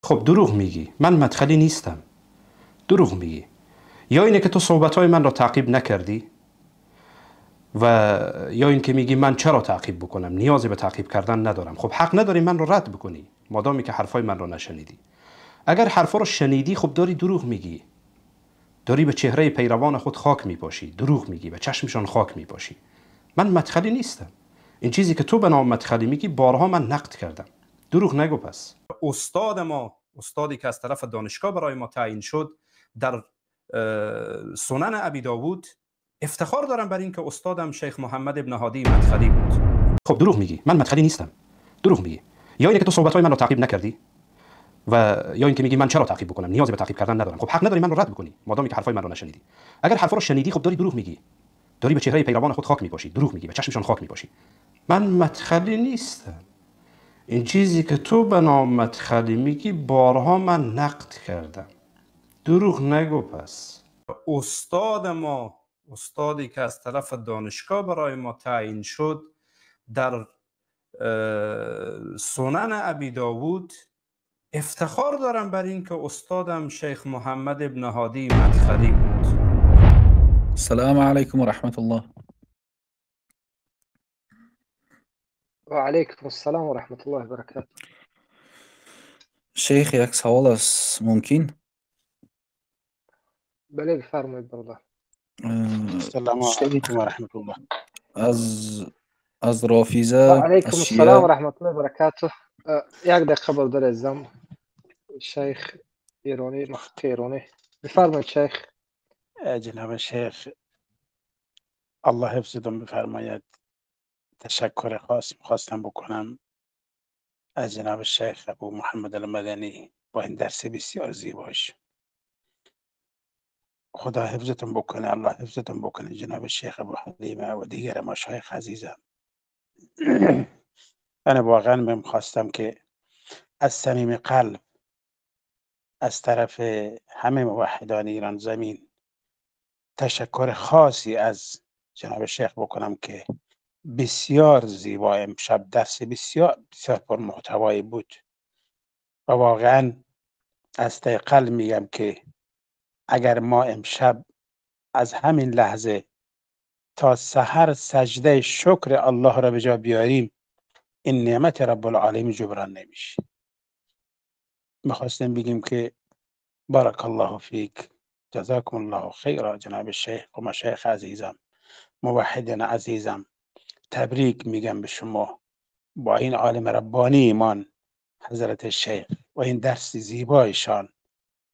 خب دروغ میگی، من مدخلی نیستم. دروغ میگی. یا اینه که تو صحبت‌های من را تعقیب نکردی و یا این که میگی من چرا تعقیب بکنم، نیازی به تعقیب کردن ندارم. خب حق نداری من رو رد بکنی مادامی که حرفای من رو نشنیدی. اگر حرفا رو شنیدی، خب داری دروغ میگی، داری به چهره پیروان خود خاک میپاشی، دروغ میگی، به چشمشان خاک میپاشی. من مدخلی نیستم. این چیزی که تو به نام مدخلی میگی بارها من نقد کردم. دروغ نگو. پس استاد ما، استادی که از طرف دانشگاه برای ما تعیین شد در سنن ابی داوود، افتخار دارم بر این که استادم شیخ محمد ابن هادی مدخلی بود. خب دروغ میگی، من مدخلی نیستم. دروغ میگی. یا اینکه تو صحبت‌های من رو تعقیب نکردی و یا اینکه میگی من چرا تعقیب بکنم، نیازی به تعقیب کردن ندارم. خب حق نداری من رو رد بکنی مادامی که حرفای من رو نشنیدی. اگر حرفا رو شنیدی، خب داری دروغ میگی، داری به چهره پیروان خود خاک میپاشی، دروغ میگی، به چشمشان خاک میپاشی. من مدخلی نیستم. این چیزی که تو به نام مدخلی میگی بارها من نقد کردم. دروغ نگو. پس استاد ما، استادی که از طرف دانشگاه برای ما تعیین شد در سنن ابی داوود، افتخار دارم بر این که استادم شیخ محمد ابن هادی مدخلی بود. السلام علیکم و رحمت الله. و علیکم السلام و رحمت الله و برکاته. شیخ، یک سوال است، ممکن؟ بله، بفرمایید برادر. السلام علیکم و رحمت الله. از رافضه، و علیکم از السلام شیعه و رحمت الله و برکاته. یک دقیقه برادر عزیزم، شیخ ایرانی، محقق ایرانی، بفرمایید شیخ. جناب شیخ، الله حفظتون بفرماید. تشکر خاص میخواستم بکنم از جناب شیخ ابو محمد المدنی با این درس بسیار زیباش. خدا حفظتون بکنه، الله حفظتون بکنه جناب شیخ ابو حلیمه و دیگر مشایخ عزیزم. من واقعا میخواستم که از صمیم قلب از طرف همه موحدان ایران زمین تشکر خاصی از جناب شیخ بکنم که بسیار زیبا امشب درس بسیار بسیار پر محتوایی بود و واقعا از ته قلب میگم که اگر ما امشب از همین لحظه تا سحر سجده شکر الله را به جا بیاریم، این نعمت رب العالمین جبران نمیشه. میخواستم بگیم که بارک الله فیک، جزاکم الله خیرا جناب شیخ و مشایخ عزیزم، موحدین عزیزم. تبریک میگم به شما با این عالم ربانی ایمان حضرت شیخ و این درس زیبایشان،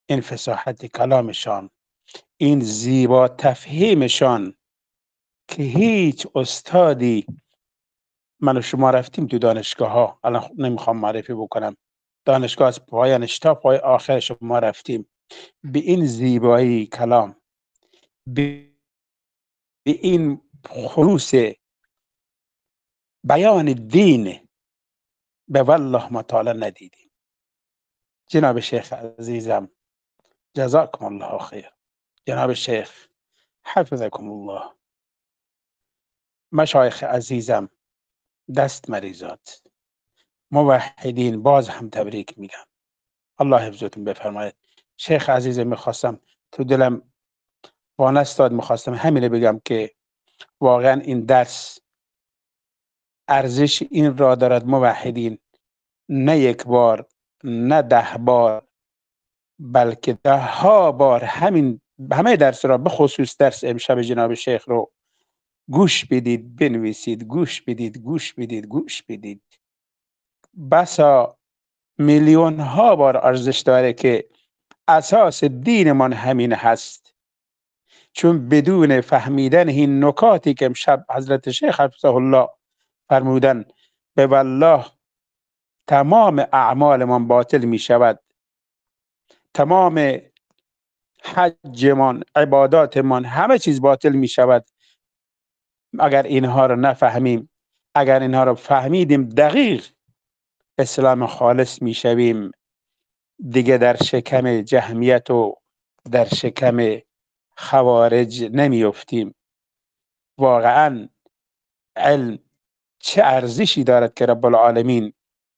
این فصاحت کلامشان، این زیبا تفهیمشان که هیچ استادی، من و شما رفتیم تو دانشگاه ها، الان نمیخوام معرفی بکنم، دانشگاه از پایانش تا پای آخرش ما رفتیم، به این زیبایی کلام، به این خلوص بیان دین، به والله ما تا الان ندیدیم. جناب شیخ عزیزم جزاکم الله خیر. جناب شیخ حفظکم الله. مشایخ عزیزم دست مریضات، موحدین باز هم تبریک میگم، الله حفظتون بفرماید. شیخ عزیزم میخواستم تو دلم وانستاد، میخواستم همینه بگم که واقعا این درس ارزش این را دارد موحدین، نه یک بار نه 10 بار بلکه 10 ها بار همین همه درس را، به خصوص درس امشب جناب شیخ رو گوش بدید، بنویسید، گوش بدید، گوش بدید، گوش بدید. بسا میلیون ها بار ارزش داره که اساس دینمان همین هست، چون بدون فهمیدن این نکاتی که امشب حضرت شیخ حفظه الله فرمودن، به والله تمام اعمالمان باطل می شود، تمام حجمان، عباداتمان، همه چیز باطل می شود اگر اینها رو نفهمیم. اگر اینها رو فهمیدیم دقیق اسلام خالص می شویم، دیگه در شکم جهمیت و در شکم خوارج نمی افتیم. واقعا علم چه ارزشی دارد که رب العالمین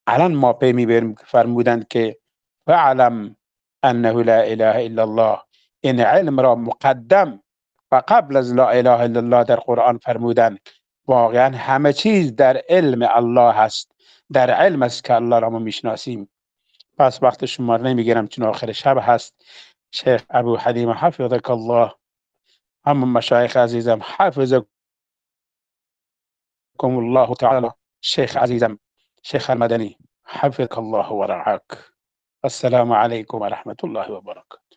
الان ما پی میبریم که فرمودند که فاعلم انه لا اله الا الله. این علم را مقدم و قبل از لا اله الا الله در قرآن فرمودن. واقعا همه چیز در علم الله هست، در علم است که الله را ما میشناسیم. پس وقت شما را نمیگیرم چون آخر شب هست. شیخ ابو حلیم حفظک الله، هم مشایخ عزیزم حفظکم الله تعالی، شیخ عزیزم شیخ المدنی حفظک الله و رعاک. السلام علیکم و رحمت الله و برکاته.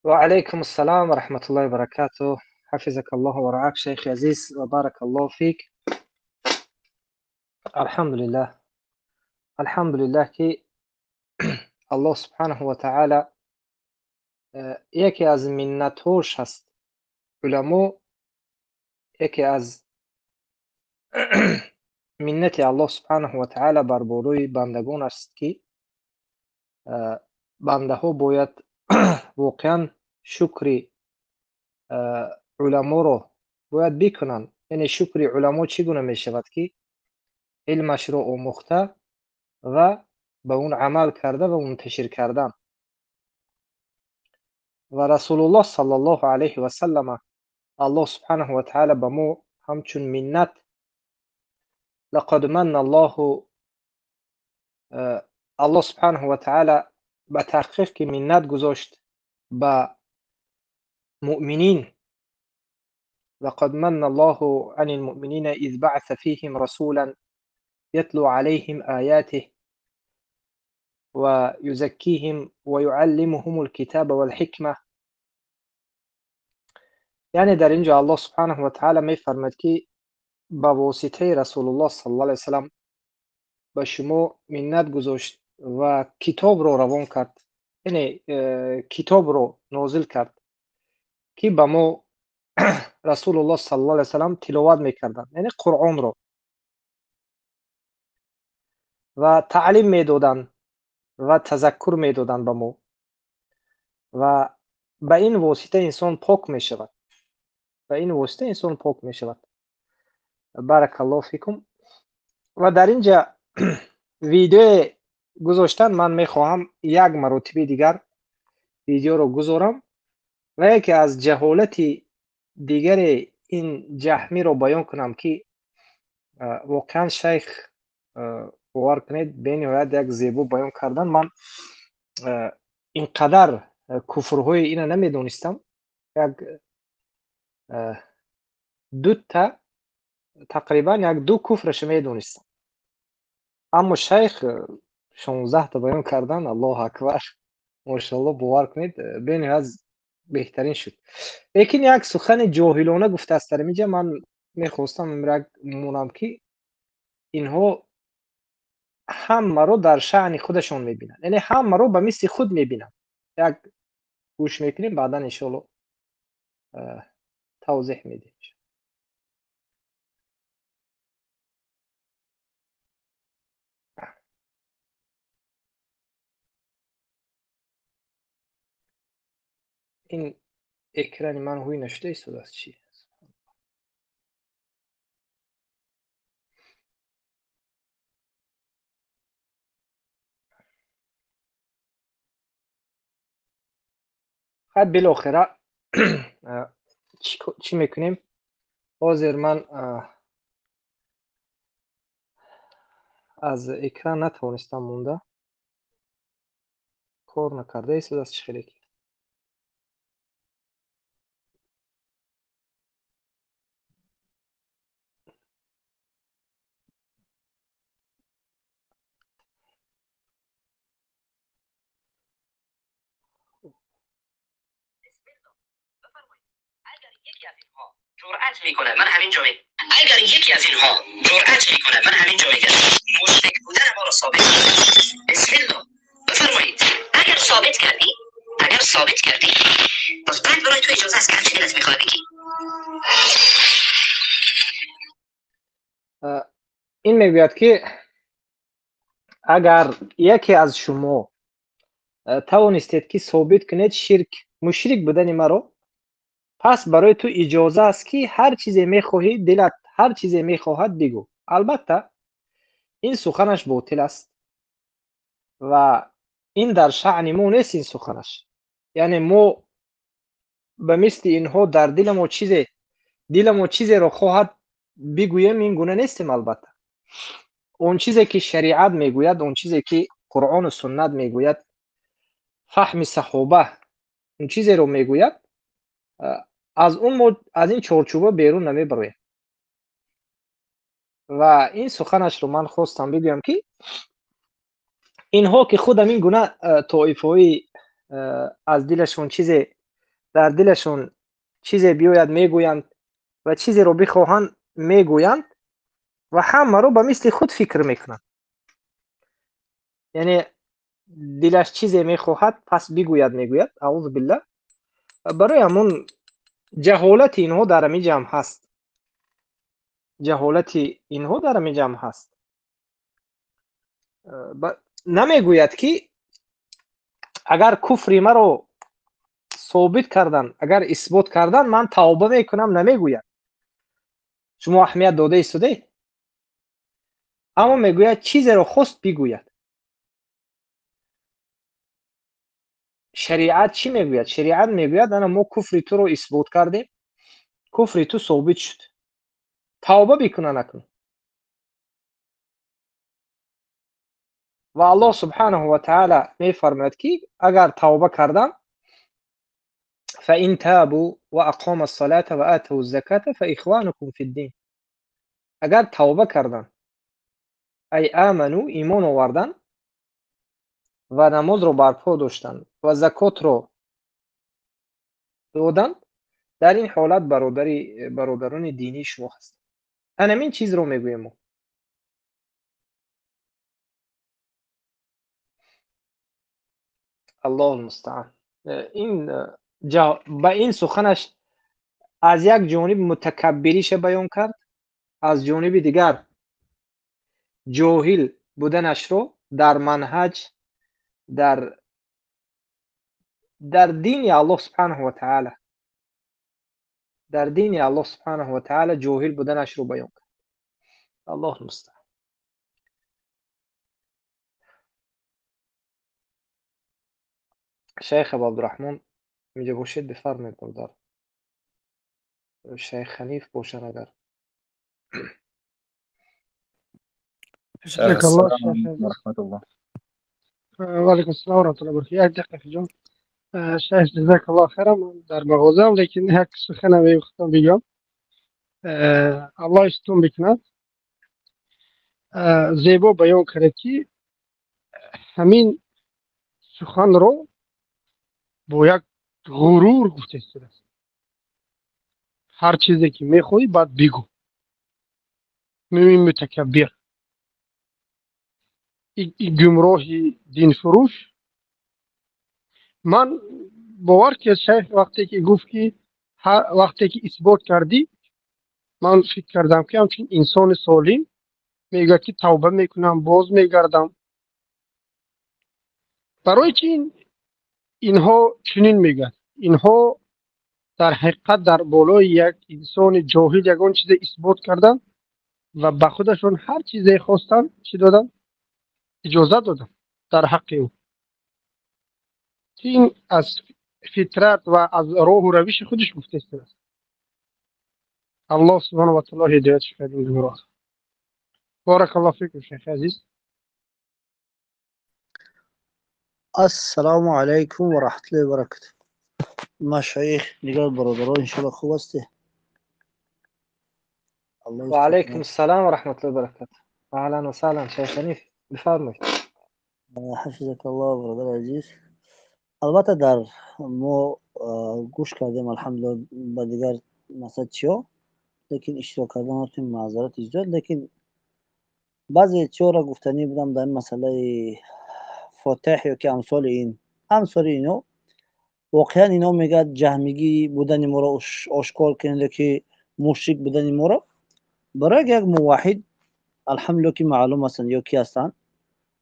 و علیکم السلام و رحمت الله و برکاته. حفظك الله ورعاك شيخ عزيز وبارك الله فيك. الحمد لله، الحمد لله که الله سبحانه و تعالی یکی از منت‌هاش هست. علما یکی از منت الله سبحانه و تعالی بر بالای بندگان است که بنده ها باید واقعا شکر علما رو باید بکنن. یعنی شکر علما چگونه می شود که علمش رو آموخته و به اون عمل کرده و منتشر کردن. و رسول الله صلی الله علیه و سلم الله سبحانه و تعالی به ما همچون منت، لقد من الله، الله سبحانه و تعالی به تحقیق که منت گذاشت به مؤمنین. لقد من الله عن المؤمنین اذ بعث فیهم رسولا يتلو عليهم آياته ويزكيهم ويعلمهم الكتاب والحكمة. یعنی در اینجا الله سبحانه و تعالی میفرماد که با واسطه رسول الله صلی الله علیه وسلم به شما منت گذاشت و کتاب رو روان کرد، یعنی کتاب رو نازل کرد که به ما رسول الله صلی الله علیه وسلم تلاوت میکردن، یعنی قرآن رو، و تعلیم میدادن و تذکر میدادن به ما و به این واسطه انسان پاک میشود، به این واسطه انسان پاک میشود. بارک الله فیکم. و در اینجا ویدیو گذاشتن، من میخواهم یک مرتبه دیگر ویدیو رو گذارم و یکی از جهالت دیگر این جهمی رو بیان کنم که واقعا شیخ باور کنید بینهایت یک زیبا بیان کردن. من اینقدر کفرهای اینا نمیدونستم. یک دو تا تقریبا یک دو کفرش میدونستم، اما شیخ 16 تا بیان کردن. الله اکبر، ماشاءالله، باور کنید بینهایت بهترین شد. لیکن یک سخن جاهلانه گفته است در اینجا، من میخواستم یک مونم که اینها همه رو در شأن خودشون میبینن، یعنی همه رو به مثل خود میبینن. یک گوش میکنیم، بعدا انشالله توضیح میدیم. این اکران من هوی نشده ایستاده است چی؟ خب بالاخره چی میکنیم؟ حاضر من از اکران نتوانستم مونده، کار نکرده ایستاده است چی خیلی. جرأت میکنه من همینجا میگم، اگر یکی از اینها جرأت میکنه من همینجا میگم مشرک بودن ما را ثابت. بسم الله، بفرمایید. اگر ثابت کردی، اگر ثابت کردی، باز بعد برای تو اجازه است که هرچی دلت میخواد بگی. این میگوید که اگر یکی از شما توانستید که ثابت کنید شرک مشرک بودن مرا، پس برای تو اجازه است که هر چیزی میخواهی، دلت هر چیزی میخواهد بگو. البته این سخنش باطل است. Ва ин дар шаъни мо нест, ин суханаш. Яъне мо ба мисли инҳо дар диламо чизе, диламо чизеро хоҳад бигӯем, ин гуна нестем албатта. Он чизе ки шариат мегӯяд, он чизе ки Қуръону суннат мегӯяд, фаҳми саҳоба он чизеро мегӯяд, аз он мо аз ин чорчӯба берун намебароем. Ва ин суханашро ман хостам бигӯям, ки инҳо ки худ ҳамин гуна тоифаҳои аз дилашон чизе, дар дилашон чизе биёяд мегӯянд ва чизеро бихоҳанд мегӯянд ва ҳамаро ба мисли худ фикр мекунанд. Яъне дилаш чизе мехоҳад, пас бигӯяд, мегӯяд. Аузу биллаҳ. Барои ҳамон ҷаҳолати инҳо дар ҳамин ҷамъ ҳаст. Ҷаҳолати инҳо дар ҳамин ҷамъ ҳаст. Намегӯяд ки агар куфри маро собит кардан, агар исбот кардан, ман тавба мекунам, намегӯяд. Шумо аҳамият дода истодаед? Аммо мегӯяд чизеро хост бигӯяд. Шариат чӣ мегӯяд? Шариат мегӯяд ана мо куфри туро исбот кардем, куфри ту собит шуд, тавба бикуна накун. Ва Аллоҳ субҳанаҳу ва таъала мефармояд ки агар тавба кардан, фаин табу ва ақому ссалата ва атаву ззаката фаихванукум фиддин. Агар тавба кардан, ай аману, имон овардан ва намозро барпо доштанд ва закотро доданд, дар ин ҳолат бародарони динии шумо ҳастанд. Анамин чизро мегӯем мо. Аллоҳу мустаъан. Ин ба ин суханаш аз як ҷониб мутакаббириша баён кард, аз ҷониби дигар ҷоҳил буданашро дар манҳаҷ, дар дини Аллоҳ субҳанаҳу ва таъала, дар дини Аллоҳ субҳанаҳу ва таъала ҷоҳил буданашро баён кард. Аллоҳу мустаъан. Шайх Абу Абдурраҳмон инҷо бошед, бифармоед бародар. Шайх Ҳаниф бошанд агар. Шайх, Аллоҳ ассалому алайкум ва раҳматуллоҳ. Ва алайкум ассалом ва раҳматуллоҳи ва баракатуҳ. Як дақиқа ҷон. Шайх ҷазакаллоҳ хайран, ман дар мағозаам, лекин як суханам мехостам бигӯям. Аллоҳ истон бикунад. Зебо баён кард ки ҳамин суханро бо як ғурур гуфта истодааст. Ҳар чизе ки мехоҳӣ баъд бигӯ. Мӯмин мутакаббир, гумроҳи динфурӯш. Ман бовар ки шайх вақте ки гуфт ки вақте ки исбот кардӣ, ман фикр кардам ки ҳамчун инсони солим мегӯяд ки тавба мекунам, боз мегардам. Барои чи инҳо чунин мегӯяд? Инҳо дар ҳақиқат дар болои як инсони ҷоҳил ягон чизе исбот карданд ва ба худашон ҳар чизе хостанд чӣ доданд? Иҷозат доданд дар ҳаққи ӯ. Ин аз фитрат ва аз роҳу равиши худаш гуфта истодааст. Аллоҳ субҳанаҳу ва таъала ҳидоят шавад ин гумроҳ. Баракаллоҳу фикум шайхи азиз. Ассалому алайкум ва раҳматуллоҳи ва баракатуҳ. Машоих, дигар бародарон, иншоаллоҳ хуб ҳастед? Ва алайкум ассалом ва раҳматуллоҳи ва баракатуҳ. Аҳлан ва саҳлан шайх Ҳаниф, бифармоед. Ҳафизакаллоҳ бародари азиз. Албатта дар мо гӯш кардем алҳамдулиллоҳ ба дигар масалан чиё, лекин иштирок кардан ҳатто маъзарати зиёд, лекин баъзе чиёро гуфтанӣ будам дар масъалаи фотеҳ ё ки амсоли ин, амсоли ино. Воқеан ино мегӯяд ҷаҳмигӣ будани моро ошкор кунед ё ки мушрик будани моро. Барои як муваҳҳид алҳамдулиллоҳ ки маълум ҳастанд ё ки ҳастанд.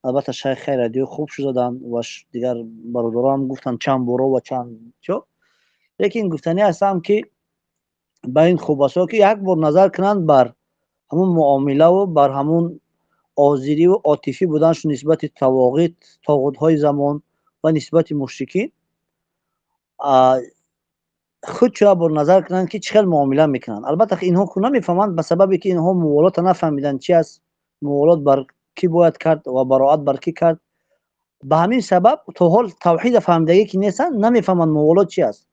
Албатта шайх хайр радио хуб шуданд ва дигар бародарон ҳам гуфтанд чанд боро ва чанд чо, лекин гуфтанӣ ҳастам ки ба ин хуб аст ки як бор назар кунанд бар ҳамун муомилаву бар ҳамун озирӣ ва отифӣ буданашон нисбати тавоғит, тоғутҳои замон ва нисбати мушрикин худшо бор назар кунанд, ки чӣ хел муомила мекунанд. Албатта, инҳо ку намефаҳманд, ба сабабе ки инҳо муволота нафаҳмиданд, чи аст, муволот бар кӣ бояд кард ва бароат бар кӣ кард. Ба ҳамин сабаб то ҳол тавҳида фаҳмидагӣ ки нестанд, намефаҳманд муволот чи аст.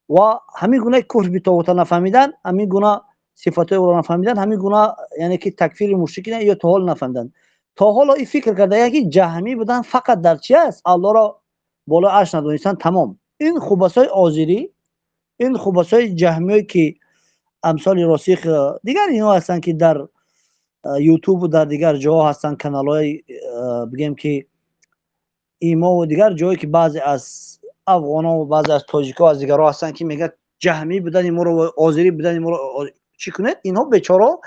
Ва ҳамин гуна куфр битоғута нафаҳмидан, ҳамин гуна сифатҳои ӯро нафаҳмидан, ҳамин гуна, яъне ки такфири мушрикин ё то ҳол нафаҳмиданд. То ҳоло ин фикр карда, ки ҷаҳмӣ будан фақат дар чи аст? Аллоҳро боло арш надонистан, тамом. Ин хубасои озирӣ, ин хубасои ҷаҳмиёе ки амсоли Росих, дигар инҳо ҳастанд, ки дар Ютубу дар дигар ҷоҳо ҳастанд, каналҳои, бигем ки имову дигар ҷое, ки баъзе аз афғонҳо ва баъзе аз тоҷикҳо, аз дигарҳо ҳастанд, ки мегӯяд ҷаҳмӣ будани моро ва озирӣ будани моро чӣ кунед. Инҳо бечораҳо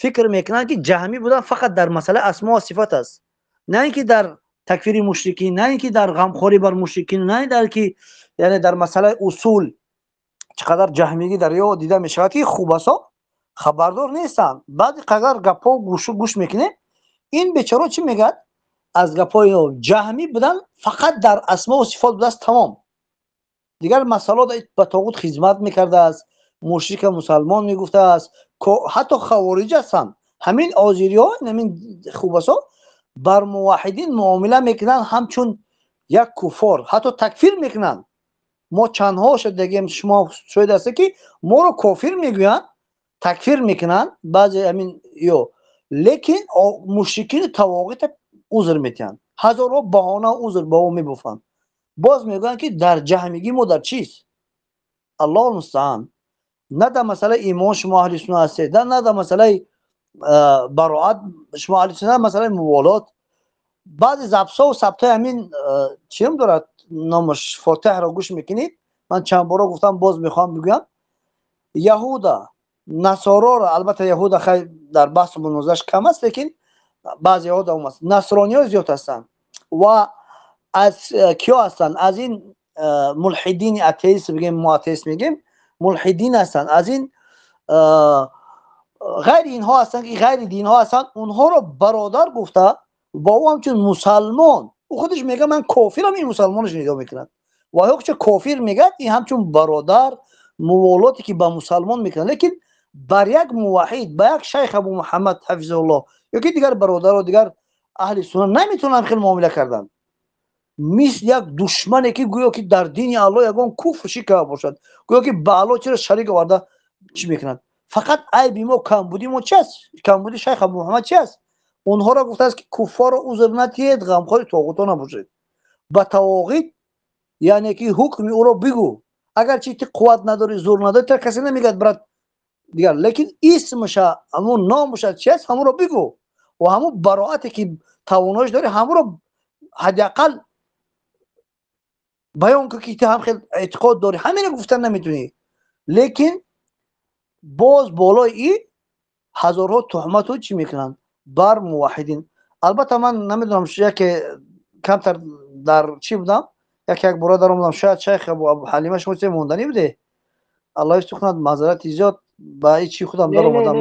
фикр мекунанд, ки ҷаҳмӣ будан фақат дар масъалаи асмо ва сифат аст, на ин ки дар такфири мушрикин, на ин ки дар ғамхорӣ бар мушрикин, на ин дар ки, яъне дар масъалаи усул. Чӣ қадар ҷаҳмигӣ дар ё дида мешавад, ки хубасо хабардор нестанд. Баъди қадар гапҳо гӯш мекунем, ин бечоро чӣ мегӯяд аз гапҳои ҷаҳмӣ будан фақат дар асмо ва сифот будааст, тамом. Дигар масъало ба тоғут хизмат мекардааст, мушрика мусалмон мегуфтааст, ҳатто хавориҷ ҳастанд. Ҳамин озириҳо, ҳамин хубасо бар муваҳидин муомила мекунанд ҳамчун як куффор, ҳатто такфир мекунанд. Мо чандҳо шудагем, шумо шоҳид ҳастед, ки моро кофир мегӯянд, такфир мекунанд баъзе ҳамин ё, лекин мушрикини тавоғита узр метиҳанд, ҳазорҳо баҳона, узр ба ӯ мебофанд. Боз мегӯянд, ки дар ҷаҳмигӣ мо дар чист? Аллоҳу мустаан. На дар масъалаи имон шумо аҳли сунна ҳастед, на дар масъалаи бароат шумо аҳли сунна, масъалаи муволот. Баъзе забсҳо сабтҳои ҳамин чиам дорад номаш, Фотиҳро гӯш мекунед. Ман чанд бора гуфтам, боз мехоҳам бигӯям: яҳуда, насороро, албатта яҳуда хай дар баҳсу мунозираш кам аст, лекин баъзеҳо давом аст, насрониҳо зиёд ҳастанд ва аз киё ҳастанд? Аз ин мулҳидини атеист бигем, мо атеист мегем, мулҳидин ҳастанд, аз ин ғайри инҳо ҳастанд, ки ғайри динҳо ҳастанд. Онҳоро бародар гуфта, бо ӯ ҳамчун мусалмон, ӯ худаш мегӯяд ман кофирам, ин мусалмонаш нидо мекунад ва ҳоқча кофир мегӯяд, ин ҳамчун бародар муволоте ки ба мусалмон мекунад, лекин бар як муваҳид, ба як шайх Абу Муҳаммад ҳафизаҳуллоҳ ё ки дигар бародаро, дигар аҳли сунна наметавонанд хел муомила кардан, мисли як душмане, ки гӯё ки дар дини Аллоҳ ягон куфр ширк карда бошад, гӯё ки ба Аллоҳ чиро шарик оварда чӣ мекунад. Фақат айби мо, камбуди мо чи аст? Камбуди шайх Абу Муҳаммад чи аст? Онҳоро гуфтааст, ки куффорро узр натиҳед, ғамхори тоғутҳо набошед, ба тавоғит, яъне ки ҳукми ӯро бигӯ, агарчи ти қувват надорӣ, зур надорӣ, та касе намегӯяд брат дигар, лекин исмаша, ҳамун номаша чи аст, ҳамонро бигӯ ва ҳамун бароате ки тавоноиш дорӣ, ҳамонро ҳадди ақал баён кун, ки ту ҳам хел эътиқод дорӣ. Ҳамино гуфтан наметавонӣ, лекин боз болои и ҳазорҳо туҳмату чӣ мекунанд бар муваҳидин. Албатта, ман намедонам, яке камтар дар чӣ будам, яке як бора даромадам, шояд шайх Абу Ҳалима, шумо че монданӣ буде, Аллоҳ ҳифз кунад, маъзарати зиёд, ба ичи худам даромадам.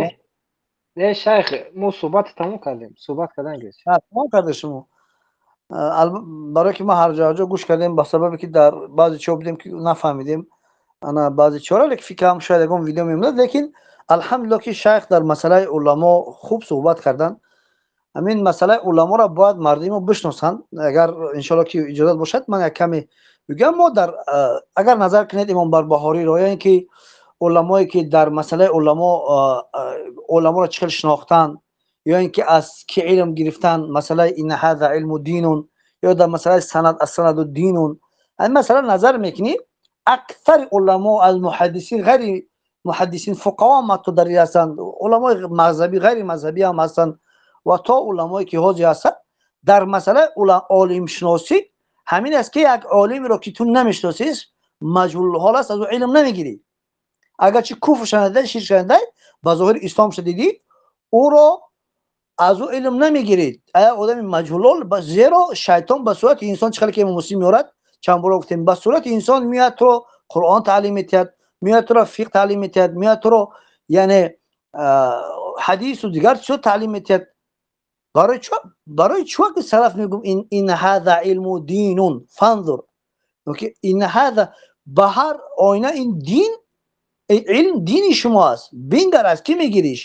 Не, шайх, мо суҳбат тамом кардем, суҳбат кардан. Тамом карда шумо? Барое ки ма ҳар ҷо гӯш кардем, ба сабабе ки дар баъзе чиҳо будем, ки нафаҳмидем ана баъзе чиҳоро, лекин фикрам шояд ягон видео мемонад. Лекин алҳамдулилло, ки шайх дар масъалаи уламо хуб суҳбат карданд. Ҳамин масъалаи уламоро бояд мардуми мо бишносанд. Агар иншоалло ки иҷозат бошад, ман як каме бигӯям. Мо дар, агар назар кунед, имом Барбаҳориро ё ин ки уламое ки дар масъалаи уламо, уламоро чӣ хел шинохтанд ё ин ки аз ки илм гирифтан, масъалаи инна ҳаза илму динун ё дар масъалаи санад, ассанаду динун, ҳамин масъала назар мекунӣ, аксари уламо аз муҳаддисин, ғайри муҳаддисин, фуқаҳо ҳам ҳатто дар ин ҳастанд, уламои мазҳабӣ, ғайри мазҳабӣ ҳам ҳастанд ва то уламое ки ҳозир ҳастанд, дар масъалаи олимшиносӣ ҳамин аст, ки як олимеро ки ту намешиносӣ, маҷҳулҳол аст, аз ӯ илм намегирӣ. Агарчи куфр шанадай, ширк шанадай, ба зоҳири исломша дидӣ, ӯро аз ӯ илм намегирид. Ая одами маҷҳулҳол, зеро шайтон ба сурати инсон, чӣ хеле ки имом Муслим меорад, чанд бора гуфтем, ба сурати инсон меояд, туро Қуръон таълим метиҳад, меояд, туро фиқҳ таълим метиҳад, меояд, туро, яъне, ҳадису дигар чизо таълим метиҳад. Барои чӣ вақти салаф мегӯм, ин ҳаза илму динун фанзур, ин ҳаза ба ҳар оина ин дин, илм дини шумо аст. Бингар, аз кӣ мегириш?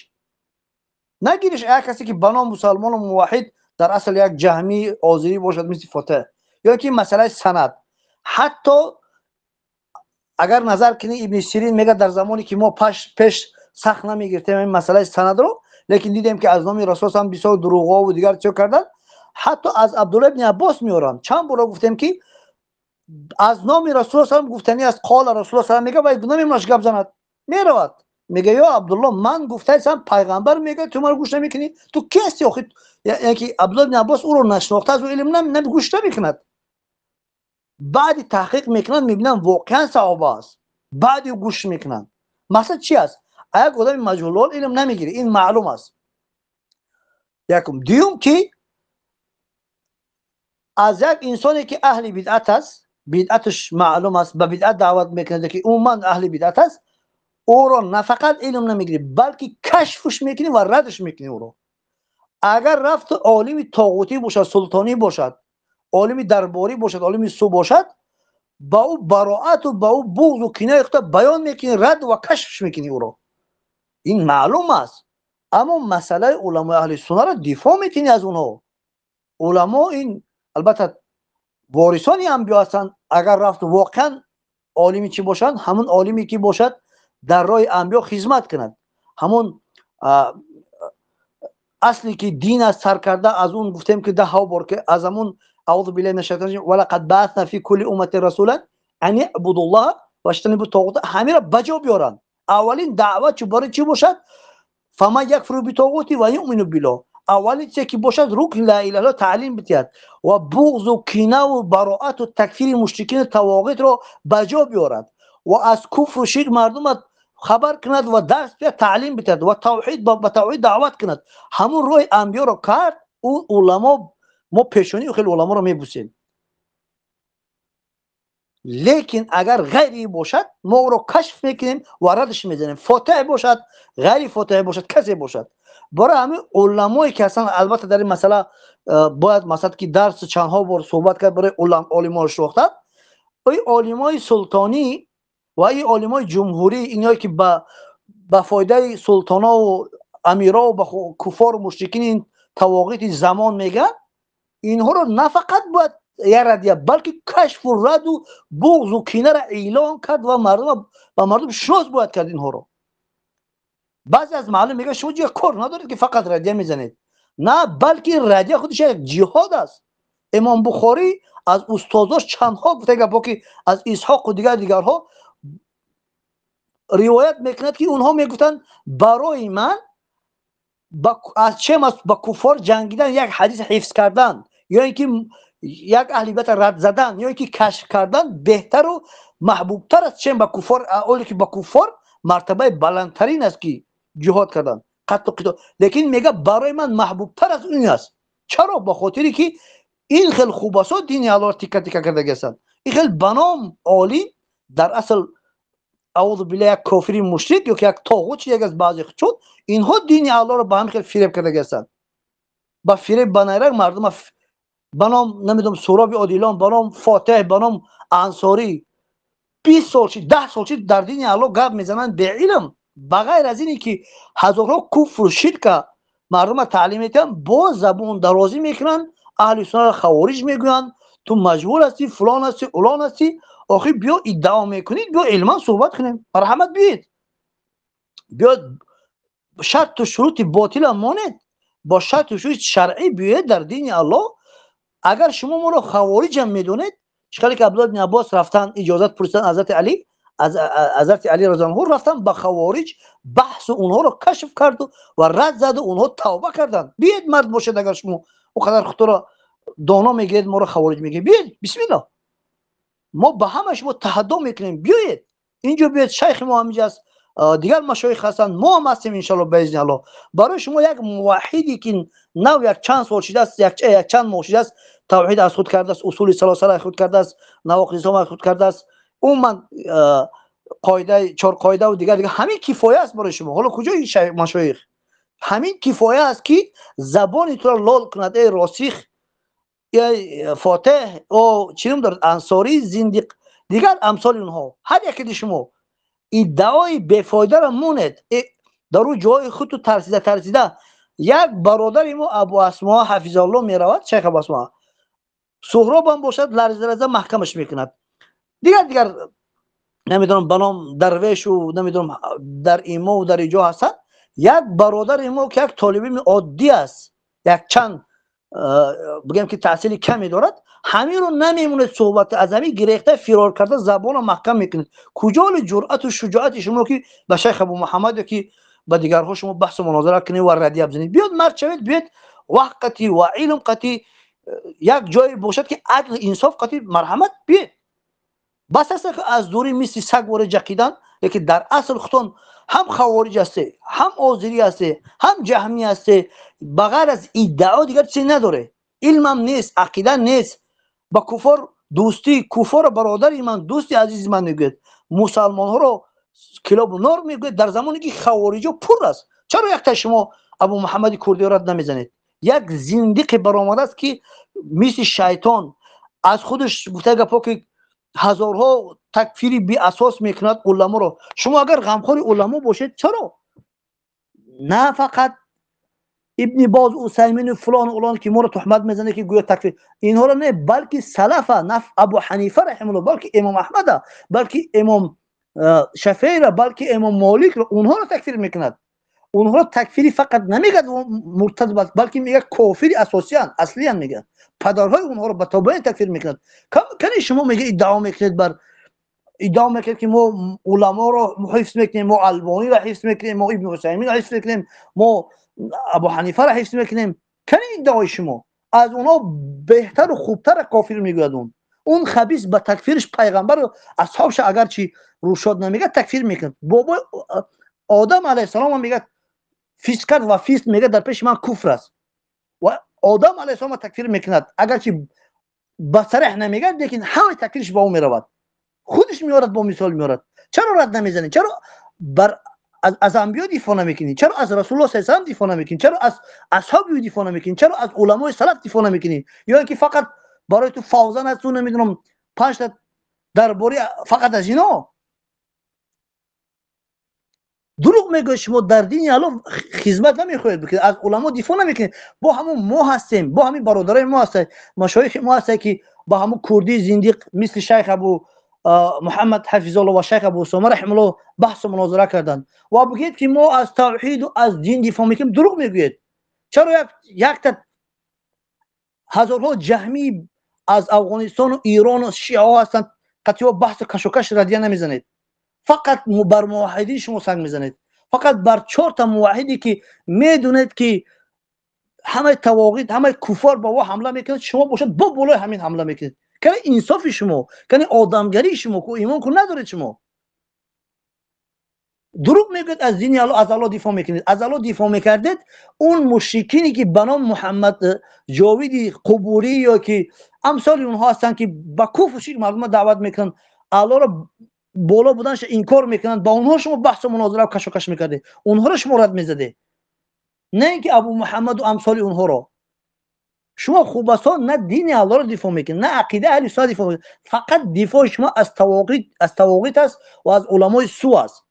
Нагириш як касе ки ба ном мусалмону муваҳид, дар асл як ҷаҳмии озирӣ бошад, мисли Фотеҳ. Ё ки масъалаи санад, ҳатто агар назар кунӣ, Ибни Сирин мегӯяд, дар замоне ки мо пеш сахт намегирифтем ин масъалаи санадро, лекин дидем ки аз номи Расул ҳам бисёр дурӯғҳову дигар чиз карданд. Ҳатто аз Абдулла ибни Аббос меоранд. Чанд бора гуфтем ки аз номи Расул салам гуфтанӣ аст, қола Расул салам мега, вай намемонаш гап занад, меравад, мега: «Ё Абдулло, ман гуфтаистам, пайғамбар мега, ту маро гӯш намекунӣ, ту ки ҳасти охи?» Яъне ки Абдулла ибни Аббос ӯро нашинохта, аз ӯ илм гӯш намекунад. Баъди таҳқиқ мекунанд, мебинанд, воқеан саҳоба аст, баъди гӯш мекунанд. Мақсад чи аст? Як одами маҷҳулҳол илм намегирӣ, ин маълум аст. Якум. Дуюм, ки аз як инсоне ки аҳли бидъат аст, бидъаташ маълум аст, ба бидъат даъват мекунад, ки умуман аҳли бидъат аст, ӯро на фақат илм намегирӣ, балки кашфш мекунӣ ва радш мекунӣ ӯро. Агар рафту олими тоғутӣ бошад, султонӣ бошад, олими дарборӣ бошад, олими су бошад, ба ӯ бароату ба ӯ буғзу кинаи худро баён мекунӣ, рад ва кашфш мекунӣ ӯро. Ин маълум аст. Аммо масъалаи уламои аҳли суннаро дифоъ мекунӣ аз онҳо. Уламо ин албатта ворисони анбиё ҳастанд. Агар рафт воқеан олими чӣ бошанд, ҳамон олиме ки бошад, дар роҳи анбиё хизмат кунад, ҳамон асле ки дин аст, сар карда аз он гуфтем ки даҳҳо бор, ки аз ҳамон أعوذ بالله من الشيطان الرجيم ولقد بعثنا في كل أمة رسولا أن اعبدوا الله واجتنبوا الطاغوت. Ҳамира ба ҷо биёранд. Аввалин даъват чӣ барои чӣ бошад? فمن يكفر بالطاغوت ويؤمن بالله. Аввалин чизе ки бошад, рукни ла илаҳа иллаллоҳ таълим бидиҳад ва буғзу кинаву бароату такфири мушрикину тавоғитро ба ҷо биёрад ва аз куфру ширк мардума хабар кунад ва дарс биҳад, таълим бидиҳад ва тавҳид, ба тавҳид даъват кунад. Ҳамун роҳи анбиёро кард ӯ уламо. Мо пешонии хеле уламоро мебусем. Лекин агар ғайри бошад, мо ӯро кашф мекунем ва радш мезанем, фотеҳ бошад, ғайри фотеҳ бошад, касе бошад. Барои ҳамин уламое ки ҳастанд, албатта дар ин масъала бояд масалан ки дарс чандҳо бор суҳбат кард барои олиморо шинохтан. Ин олимои султонӣ ва ин олимои ҷумҳурӣ, иное ки ба фоидаи султонову амирову ба куфору мушрикини тавоғити замон мегӯянд, инҳоро на фақат бояд як радия, балки кашфу раду буғзу кинаро эълон кард ва ба мардум шинос бояд кард инҳоро. Баъзе аз маълум мегӯяд: «Шумо ҷоя кор надоред ки фақат радия мезанед». На, балки радия худаш як ҷиҳод аст. Имом Бухорӣ аз устозош чандҳо гуфта гапҳо, ки аз Исҳоқу дигар дигарҳо ривоят мекунад, ки онҳо мегуфтанд: «Барои ман аз чем аз ба куффор ҷангидан, як ҳадис ҳифз кардан ё ин ки як аҳли байта рад задан ё ин ки кашф кардан беҳтару маҳбубтар аст, чем ба куффор». Оле ки ба куффор мартабаи баландтарин аст ки ҷиҳод кардан, қатлу қитол, лекин мега: «Барои ман маҳбубтар аз ин аст». Чаро? Ба хотире ки ин хел хубасо дини Аллоҳ тика тика кардаги ҳастанд. Ин хел ба ном олим дар асл, аузу биллаҳ, як кофири мушрик ё ки як тоғут, чи як аз баъзе, чун инҳо дини Аллоҳро ба ҳамин хел фиреб кардаги ҳастанд, ба фиреб, ба найранг мардума, ба ном намедонам Суроби Одилон, ба ном Фотеҳ, ба ном Ансорӣ, 20 сол чи, 10 сол чи дар дини Аллоҳ гап мезананд беилм. Ба ғайр аз ине ки ҳазорҳо куфру ширка мардума таълим медиҳанд, боз забон дарозӣ мекунанд, аҳли суннаро хавориҷ мегӯянд. Ту маҷбур ҳастӣ, фулон ҳастӣ, улон ҳастӣ. Охир биё, иддао мекунед, биё илман суҳбат кунем, марҳамат, биёед. Биё, шарту шурути ботила монед, бо шарту шурути шаръӣ биёед дар дини Аллоҳ. Агар шумо моро хавориҷам медонед, чӣ ки Абдулла ибни Аббос рафтан, иҷозат пурсидан ҳазрати Али, аз ҳазрати Али разиаллоҳу, рафтан ба хавориҷ баҳсу онҳоро кашф карду ва рад заду, онҳо тавба карданд. Биёед, мард бошед, агар шумо о қадар худро доно мегиред, моро хавориҷ мегиред, биёед, бисмиллоҳ, мо ба ҳама шумо таҳаддо мекунем. Биёед инҷо, биёед, шайхи мо ҳаминҷа аст, дигар машоих ҳастанд, мо ҳам ҳастем, иншалло, баизни Аллоҳ. Барои шумо як муваҳҳиде ки нав як чанд сол шудааст, як чанд моҳ шудааст, тавҳид аз худ кардааст, усули салосара аз худ кардааст, навоқиди ислом аз худ кардааст, умуман қоидаи чор қоидаву дигар дигар, ҳамин кифоя аст барои шумо. Ҳоло куҷои машоих? Ҳамин кифоя аст, ки забони туро лол кунад. Эй росих, эй фотеҳ, о чӣ ном дорад, ансорӣ, зиндиқ, дигар амсоли онҳо, ҳар яке шумо иддаои бефоидаро монед дар ӯ ҷои худту тарсида тарсида. Як бародари мо Абу Асмо ҳафизалло меравад, шайх Абу Асмо Суҳробам бошад, ларза ларза маҳкамаш мекунад. Дигар дигар намедонам ба ном дарвешу намедонам дар имову дар иҷо ҳастанд. Як бародари мо, ки як толибилми оддӣ аст, як чанд бигем ки таҳсили каме дорад, ҳаминро намемонед суҳбат, аз ҳамин гирехта фирор карда забонро маҳкам мекунед. Куҷоли ҷуръату шуҷоати шумо, ки ба шайх Абу Муҳаммад ё ки ба дигарҳо шумо баҳсу мунозара кунед ва радия бизанед? Биёд, мард шавед, биёед вақт қатӣ ва илм қатӣ, як ҷое бошад, ки адл инсоф қатӣ, марҳамат, биёед. Бас аст аз дурӣ мисли саг воре ҷақидан, лекин дар асл худтон ҳам хавориҷ ҳасте, ҳам озирӣ ҳасте, ҳам ҷаҳмӣ ҳасте. Ба ғайр аз иддао дигар чизе надоре, илмам нест, ақида нест. Ба куфор дӯстӣ, куфорро бародари ман, дӯсти азизи ман мегӯяд, мусалмонҳоро килобу нор мегӯяд, дар замоне ки хавориҷо пур аст. Чаро якта шумо Абу Муҳаммади Курдиро рад намезанед? Як зиндиқе баромадааст, ки мисли шайтон аз худаш гуфта гапҳо, ки ҳазорҳо такфири беасос мекунад уламоро. Шумо агар ғамхори уламо бошед, чаро на фақат Ибни Боз, Усаймину фулон улон, ки моро туҳмат мезанад, ки гӯё такфир инҳоро не, балки салафа, на Абу Ҳанифа раҳимулло, балки имом Аҳмада, балки имом Шафеира, балки имом Моликро, онҳоро такфир мекунад. Онҳоро такфири фақат намегӯяд муртад, балки мегӯяд кофири асосиян, аслиян мегӯяд, падарҳои онҳоро ба тобаин такфир мекунад. Кани шумо мега иддао мекунед, бар иддао мекунед, ки мо уламоро ҳифз мекунем, мо Албониро ҳифз мекунем, мо Ибни Ҳусайминро ҳифз мекунем, мо Абу Ҳанифаро ҳифз мекунем. Кани иддаои шумо? Аз онҳо беҳтару хубтара кофир мегӯяд. Он хабис ба такфириш пайғамбару асҳобша агарчи рӯшод намегӯяд, такфир мекунад. Бобои Одам алайҳиссалом мегӯяд фискат ва фиск, мегӯяд дар пеши ман куфр аст, ва Одам алайҳиссалом такфир мекунад. Агарчи ба сареҳ намегӯяд, лекин ҳамаи такфириш ба ӯ меравад, худаш меорад, бо мисол меорад. Чаро рад намезанед? Чаро бар аз анбиё дифоъ намекунӣ? Чаро аз Расулуллоҳ саллаллоҳу алайҳи васаллам дифоъ намекунӣ? Чаро аз асҳоби ӯ дифоъ намекунӣ? Чаро аз уламои салаф дифоъ намекунӣ? Ё ин ки фақат барои ту Фавзан аст, ту намедонам панҷта дар бораи фақат аз ино дурӯғ мегӯяд. Шумо дар дини Аллоҳ хизмат намехоҳед бикунед, аз уламо дифоъ намекунед. Бо ҳамун мо ҳастем, бо ҳамин бародарои мо ҳастед, машоихи мо ҳастед, ки ба ҳамун курдии зиндиқ мисли шайх Абу Муҳаммад ҳафизаллоҳ ва шайх Абу Усома раҳималлоҳ баҳсу мунозира карданд. Ва бигӯед, ки мо аз тавҳиду аз дин дифоъ мекунем, дурӯғ мегӯед. Чаро якта ҳазорҳо ҷаҳмӣ аз Афғонистону Ирону шиаҳо ҳастанд, қатъиҳо баҳсу кашокаш радия намезанед? Фақат бар муваҳҳидин шумо санг мезанед, фақат бар чорта муваҳҳиде, ки медонед, ки ҳамаи тавоғид, ҳамаи куфор ба во ҳамла мекунад, шумо бошад бо болои ҳамин ҳамла мекунед. Кани инсофи шумо, кани одамгарии шумо, ку имон ку надоред? Шумо дурӯғ мегӯед, аз дини Алло, аз Алло дифоъ мекунед. Аз Алло дифоъ мекардед, он мушрикине, ки ба ном Муҳаммад Ҷовиди Қубурӣ ё ки амсоли онҳо ҳастанд, ки ба куфру ширк мардума даъват мекунанд, Аллоро боло буданша инкор мекунанд, ба онҳо шумо баҳсу мунозира кашокаш мекардед, онҳоро шумо рад мезадед, на ин ки Абу Муҳаммаду амсоли онҳоро. Шумо хубасон на дини Аллоҳро дифоъ мекунед, на ақидаи аҳли суннат дифоъ мекунед. Фақат дифои шумо аз тавоғит аст ва аз уламои су аст.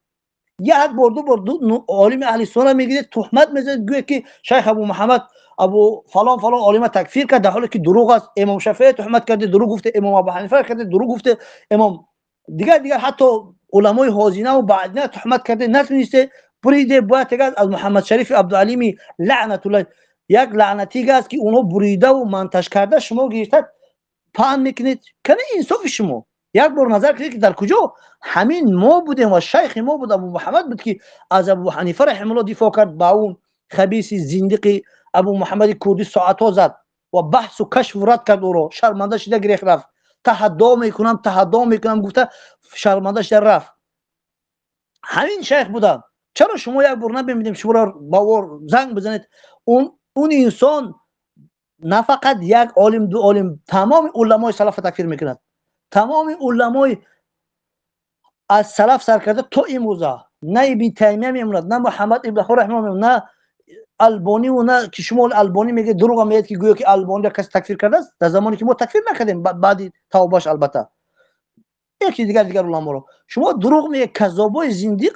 Як бор, ду бор олими аҳли суннат мегиред, туҳмат мезанед, гӯед, ки шайх Абу Муҳаммад абу фалон фалон олима такфир кард, дар ҳоле ки дурӯғ аст. Имом Шафеӣ туҳмат карде, дурӯғ гуфте, имом Абу Ҳанифа карде, дурӯғ гуфте, имом дигар дигар, ҳатто уламои ҳозинаву баъдина туҳмат карде, натунисте, буриде. Бояд тега аз Муҳаммад Шарифи Абдуалими лаънатуллоҳ, як лаънатига аст, ки онҳо буридаву манташ карда, шумо гирифта паҳн мекунед. Кани инсофи шумо? Як бор назар кунед, ки дар куҷо ҳамин мо будем ва шайхи мо буд, Абу Муҳаммад буд, ки аз Абу Ҳанифа раҳималлоҳ дифоъ кард, ба он хабиси зиндиқи Абу Муҳаммади Курдӣ соатҳо зад ва баҳсу кашфу рад кард, ӯро шарманда шида гирех рафт. Таҳаддо мекунам, таҳаддо мекунам гуфта, шарманда шида рафт. Ҳамин шайх буданд. Чаро шумо як бор набимедем, шуморо бавор занг бизанед? Он инсон на фақат як олим, ду олим, тамоми уламои салафа такфир мекунад, тамоми уламои аз салаф сар карда то имрӯза. На Ибни Таймия мемонад, на Муҳаммад ибн раҳима мемонад, на Албонӣ на ки шумо Албонӣ мегӯед, дурӯға мегӯед, ки гӯё ки Албониро касе такфир кардааст, дар замоне ки мо такфир накардем, баъди тавбаш албатта. Яки дигар уламоро. Шумо дурӯғ мегӯед, каззобои зиндиқ,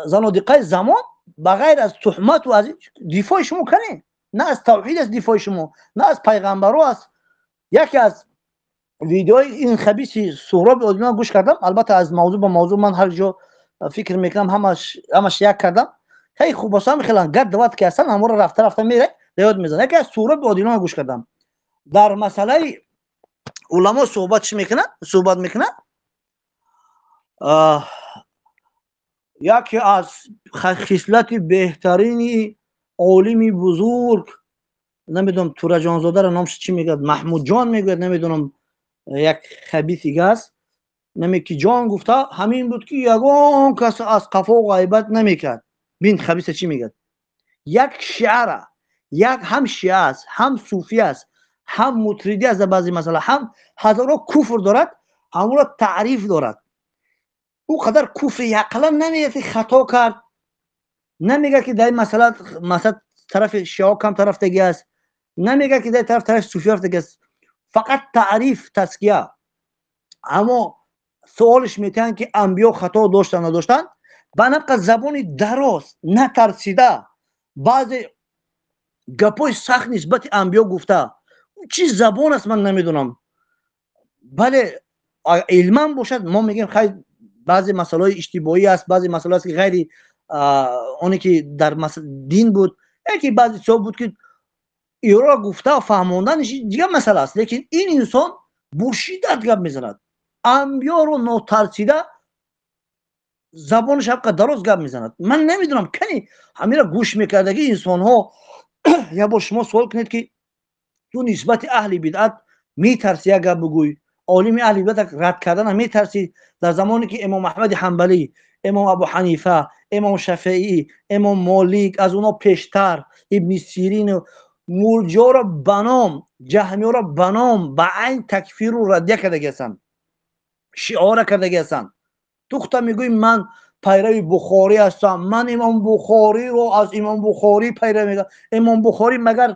занодиқаи замон, ба ғайр аз туҳмату аз дифои шумо кане? На аз тавҳид аст дифои шумо, на аз пайғамбаро аст. Яке аз видеои ин хабиси Суҳроби Одима гӯш кардам, албатта аз мавзӯъ ба мавзӯъ ман ҳар ҷо фикр мекунам, ҳамаш як кардам. Хеле хуб бошам, хеле гап дават ки ҳастан, ҳамонро рафта рафта мерай, ёд мезанам. Яке аз Суҳроби Одима гӯш кардам. Дар масъалаи уламо суҳбат чӣ мекунад? Суҳбат мекунад. Яке аз хислати беҳтарини олими бузург, намедонам Тураҷонзодаро номш чӣ мегӯяд, Маҳмудҷон мегӯяд, намедонам, як хабиси аст, намеки ҷон гуфта, ҳамин буд ки ягон кас аз қафо ғайбат намекард. Бин хабиса чӣ мегӯяд? Як шиара, як ҳам шиа аст, ҳам суфӣ аст, ҳам мутридӣ аст дар баъзе масъала, ҳам ҳазорҳо куфр дорад, ҳамонро таъриф дорад. Ӯ қадар куфри яқалан намегӯяд ки хато кард, намегӯяд ки дар ин масъала масалан тарафи шиаҳо кам тарафдагӣ аст, намегӯяд ки дар тараф тарафи суфиҳо рафтагӣ аст. Фақат таъриф, тазкия. Аммо суолш метиҳанд ки анбиё хато доштанд, надоштанд, ба наққа забони дароз, натарсида, баъзе гапҳои сахт нисбати анбиё гуфта. Чӣ забон аст, ман намедонам. Бале, илман бошад, мо мегӯем хай, баъзе масъалаҳои иштибоҳӣ аст, баъзе масъала аст ки ғайри оне ки дар дин буд, яке баъзе чизҳо буд ки иро гуфта фаҳмонданаш дигар масъала аст. Лекин ин инсон бо шиддат гап мезанад, анбиёро нотарсида забонаш ҳаққа дароз гап мезанад. Ман намедонам, кани ҳамира гӯш мекардаги инсонҳо. Як бор шумо суол кунед ки ту нисбати аҳли бидъат метарси як гап бигӯй, олими аҳли бидъат рад кардана метарсӣ, дар замоне ки имом Аҳмади Ҳанбалӣ, имом Абу Ҳанифа, имом Шафеӣ, имом Молик, аз онҳо пештар Ибни Сирину мурҷиёро ба ном, ҷаҳмиёро ба ном, ба айн такфиру раддия кардаги ҳастанд, шиора кардаги ҳастанд. Ту хута мегӯӣ ман пайрави Бухорӣ ҳастам, ман имом Бухориро аз имом Бухорӣ пайравӣ мекунам. Имом Бухорӣ магар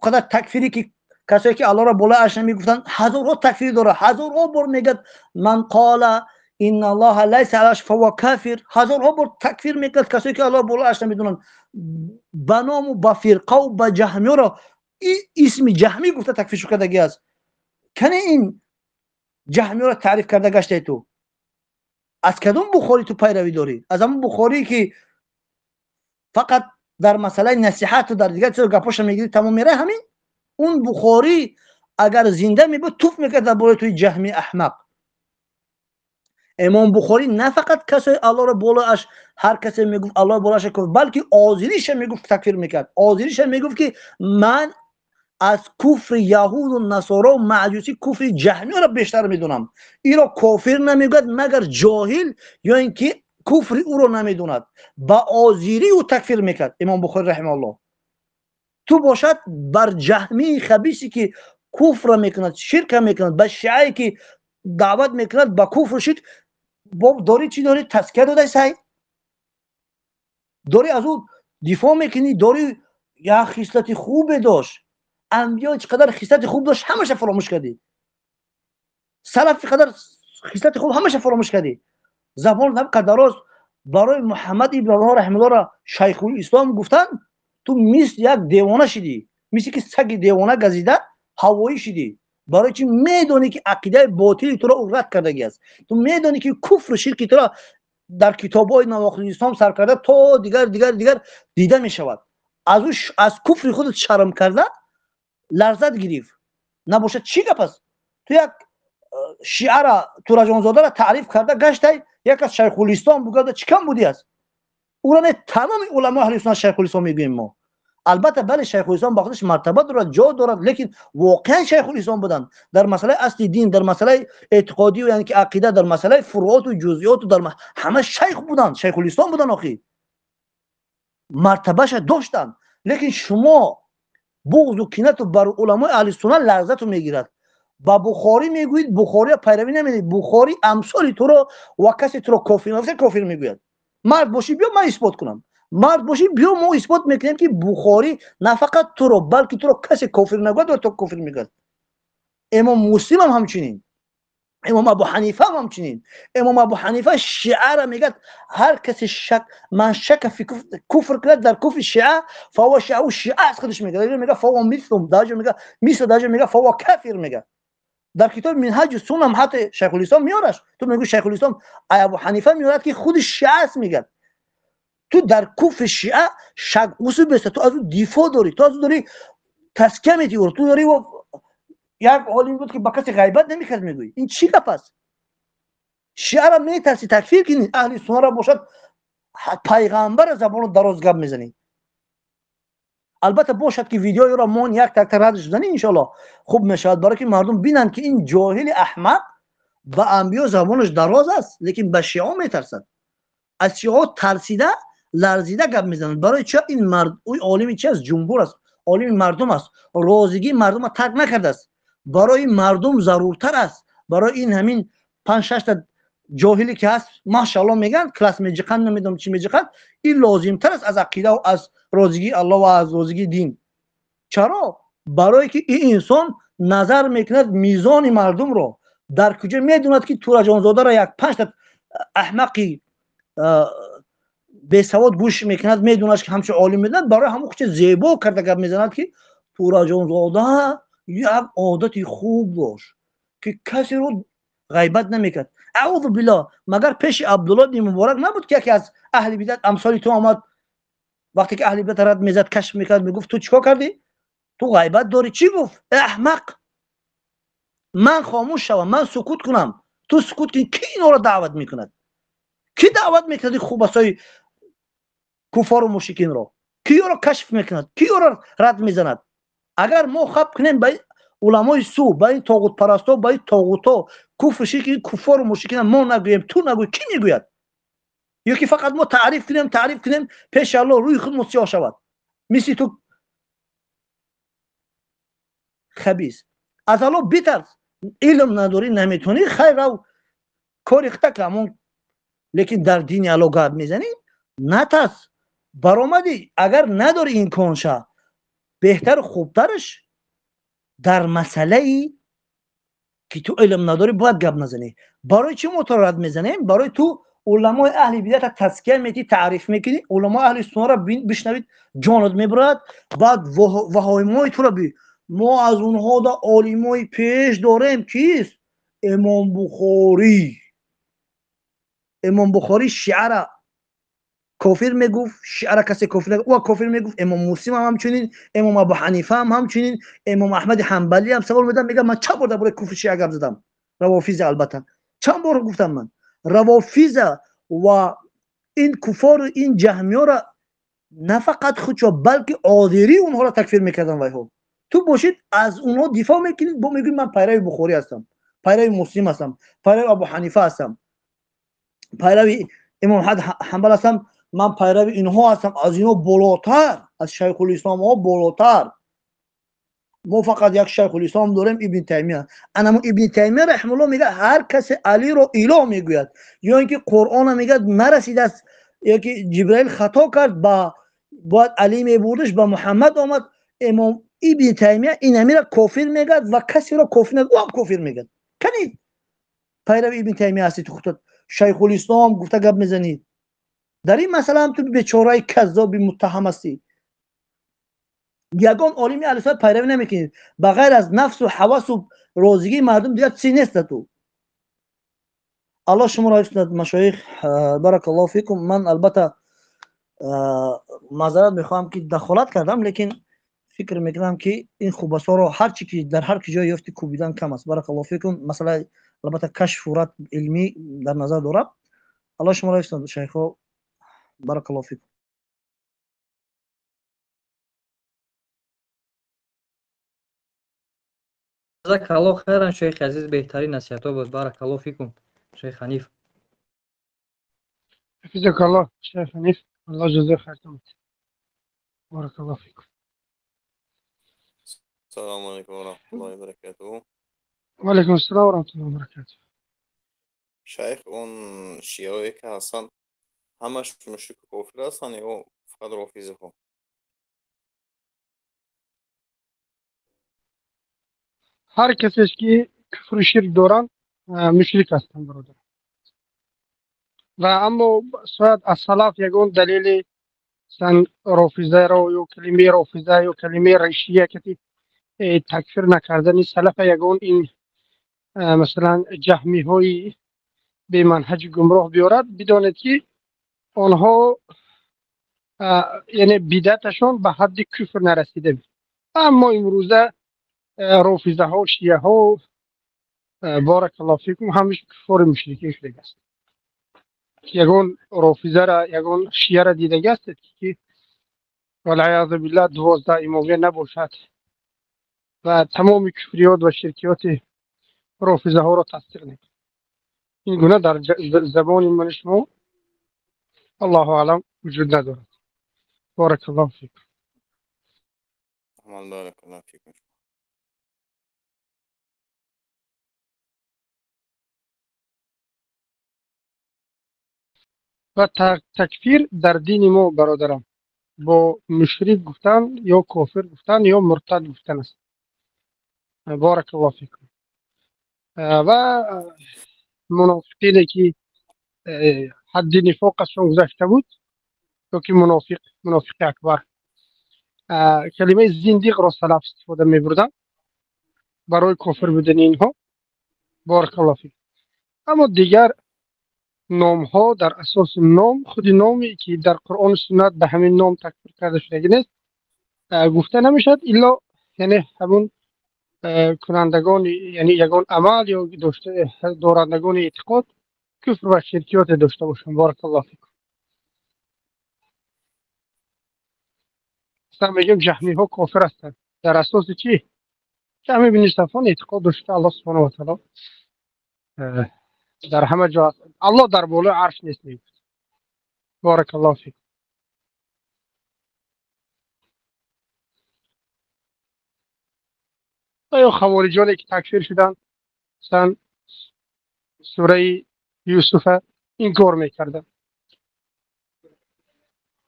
қадар такфире ки касое ки Аллоҳро болои арш намегуфтанд, ҳазорҳо такфир дорад, ҳазорҳо бор мегӯяд ман қола инна Аллоҳа лайса ала арш фаҳува кафир, ҳазорҳо бор такфир мекунад касое ки Аллоҳ болои арш намедонанд, ба ному ба фирқаву ба ҷаҳмиёро исми ҷаҳмӣ гуфта такфир шукардаги аст. Кане ин ҷаҳмиёро таъриф карда гаштаи ту? Аз кадом Бухорӣ ту пайравӣ дорӣ? Аз ҳамон Бухорӣ ки фақат дар масъалаи насиҳату дар дигар чизо гапоша мегирӣ, тамом мерай ҳамин? Он Бухорӣ агар зинда мебуд, туф мекард дар бораи туи ҷаҳми аҳмақ. Имом Бухорӣ на фақат касои Аллоҳро болоаш, ҳар касе мегуфт Аллоҳ болоаш куфр, балки озириша мегуфт такфир мекард. Озириша мегуфт ки ман аз куфри яҳуду насоро, маҷусӣ, куфри ҷаҳмиёро бештар медонам. Иро кофир намегӯяд магар ҷоҳил ё ин ки куфри ӯро намедонад. Ба озирӣ ӯ такфир мекард имом Бухорӣ раҳимаҳуллоҳ. Ту бошад бар ҷаҳмии хабисе ки куфра мекунад, ширка мекунад, ба шиае ки даъват мекунад ба куфру ширк, боб дорӣ чӣ дорӣ? Тазкия додай сай? Дорӣ аз ӯ дифоъ мекунӣ, дорӣ як хислати хубе дошт. Анбиё чӣ қадар хислати хуб дошт, ҳамаша фаромӯш кардӣ. Салаф чӣ қадар хислати хуб, ҳамаша фаромӯш кардӣ. Забон дароз барои Муҳаммад ибн Абдуллоҳ раҳимаҳуллоҳро шайхулислом гуфтанд, ту мисли як девона шидӣ, мисли ки саги девона газида ҳавоӣ шидӣ. Барои чӣ? Медонӣ ки ақидаи ботили туро ӯ рад кардагӣ аст. Ту медонӣ ки куфру ширки туро дар китобҳои навоқиди ислом сар карда то дигар дигар дигар дида мешавад. Аз ӯ аз куфри худат шарм карда ларзат гирифт. Набошад чӣ гап аст? Ту як шиара Тураҷонзодаро таъриф карда гаштай, як аз шайхулислом бугада, чӣ кам будӣ аст? Ӯро не, тамоми уламои аҳли суннат шайхулислом мегӯем мо. Албатта бале, шайхулислом ба худаш мартаба дорад, ҷо дорад, лекин воқеан шайхулислом буданд дар масъалаи асли дин, дар масъалаи эътиқодӣ, яъне ки ақида, дар масъалаи фуруоту ҷузъиёту дар ҳама шайх буданд, шайхулислом буданд, охи мартабаша доштанд. Лекин шумо буғзу кинату бар уламои аҳли суннат ларзату мегирад. Ба Бухорӣ мегӯед, Бухориро пайравӣ намедиҳед. Бухорӣ амсоли туро ва касе туро кофир нагуфта кофир мегӯяд. Мард бошӣ биё ман исбот кунам. Мард бошӣ, биё мо исбот мекунем, ки Бухорӣ на фақат туро, балки туро касе кофир нагӯяд ва то кофир мегӯяд. Имом Муслим ҳам ҳамчунин, имом Абу Ҳанифа ҳам ҳамчунин. Имом Абу Ҳанифа шиаро мегӯяд, ҳар касе шак ман шака фи куфр кунад дар куфри шиа, фаҳува шиа, ӯ шиа аст худаш мегӯяд. Дар ҷо мегӯяд фаҳува мислум, дар ҷо мегӯяд мисл, дар ҷо мегӯяд фаҳува кафир мегӯяд. Дар китоби Минҳаҷи Сунна ҳам ҳатто Шайхулислом меораш. Ту мегӯӣ Шайхулислом Абу Ҳанифа меорад, ки худи шиа аст мегӯяд. Ту дар куфри шиа шак усул беста, ту аз ӯ дифоъ дорӣ, ту аз ӯ дорӣ тазкия медиҳӣ ӯро, ту дорӣ як олим буд, ки ба касе ғайбат намекард мегӯӣ. Ин чӣ гап аст? Шиаро метарсӣ такфир кунӣ, аҳли суннаро бошад пайғамбара забону дароз гап мезанӣ. Албатта бошад, ки видеоеро мо як такта радш занӣ, иншоалло хуб мешавад, барое ки мардум бинанд, ки ин ҷоҳили аҳмақ ба анбиё забонаш дароз аст, лекин ба шиао метарсад. Аз шиао тарсида ларзида гап мезанад. Барои чӣ? Ин мард ӯ олими чи аст? Ҷумҳур аст, олими мардум аст, розигии мардумро тарк накардааст, барои мардум заруртар аст. Барои ин ҳамин панҷ шашта ҷоҳиле, ки ҳаст, машаалло мегӯянд, класс меҷиқанд, намедонам чӣ меҷиқанд, ин лозимтар аст аз ақида, аз розигии Аллоҳ ва аз розигии дин. Чаро? Барое ки ин инсон назар мекунад мизони мардумро дар куҷо, медонад, ки Тураҷонзодаро як панҷта аҳмақи бесавод гӯш мекунад, медонад, ки ҳамчун олим медонад. Барои ҳамон хуча зебо карда гап мезанад, ки Тураҷонзода як одати хуб дошт, ки касеро ғайбат намекард. Аузу биллоҳ, магар пеши Абдулло ибни Муборак набуд, ки яке аз аҳли бидат амсоли ту омад, вақте ки аҳли бидат рад мезад, кашф мекард, мегуфт: ту чӣ кор кардӣ, ту ғайбат дорӣ. Чӣ гуфт? Э аҳмақ, ман хомӯш шавам, ман сукут кунам, ту сукут кунӣ, ки инҳоро даъват мекунад? Кӣ даъват мекунад ин хубасои куфору мушрикинро? Кӣ ёро кашф мекунад? Кӣ ёро рад мезанад? Агар мо хаб кунем ба уламои су, ба ин тоғутпарасто, ба ин тоғуто, куфр, ширки куфору мушрикина мо нагӯем, ту нагӯй, кӣ мегӯяд? Ё ки фақат мо таъриф кунем, таъриф кунем, пеши Аллоҳ рӯи худмо сиёҳ шавад мисли ту хабис. Аз Аллоҳ битарс. Илм надорӣ, наметонӣ, хайр, рав кори хита ка, лекин дар дини Аллоҳ гап мезанӣ, натарс. Баромадӣ, агар надорӣ имконша, беҳтару хубтараш дар масъалае, ки ту илм надорӣ, бояд гап назанӣ. Барои чӣ мо туро рад мезанем? Барои ту уламои аҳли бидата тазкия метӣ, таъриф мекунӣ, уламои аҳли суннаро бишнавид, ҷонат мебурад. Баъд ваҳоимои туро би мо аз онҳо да олимои пеш дорем. Кист? Имом Бухорӣ. Имом Бухорӣ шиара кофир мегуфт, шиара касе кофир ӯ кофир мегуфт. Имом Муслим ҳам ҳамчунин, имом Абу Ҳанифа ҳам ҳамчунин, имом Аҳмади Ҳанбалӣ ҳам. Савол медам, мегӯям: ман чанд бор дар бораи куфри шиа гап задам, равофиза, албатта чанд бор гуфтам, ман равофиза ва ин куфору ин ҷаҳмиёра на фақат худшо, балки озирии онҳоро такфир мекардам. Вайҳо ту бошид, аз онҳо дифоъ мекунӣ, бо мегӯӣ: ман пайрави Бухорӣ ҳастам, пайрави Муслим ҳастам, пайрави Абу Ҳанифа ҳастам, пайрави имом Ҳанбал ҳастам, ман пайрави инҳо ҳастам, аз инҳо болотар, аз шайхулисломҳо болотар. Мо фақат як шайхулислом дорем, Ибни Таймия. Анамо Ибни Таймия раҳимауллоҳ мегӯяд: ҳар касе Алиро илоҳ мегӯяд ё ин ки Қуръона мегӯяд нарасидааст, ё ки Ҷибраил хато кард, ба бояд Али мебурдаш, ба Муҳаммад омад, имом Ибни Таймия ин амира кофир мегӯяд ва касеро кофир нагӯяд, ӯ ҳам кофир мегӯяд. Кани пайрави Ибни Таймия ҳастӣ ту, худат шайхулислом гуфта гап мезанӣ. Дар ин масъала ҳам ту бечораи каззоби муттаҳам ҳастӣ. Ягон олими аҳли суннат пайравӣ намекунӣ, ба ғайр аз нафсу ҳавасу розигии мардум дигар чизе нест ту. Аллоҳ шуморо ҳифз кунад, машоих, баракаллоҳу фикум. Ман албатта маъзарат мехоҳам, ки дахолат кардам, лекин фикр мекунам, ки ин хубасоро ҳар чи ки дар ҳар ки ҷой ёфти, кӯбидан кам аст. Баракаллоҳу фикум. Масъалаи албатта кашфу рад илмӣ дар назар дорам. Аллоҳ шуморо ҳифз кунад, шайхҳо, баракаллоҳу фикум. Ҷазакаллоҳ хайран, шейхи азиз, беҳтарин насиҳатҳо буд. Баракаллоҳ фикум, шейх Ҳаниф. Ҳафизакаллоҳ, шейх Ҳаниф, Аллоҳ ҷазои хайртон бидиҳад. Баракаллоҳ фикум. Салому алайкум ва раҳматуллоҳи ва баракатуҳ. Ва алайкум ассалом ва раҳматуллоҳи ва баракатуҳ. Шайх, он шиаое, ки ҳастанд, ҳамаш мушрику кофир ҳастанд ё Фақат рофизаҳо. Ҳар касеш ки куфру ширк доранд, мушрик ҳастанд, бародар. Ва аммо шояд аз салаф ягон далели сан рофизаро ё калимаи рофиза ё калимаи шия кати такфир накардани салафа ягон ин масалан ҷаҳмиҳои беманҳаҷи гумроҳ биёрад, бидонед ки онҳо яъне бидъаташон ба ҳадди куфр нарасида буд. Аммо имрӯза рофизаҳо, шияҳо, баракаллоҳу фикум, ҳамаш куффори мушрикин шудагиаст. Ягон рофизара, ягон шияра дидагиастед ки валъаязу биллаҳ 12 имомия набошад ва тамоми куфриёт ва ширкиёти рофизаҳоро тасдиқ мекунад. Ин гуна дар забони мани шумо аллоҳу аълам вуҷуд надорад. Баракаллоҳу фикум. Баракаллоҳу фикум. Ва такфир дар дини мо, бародарам, бо мушрик гуфтан ё кофир гуфтан ё муртад гуфтан аст. Баракаллоҳу фикум. Ва мунофиқине ки ҳадди нифоқашон гузашта буд ё ки мунофиқ, мунофиқи акбар, калимаи зиндиқро салаф истифода мебурданд барои кофир будани инҳо. Баракаллоҳу фикум. Аммо дигар номҳо дар асоси ном, худи номе ки дар Қуръону суннат ба ҳамин ном такфир карда шудагӣ нест, гуфта намешавад, илло яъне ҳамун кунандагони, яъне ягон амал ё дорандагони эътиқод куфр ва ширкиёте дошта бошанд. Баракаллоҳу фикум. Масалан мегӯем ҷаҳмиҳо кофир ҳастанд. Дар асоси чӣ? Ҷаҳми ибни Сафвон эътиқод дошта Аллоҳ субҳонаҳу ва таъоло дар ҳама ҷо аст, Аллоҳ дар болои арш нест мегуфт. Баракаллоҳу фикум. Ва ё хавориҷоне ки такфир шуданд, масалан сураи Юсуфа инкор мекарданд.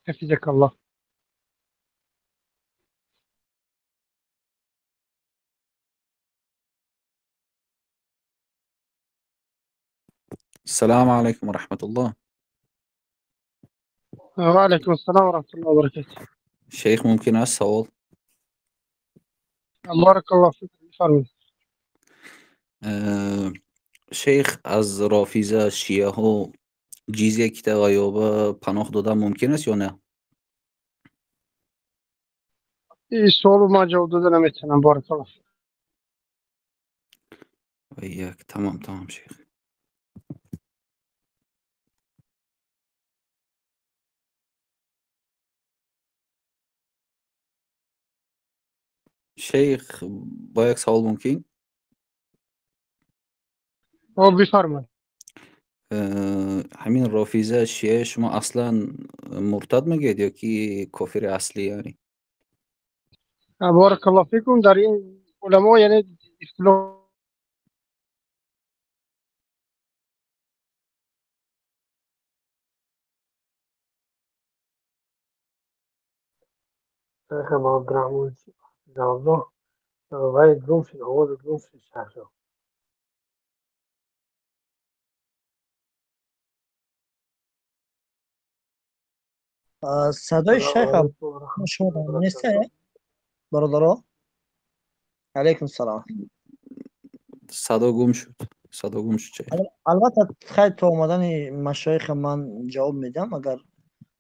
Ҳафизакаллоҳ. السلام عليكم ورحمة الله. وعليكم السلام ورحمة الله وبركاته. شيخ ممكن السؤال؟ بارك الله فيك. بفرمایید. شیخ از رافیزه شیعه ها جیزیه که غیابه پناه دادن ممکن است یا نه؟ این سوالو من جواب داده نمیتونم. بارک الله فیک. یک تمام تمام شیخ. شیخ با یک سوال ممکن؟ بفرمایید. همین رافیزه شیعه شما اصلا مرتد میگید یا کی کافر اصلی یعنی؟ بارک الله فیکم. در این علما یعنی اختلاف شیخ عبدالرحمن الله وای گم شد، آواز گم شد شیخ. صدای شیخ شما نیست برادرها؟ علیکم السلام. صدا گم شد، صدا گم شد. البته خیلی تا آمدن مشایخ من جواب میدم اگر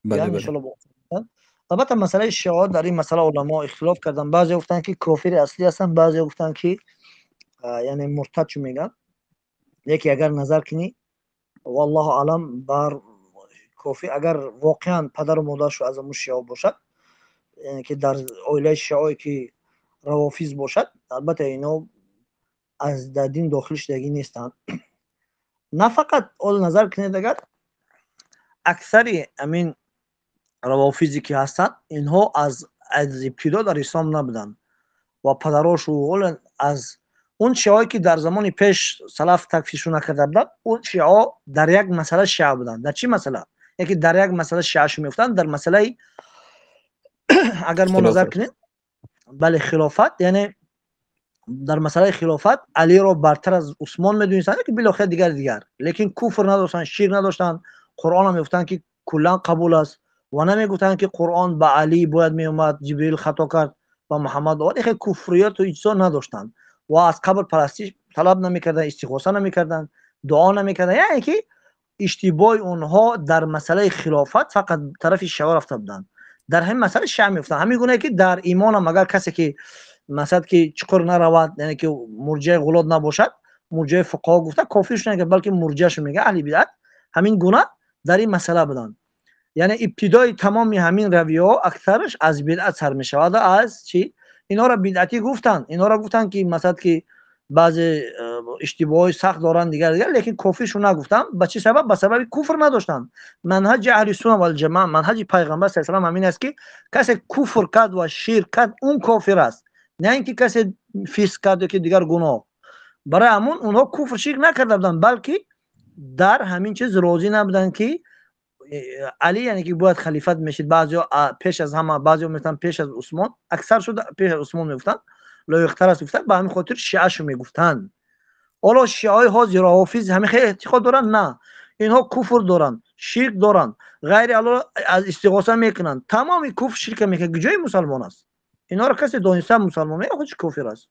بله بله. البته مسئله شیعه در این مسئله علما اختلاف کردن. بعضی گفتن که کافر اصلی هستن، بعضی گفتن که یعنی مرتد چو میگن. یکی اگر نظر کنی والله اعلم بر کافی، اگر واقعا پدر و مادرش از اون شیعه باشد، یعنی که در عائله شیعه که روافیز باشد، البته اینا از در دین داخل شدگی نیستند. نه فقط اول نظر کنید، اگر اکثری امین روافیزی که هستند اینها از ابتدا در اسلام نبودند و پدراشو از اون شیعه‌ای که در زمان پیش سلف تکفیرشون نکرده بودند، اون شیعه در یک مسئله شیعه بودند. در چی مسئله؟ یکی در یک مسئله شیعه شو می‌افتند، در مسئله Агар мо назар кунем, бале, хилофат, яъне дар масъалаи хилофат Алиро бартар аз Усмон медонистанд, ки билохира дигар, лекин куфр надоштанд, ширк надоштанд. Қуръон ҳам мегуфтанд, ки куллан қабул аст ва намегуфтанд, ки Қуръон ба Али бояд меомад, Ҷибрил хато кард ва Муҳаммад овард. Хеле куфриёту иҷзо надоштанд ва аз қабрпарастӣ талаб намекарданд, истиғоса намекарданд, дуо намекарданд. Яъне ки иштибоҳи онҳо дар масъалаи хилофат фақат тарафи шиа рафта буданд. Дар ҳамин масъала шиа мегуфтанд. Ҳамин гуна ки дар имонам агар касе ки масалан ки чуқур наравад, яъне ки мурҷиаи ғулот набошад, мурҷиаи фуқаҳо гуфта кофирш нагӯяд, балки мурҷиашо мегӯяд аҳли бидъат. Ҳамин гуна дар ин масъала буданд. Яъне ибтидои тамоми ҳамин равияҳо аксараш аз бидъат сар мешавад. Аз чӣ? Инҳоро бидъатӣ гуфтанд, инҳоро гуфтанд, ки масалан ки баъзе иштибоҳҳои сахт доранд, дигар, лекин кофиршо нагуфтанд. Ба чӣ сабаб? Ба сабаби куфр надоштанд. Манҳаҷи аҳли сунна вал ҷамоа, манҳаҷи пайғамбар саллаллоҳу алайҳи васаллам ҳамин аст, ки касе куфр кард ва ширк кард, он кофир аст, на ин ки касе фисқ кард ё ки дигар гуноҳ. Барои ҳамун онҳо куфр ширк накарда буданд, балки дар ҳамин чиз розӣ набуданд, ки Али яъне ки бояд халифат мешид. Баъзеҳо пеш аз ҳама, баъзеҳо мегуфтанд пеш аз Усмон, аксар шуда пеш аз Усмон мегуфтанд, лоиқтар аст гуфтанд, ба ҳамин хотир шиашо мегуфтанд. Ҳоло шиаҳои ҳозир ҳофиз ҳамин хеле эътиқод доранд? На, инҳо куфр доранд, ширк доранд, ғайри Аллоҳ аз истиғоса мекунанд, тамоми куфр ширка мекунанд. Куҷои мусалмон аст? Инҳоро касе дониста мусалмон мегӯяд, худш кофир аст.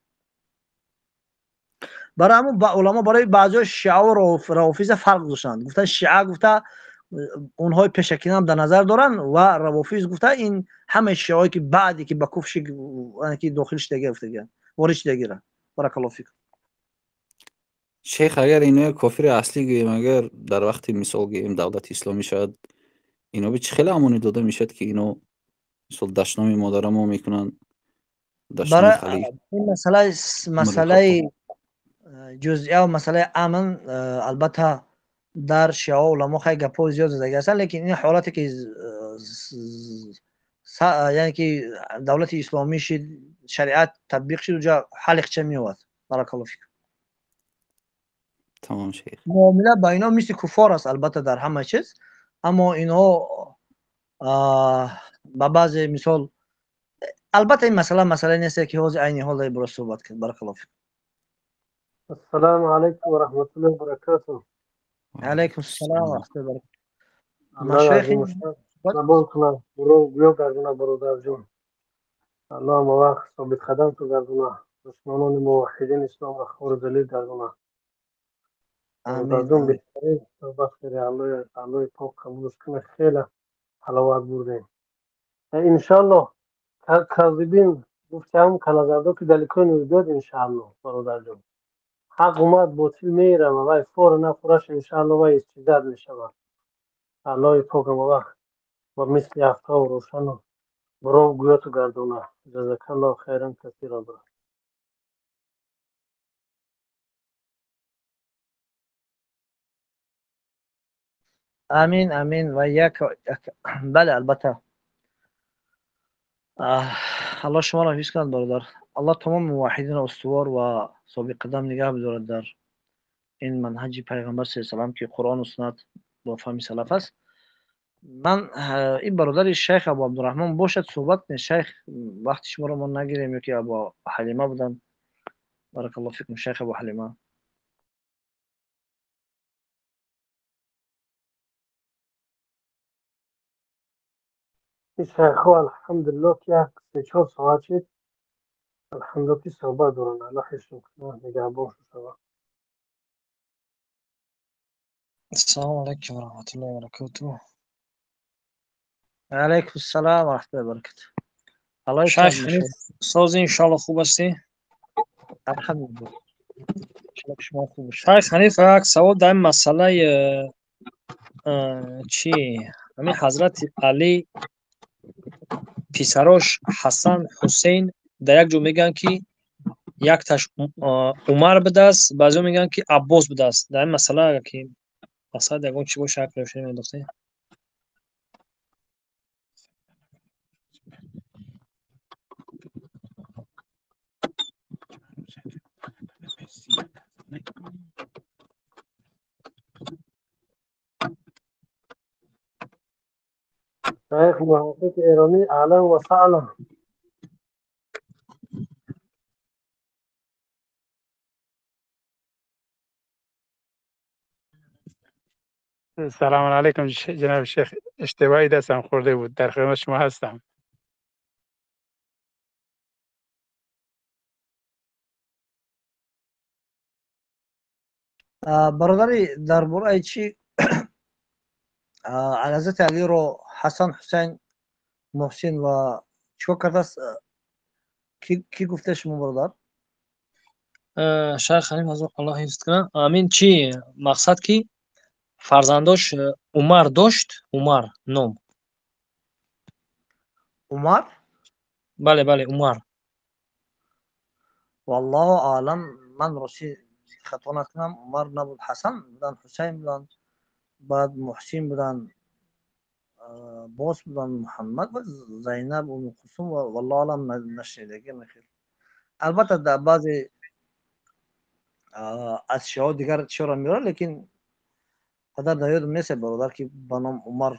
Барои ҳамун ба уламо барои баъзеҳо шиаву равофиза фарқ гузоштанд. Гуфтанд шиа гуфта онҳои пешакинам дар назар доранд ва равофиз гуфта ин ҳамаи шиаҳое ки баъде ки ба куфр ширк ки дохил шудагӣ гуфтагианд, ворид шудагира. Баракаллоҳу фикум. Шейх, агар ино кофири аслӣ гӯем, агар дар вақти мисол гӯем давлати исломӣ шавад, ино би чӣ хеле амонӣ дода мешавад, ки ино мисол дашноми модарамо мекунанд, дашноми барои халиф ин масъалаи ҷузъия ва масъалаи амн, албатта дар шиао уламо хеле гапҳои зиёд задагӣ ҳастанд, лекин ин ҳолате ки яъне ки давлати исломӣ шид, шариат татбиқ шид, уҷа ҳалли хча меовад. Баракаллоҳу фикум. Тамом, шейх. Муомила ба инҳо мисли куффор аст, албатта дар ҳама чиз, аммо инҳо ба баъзе мисол, албатта ин масъала масъалае нест, ки ҳозир айни ҳол дар бора суҳбат кард. Баракаллоҳу фикум. Ассалому алайкум ва раҳматуллоҳи ва баракатуҳ. Алайкум ассалом ва раҳматуллоҳи ва баракатуҳ. Аллоҳ қабул кунад, гӯё гардона бародарҷон. Аллоҳ ҳамавақт собитқадам ту гардона, душманони мувахҳидин исломро хору залил гардона. Бародарҷон, беҳтарин суҳбат кардӣ, Аллоҳи пок қабулш кунад, хеле ҳаловат бурдем. Иншааллоҳ казибин гуфтам калазардо ки даликони биёд, иншааллоҳ бародарҷон. Ҳақ омад, ботил мерава, вай фора нафураш, иншааллоҳ вай истидад мешавад. Аллоҳи пок ҳамавақт ба мисли афтоб рӯшану буров гӯёту гардона. Ҷазакаллоҳу хайран касира. Амин, амин ва як бале, албатта. Аллоҳ шуморо ҳифз кунад, бародар. Аллоҳ тамоми мувахҳидинро устувор ва собиққадам нигаҳ бидорад дар ин манҳаҷи пайғамбар саллаллоҳу алайҳи васаллам, ки Қуръону суннат бо фаҳми салаф аст. Ман ин бародари шайх Абу Абдурраҳмон бошад, суҳбат кунед. Шайх, вақти шуморо мо нагирем, ё ки Абу Ҳалима буданд. Баракаллоҳу фикум, шайх Абу Ҳалима. Ин шайхҳо алҳамдулиллоҳ ки як се-чор соат шид, алҳамдулиллоҳ ки суҳбат доранд. Аллоҳ ҳифзшон кунад, нигаҳбоншон шавад. Ассалому алайкум ва раҳматуллоҳи ва баракатуҳ. Алайкум ассалом ва раҳматуллоҳи ва баракатуҳ. Аллоҳ шайх Ҳаниф, сози иншоаллоҳ хуб ҳастӣ? Алҳамдулиллоҳ. Иншоаллоҳ шумо хуб бошед. Шайх Ҳаниф, як савол дар ин масъалаи чӣ? Ҳамин Ҳазрати Алӣ писарош Ҳасан, Ҳусейн дар як ҷо мегӯянд, ки якташ Умар будааст, баъзеҳо мегӯянд, ки Аббос будааст. Дар ин масъала агар ки масъала ягон чӣ боша, як равшанӣ меандохтем. شیخ محقق ایرانی اهلا و سهلا. سلام علیکم جناب شیخ، اشتباهی دستم خورده بود، در خدمت شما هستم. برادری در باره چی حضرت علی رو حسن، حسین، محسن و چیکار کرده است؟ کی گفته شما برادر؟ شیخ حنیف از الله حفظ کنه. امین چی مقصد کی فرزنداش عمر داشت، عمر نام عمر؟ بله بله عمر. والله اعلم، من راستی خطا نکنم عمر نبود، حسن بودن، حسین بودن، بعد محسن بودن، باز بودن، محمد و زینب و ام کلثوم و والله اعلم نشنیدگی خیر. البته در بعضی از شیعه دیگر چرا میاره، لیکن قدر در یادم نیست برادر که به نام عمر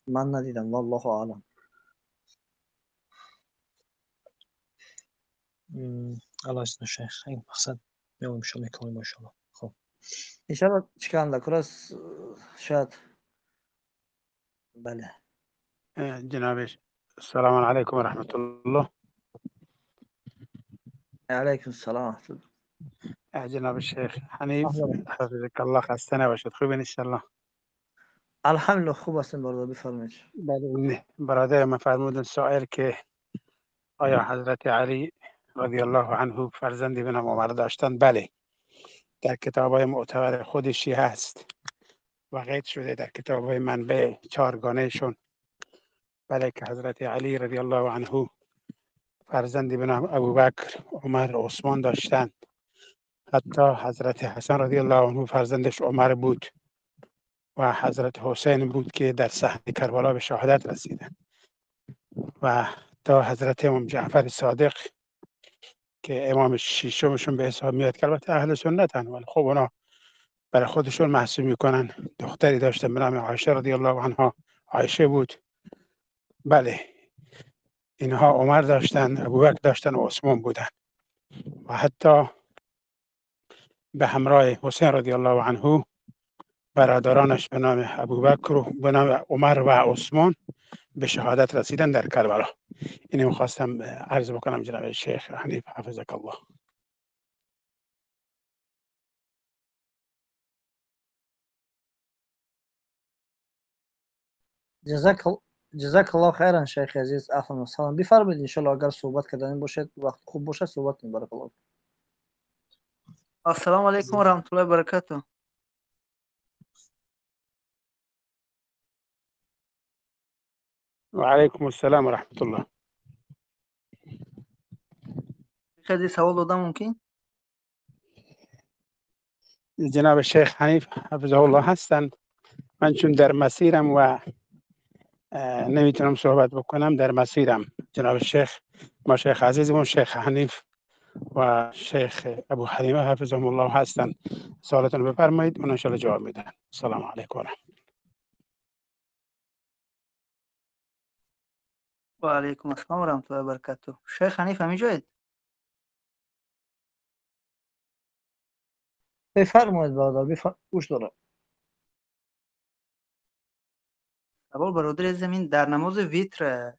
من ندیدم، والله اعلم. الله یستر شیخ، این مقصد میام شما میکنیم ان. خب انشالله چیکار کراس شاید. بله جناب السلام علیکم و رحمت الله. علیکم السلام. جناب شیخ حنیف حفظك الله، خسته نباشید، خوب ان شاء الله. الحمدلله خوب هستم برادر، بفرمایید. بله برادر من فرمودن سائل که آیا حضرت علی رضی الله عنه فرزندی به نام عمر داشتن؟ بله، در کتاب های معتبر خود شیعه هست و قید شده در کتاب های منبع چهارگانه شون. بله که حضرت علی رضی الله عنه فرزندی به نام ابوبکر، عمر، عثمان داشتند. حتی حضرت حسن رضی الله عنه فرزندش عمر بود و حضرت حسین بود که در صحنه کربلا به شهادت رسیدند و تا حضرت امام جعفر صادق که امام ششمشون به حساب میاد که البته اهل سنتن ولی خب اونا برای خودشون محسوب میکنن، دختری داشتن به نام عایشه رضی الله عنها، عایشه بود. بله اینها عمر داشتن، ابوبکر داشتن و عثمان بودن و حتی به همراه حسین رضی الله عنه برادرانش به نام ابوبکر و به نام عمر و عثمان به شهادت رسیدن در کربلا. اینو خواستم عرض بکنم جناب شیخ حنیف حفظک الله. جزاک الله خیرا شیخ عزیز، اهلا و سهلا. بفرمایید ان شاء الله اگر صحبت کردنی باشد، وقت خوب باشه صحبت کنیم. بارک الله. السلام علیکم و رحمت الله و برکاته. و علیکم السلام و رحمت الله. خیلی سوال دادم ممکن؟ جناب شیخ حنیف حفظه الله هستند. من چون در مسیرم و نمیتونم صحبت بکنم، در مسیرم. جناب شیخ، ما شیخ عزیزمون شیخ حنیف و شیخ ابو حلیمه حفظهم الله هستند. سوالتون بفرمایید، من ان شاء الله جواب میدم. السلام علیکم و رحمت و علیکم السلام و رحمت الله و برکاته. شیخ حنیف همینجایید؟ بفرمایید برادر، گوش دارم. اول برادر زمین در نماز ویتر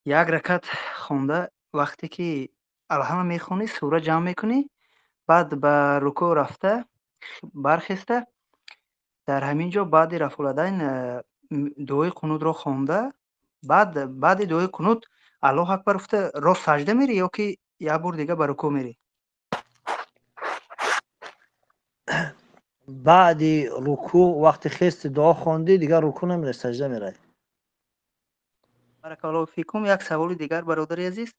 یک رکعت خونده، وقتی که الحمد میخونی سوره جمع میکنی، بعد به رکوع رفته برخسته، در همین جا بعد رفع الیدین دعای قنوت رو خونده، بعد دعای قنوت الله اکبر گفته راست سجده میری یا که یک بار دیگه به رکوع میری؟ بعد رکوع وقتی خست دعا خواندی دیگه رکوع نمیره، سجده میره. بارک الله فیکم. یک سوال دیگر برادر عزیز.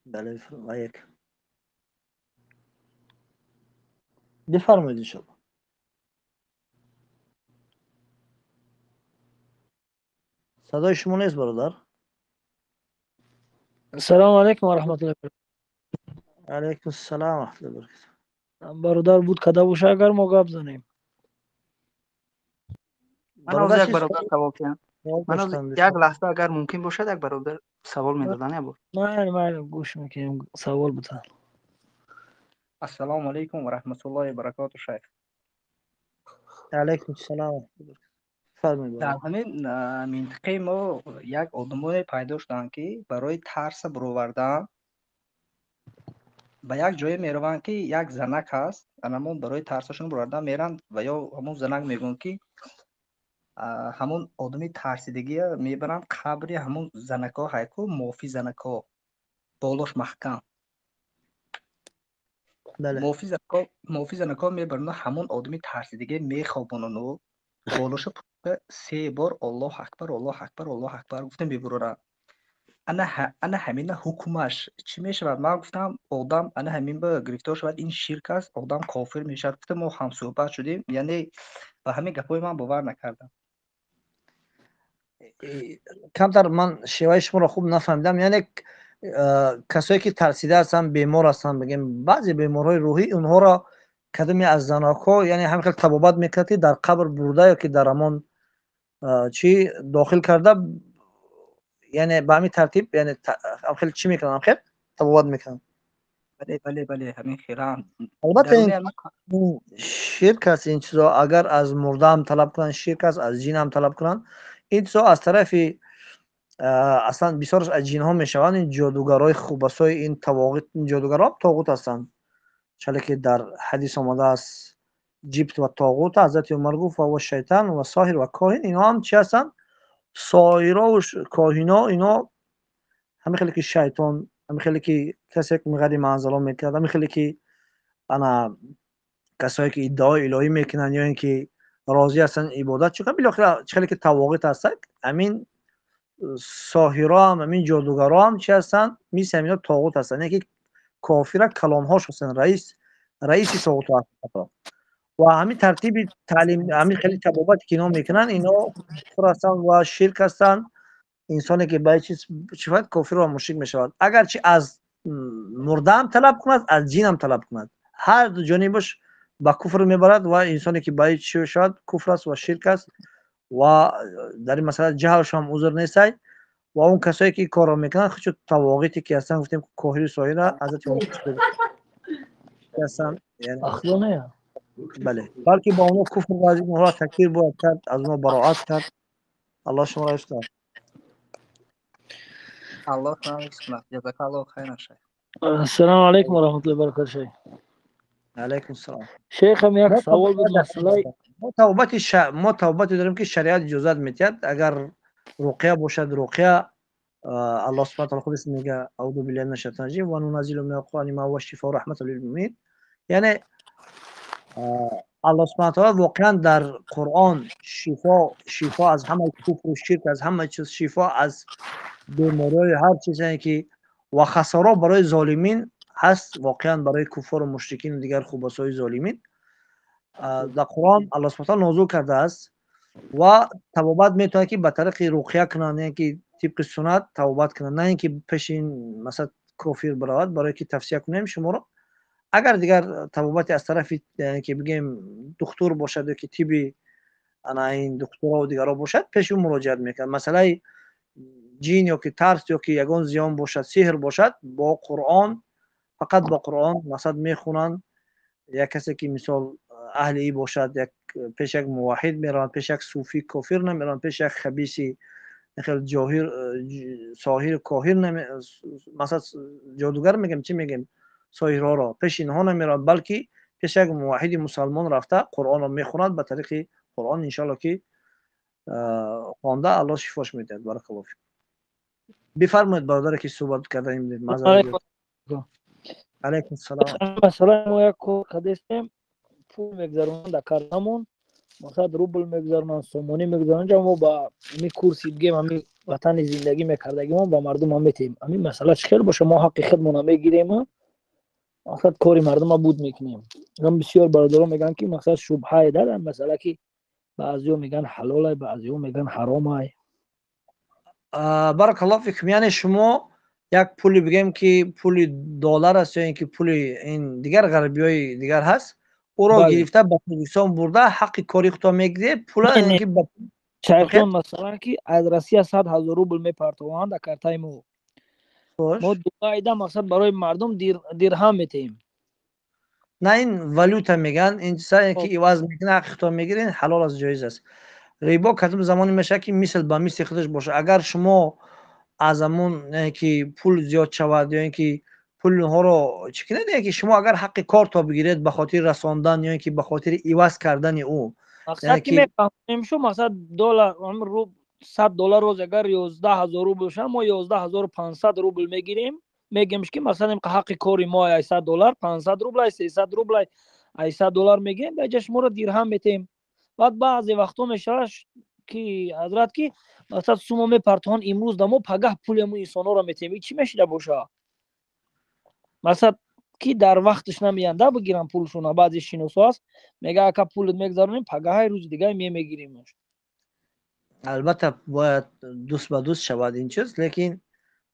بله یک بفرمایید ان شاء الله. صدای شما نیست برادر. السلام علیکم و رحمت الله. علیکم السلام و رحمت الله و برکاته. برادر بود کدا باشه اگر ما گپ زنیم. من از یک برادر سوال کنم. Савол Ман доштам. як лаҳза, агар мумкин бошад, як бародар савол медодан як бор. Майли, майли, гӯш мекунем, савол бутан. Ассалому алайкум ва раҳматуллоҳи ва баракоту, шайх. Алайкум салом, фармоед. Дар бародар. Ҳамин минтақаи мо як одамое пайдо шуданд, ки барои тарса буровардан ба як ҷое мераванд, ки як занак ҳаст. Анамон барои тарсашон буровардан меранд ва ё ҳамон занак мегӯянд, ки ҳамон одами тарсидагия мебаранд қабри ҳамон занакҳо, ҳайку мофи занакҳо, болош маҳкам. Бале. Мофи занакҳо мебаранду ҳамон одами тарсидагия мехобонану болоша пӯшида се бор «Аллоҳ акбар, Аллоҳ акбар, Аллоҳ акбар» гуфта мебуроранд. Ана ҳамина ҳукмаш чӣ мешавад? Ман гуфтам, одам ана ҳамин ба гирифтор шавад, ин ширк аст, одам кофир мешавад, гуфта мо ҳамсӯҳбат шудем, яъне ба ҳамин гапҳои ман бовар накардам. Камтар ман шеваи шуморо хуб нафаҳмидам. Яъне касое ки тарсида ҳастанд, бемор ҳастанд, бигем, баъзе беморҳои рӯҳӣ, онҳоро кадоме аз занакҳо, яъне ҳамин хел табобат мекунад, ки дар қабр бурда ё ки дар ҳамон чӣ дохил карда, яъне ба ҳамин тартиб, яъне хел чӣ мекунанд, ҳамхел табобат мекунанд? Бале, ҳамин хелам. Албатта, ин даруни ҳамин ширк аст. Ин чизо агар аз мурдаам талаб кунанд, ширк аст, аз ҷинам талаб кунанд, ин чизо аз тарафи аслан бисёраш аз ҷинҳо мешаванд. Ин ҷодугарҳои хубасои ин тавоғит, ин ҷодугарҳо тоғут ҳастанд, чале ки дар ҳадис омадааст: ҷибт ва тоғут. Ҳазрати Умар гуфт: ва шайтан ва соҳир ва коҳин. Инҳо ҳам чӣ ҳастанд? Соҳиро коҳино. Ино ҳамин хеле ки шайтон, ҳамин хеле ки касе ки ғайри манзало мекунад, ҳамин хеле ки ана касое ки иддаои илоҳӣ мекунанд ё ин ки розӣ ҳастанд ибодат чӣ кунанд, билохира чӣ хеле ки тавоғит ҳастанд, ҳамин соҳиро ҳам, ҳамин ҷодугаро ҳам чӣ ҳастанд? Мисли ҳамино тоғут ҳастанд, яке кофира калонҳош ҳастанд, раиси тоғутҳо ҳастанд. Ва ҳамин тартиби таълим, ҳамин хеле табобате ки ино мекунанд, ино куфр ҳастанд ва ширк ҳастанд. Инсоне ки ба чиз чифат кофир ва мушрик мешавад, агарчи аз мурдаам талаб кунад, аз ҷинам талаб кунад, ҳар ду ҷонибаш ба куфр мебарад. Ва инсоне ки ба чи шавад, куфр аст ва ширк аст ва дар ин масъала ҷаҳлшон узр нестай. Ва он касое ки корро мекунанд, хучу тавоғите ки ҳастанд, гуфтем, коҳиру соҳира, ҳазрати ҳастанд. Бале, балки ба онҳо куфр вазид, онҳоро такфир бояд кард, аз онҳо бароат кард. Аллоҳ шуморо ҳифз кунад. Аллоҳ шуморо ҳифз кунад. Ҷазакаллоҳу хайран, шайх. Ассалому алайкум ва раҳматуллоҳи ва баракатуҳ, шайх. Алайкум салом. Шейхам, як савол буд, масъалаи Мо тавбате дорем, ки шариат иҷозат медиҳад. Агар руқия бошад, руқия Аллоҳ субҳана таала худаш мега: аузу биллаҳи минаш шайтони раҷим, ва нуназзилу минал қуръони ма ҳува шифоу раҳматун лилмуъминин. Яъне Аллоҳ субҳана таала воқеан дар Қуръон шифо аз ҳамаи куфру ширк, аз ҳама чиз, шифо аз бемориҳои ҳар чиз, яъне ки ва хасоро барои золимин ҳаст, воқеан барои куффору мушрикину дигар хубасои золимин дар Қуръон Аллоҳ субҳана таала нозул кардааст. Ва табобат метавонад, ки ба тариқи руқия кунанд, яъне ки тибқи суннат табобат кунанд, на ин ки пеши ин масалан кофир биравад. Барое ки тавсия кунем шуморо, агар дигар табобате аз тарафи, яъне ки бигем, духтур бошад ё ки тиби ана ин духтурову дигарҳо бошад, пеши ӯ муроҷиат мекунад. Масъалаи ҷин ё ки тарс ё ки ягон зиён бошад, сеҳр бошад, бо Қуръон, фақат бо Қуръон масалан мехонанд. Як касе ки мисол аҳли и бошад, як пеш як муваҳид мераванд, пеш як суфӣ кофир намераванд, пеш як хабиси хел ҷоҳир соҳир коҳир, масалан ҷодугар мегем, чӣ мегем, соҳирҳоро, пеши инҳо намераванд, балки пеш як муваҳиди мусалмон рафта Қуръонро мехонад. Ба тариқи Қуръон иншоалло ки хонда, Аллоҳ шифош медиҳад. Баракаллоҳу фик. Бифармоед, бародаре ки суҳбат кардаем. Алайкум салом. Масалан, мо як кор кардастем, пул мегузаронанд дар картамон, масалан рубл мегузаронанд, сомонӣ мегузаронанд. Ҷа мо ба ами курси бигем, ами ватани зиндагӣ мекардагимон, ба мардум ҳам метиҳем. Ами масъала чӣ хел боша? Мо ҳаққи худмона мегирем, мақсад кори мардума буд мекунем. Ам бисёр бародарон мегӯянд, ки мақсад шубҳае дар ам масъала, ки баъзеҳо мегӯянд ҳалолай, баъзеҳо мегӯянд ҳаромай. Баракаллоҳу фикум. Яъне шумо як пули, бигем ки пули доллар аст ё ин ки пули ин дигар ғарбиҳои дигар ҳаст, ӯро гирифта ба Тоҷикистон бурда, ҳаққи кори худро мегиред, пула ки ба Шайхҷон, масалан, ки аз Россия 100 000 рубл мепартованд дар картаи мо. Мо Дубайда, мақсад, барои мардум дирҳам метаҳем. На, ин валюта меган, ин чизае ки иваз мекунад, ҳаққи худтон мегирен, ҳалол аст, ҷоиз аст. Рибо кадом замоне мешавад, ки мисл ба мисли худаш бошад. Агар шумо аз ҳамон, ки пул зиёд шавад ё ин ки пулҳоро чӣ кунед, ё ки шумо агар ҳаққи корто бигиред ба хотири расондан ё ин ки ба хотири иваз кардани ӯ. Мақсад ки мефаҳмем шу, мақсад, доллар 100 доллар роз агар 11 000 рубл шавад, мо 11 500 рубл мегирем, мегем ки масалан ҳаққи кори мо ай 100 доллар 500 рубл, ай 300 рубл, ай 100 доллар мегирем, дар ҷа шуморо дирҳам метаҳем. Баъд баъзе вақтҳо мешавад ки, ҳазрат, ки масалан сумо мепартоҳанд имрӯз да мо, пагаҳ пули ҳамун инсонҳоро метаҳем. Чӣ мешида боша? Масалан, ки дар вақташ намеянд да бигиранд пулшона. Баъзе шиносо ҳаст, мега: «Ака, пулат мегзаронем, пагаҳай рӯзи дига мегирем». Албатта, бояд дӯст ба дӯст шавад ин чиз, лекин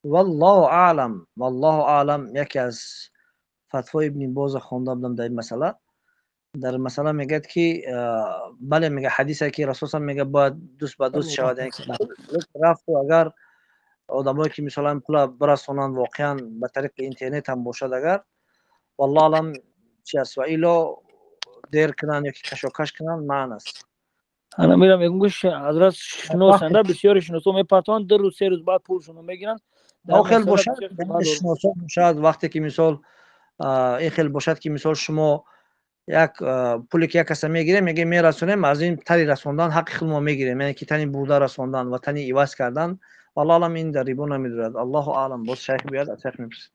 валлоҳу аълам, валлоҳу аълам. Яке аз фатвои Ибни Боза хонда будам дар ин масъала. Дар масъала мегӯяд, ки бале, мега, ҳадисе ки Расул мега, бояд дӯст ба дӯст шавад, рафту агар одамое ки мисолан пула бирасонанд, воқеан ба тариқи интернет ҳам бошад агар, валлоҳу аълам чи аст, ва ило дер кунанд ё ки кашокаш кунанд, маън аст. Ана мера мегӯм, ки ҳазрат шиносанда, бисёри шиносо мепартованд, 2 рӯз, 3 рӯз баъд пулшонро мегиранд. Хел бошад, шиносо бошад, вақте ки мисол ин хел бошад, ки мисол шумо як пуле ки як каса мегирем, мегем, мерасонем, аз ин тари расондан ҳаққи худ мо мегирем, яъне ки тани бурда расондан ва тани иваз кардан, валлоҳу аълам, ин дар рибо намедурад. Аллоҳу аълам. Боз шайх биёяд, аз шайх мепурсед.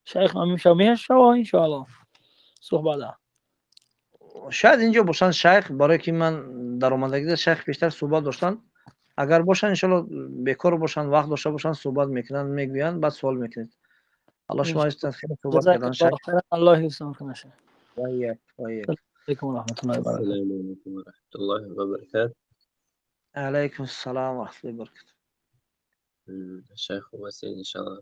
Шайх ҳамеша мешава, иншоалло, суҳбата. Шояд инҷо бошанд шайх, барое ки ман дар омадагида шайх пештар суҳбат доштанд. Агар бошанд, иншоалло, бекор бошанд, вақт дошта бошанд, суҳбат мекунанд, мегӯянд, баъд суол мекунед. Алло, шумо хеле суҳбат кардан, шайх. Аллоҳ ҳифзон кунад. Ваияк, ваияк. Алейкум раҳматуллоҳи ва баракатуҳ. Ассалому алайкум ва раҳматуллоҳи ва баракатуҳ. Алайкум ассалом ва раҳматуллоҳи ва баракатуҳ. Шайх, хуб ҳастед, иншоалло?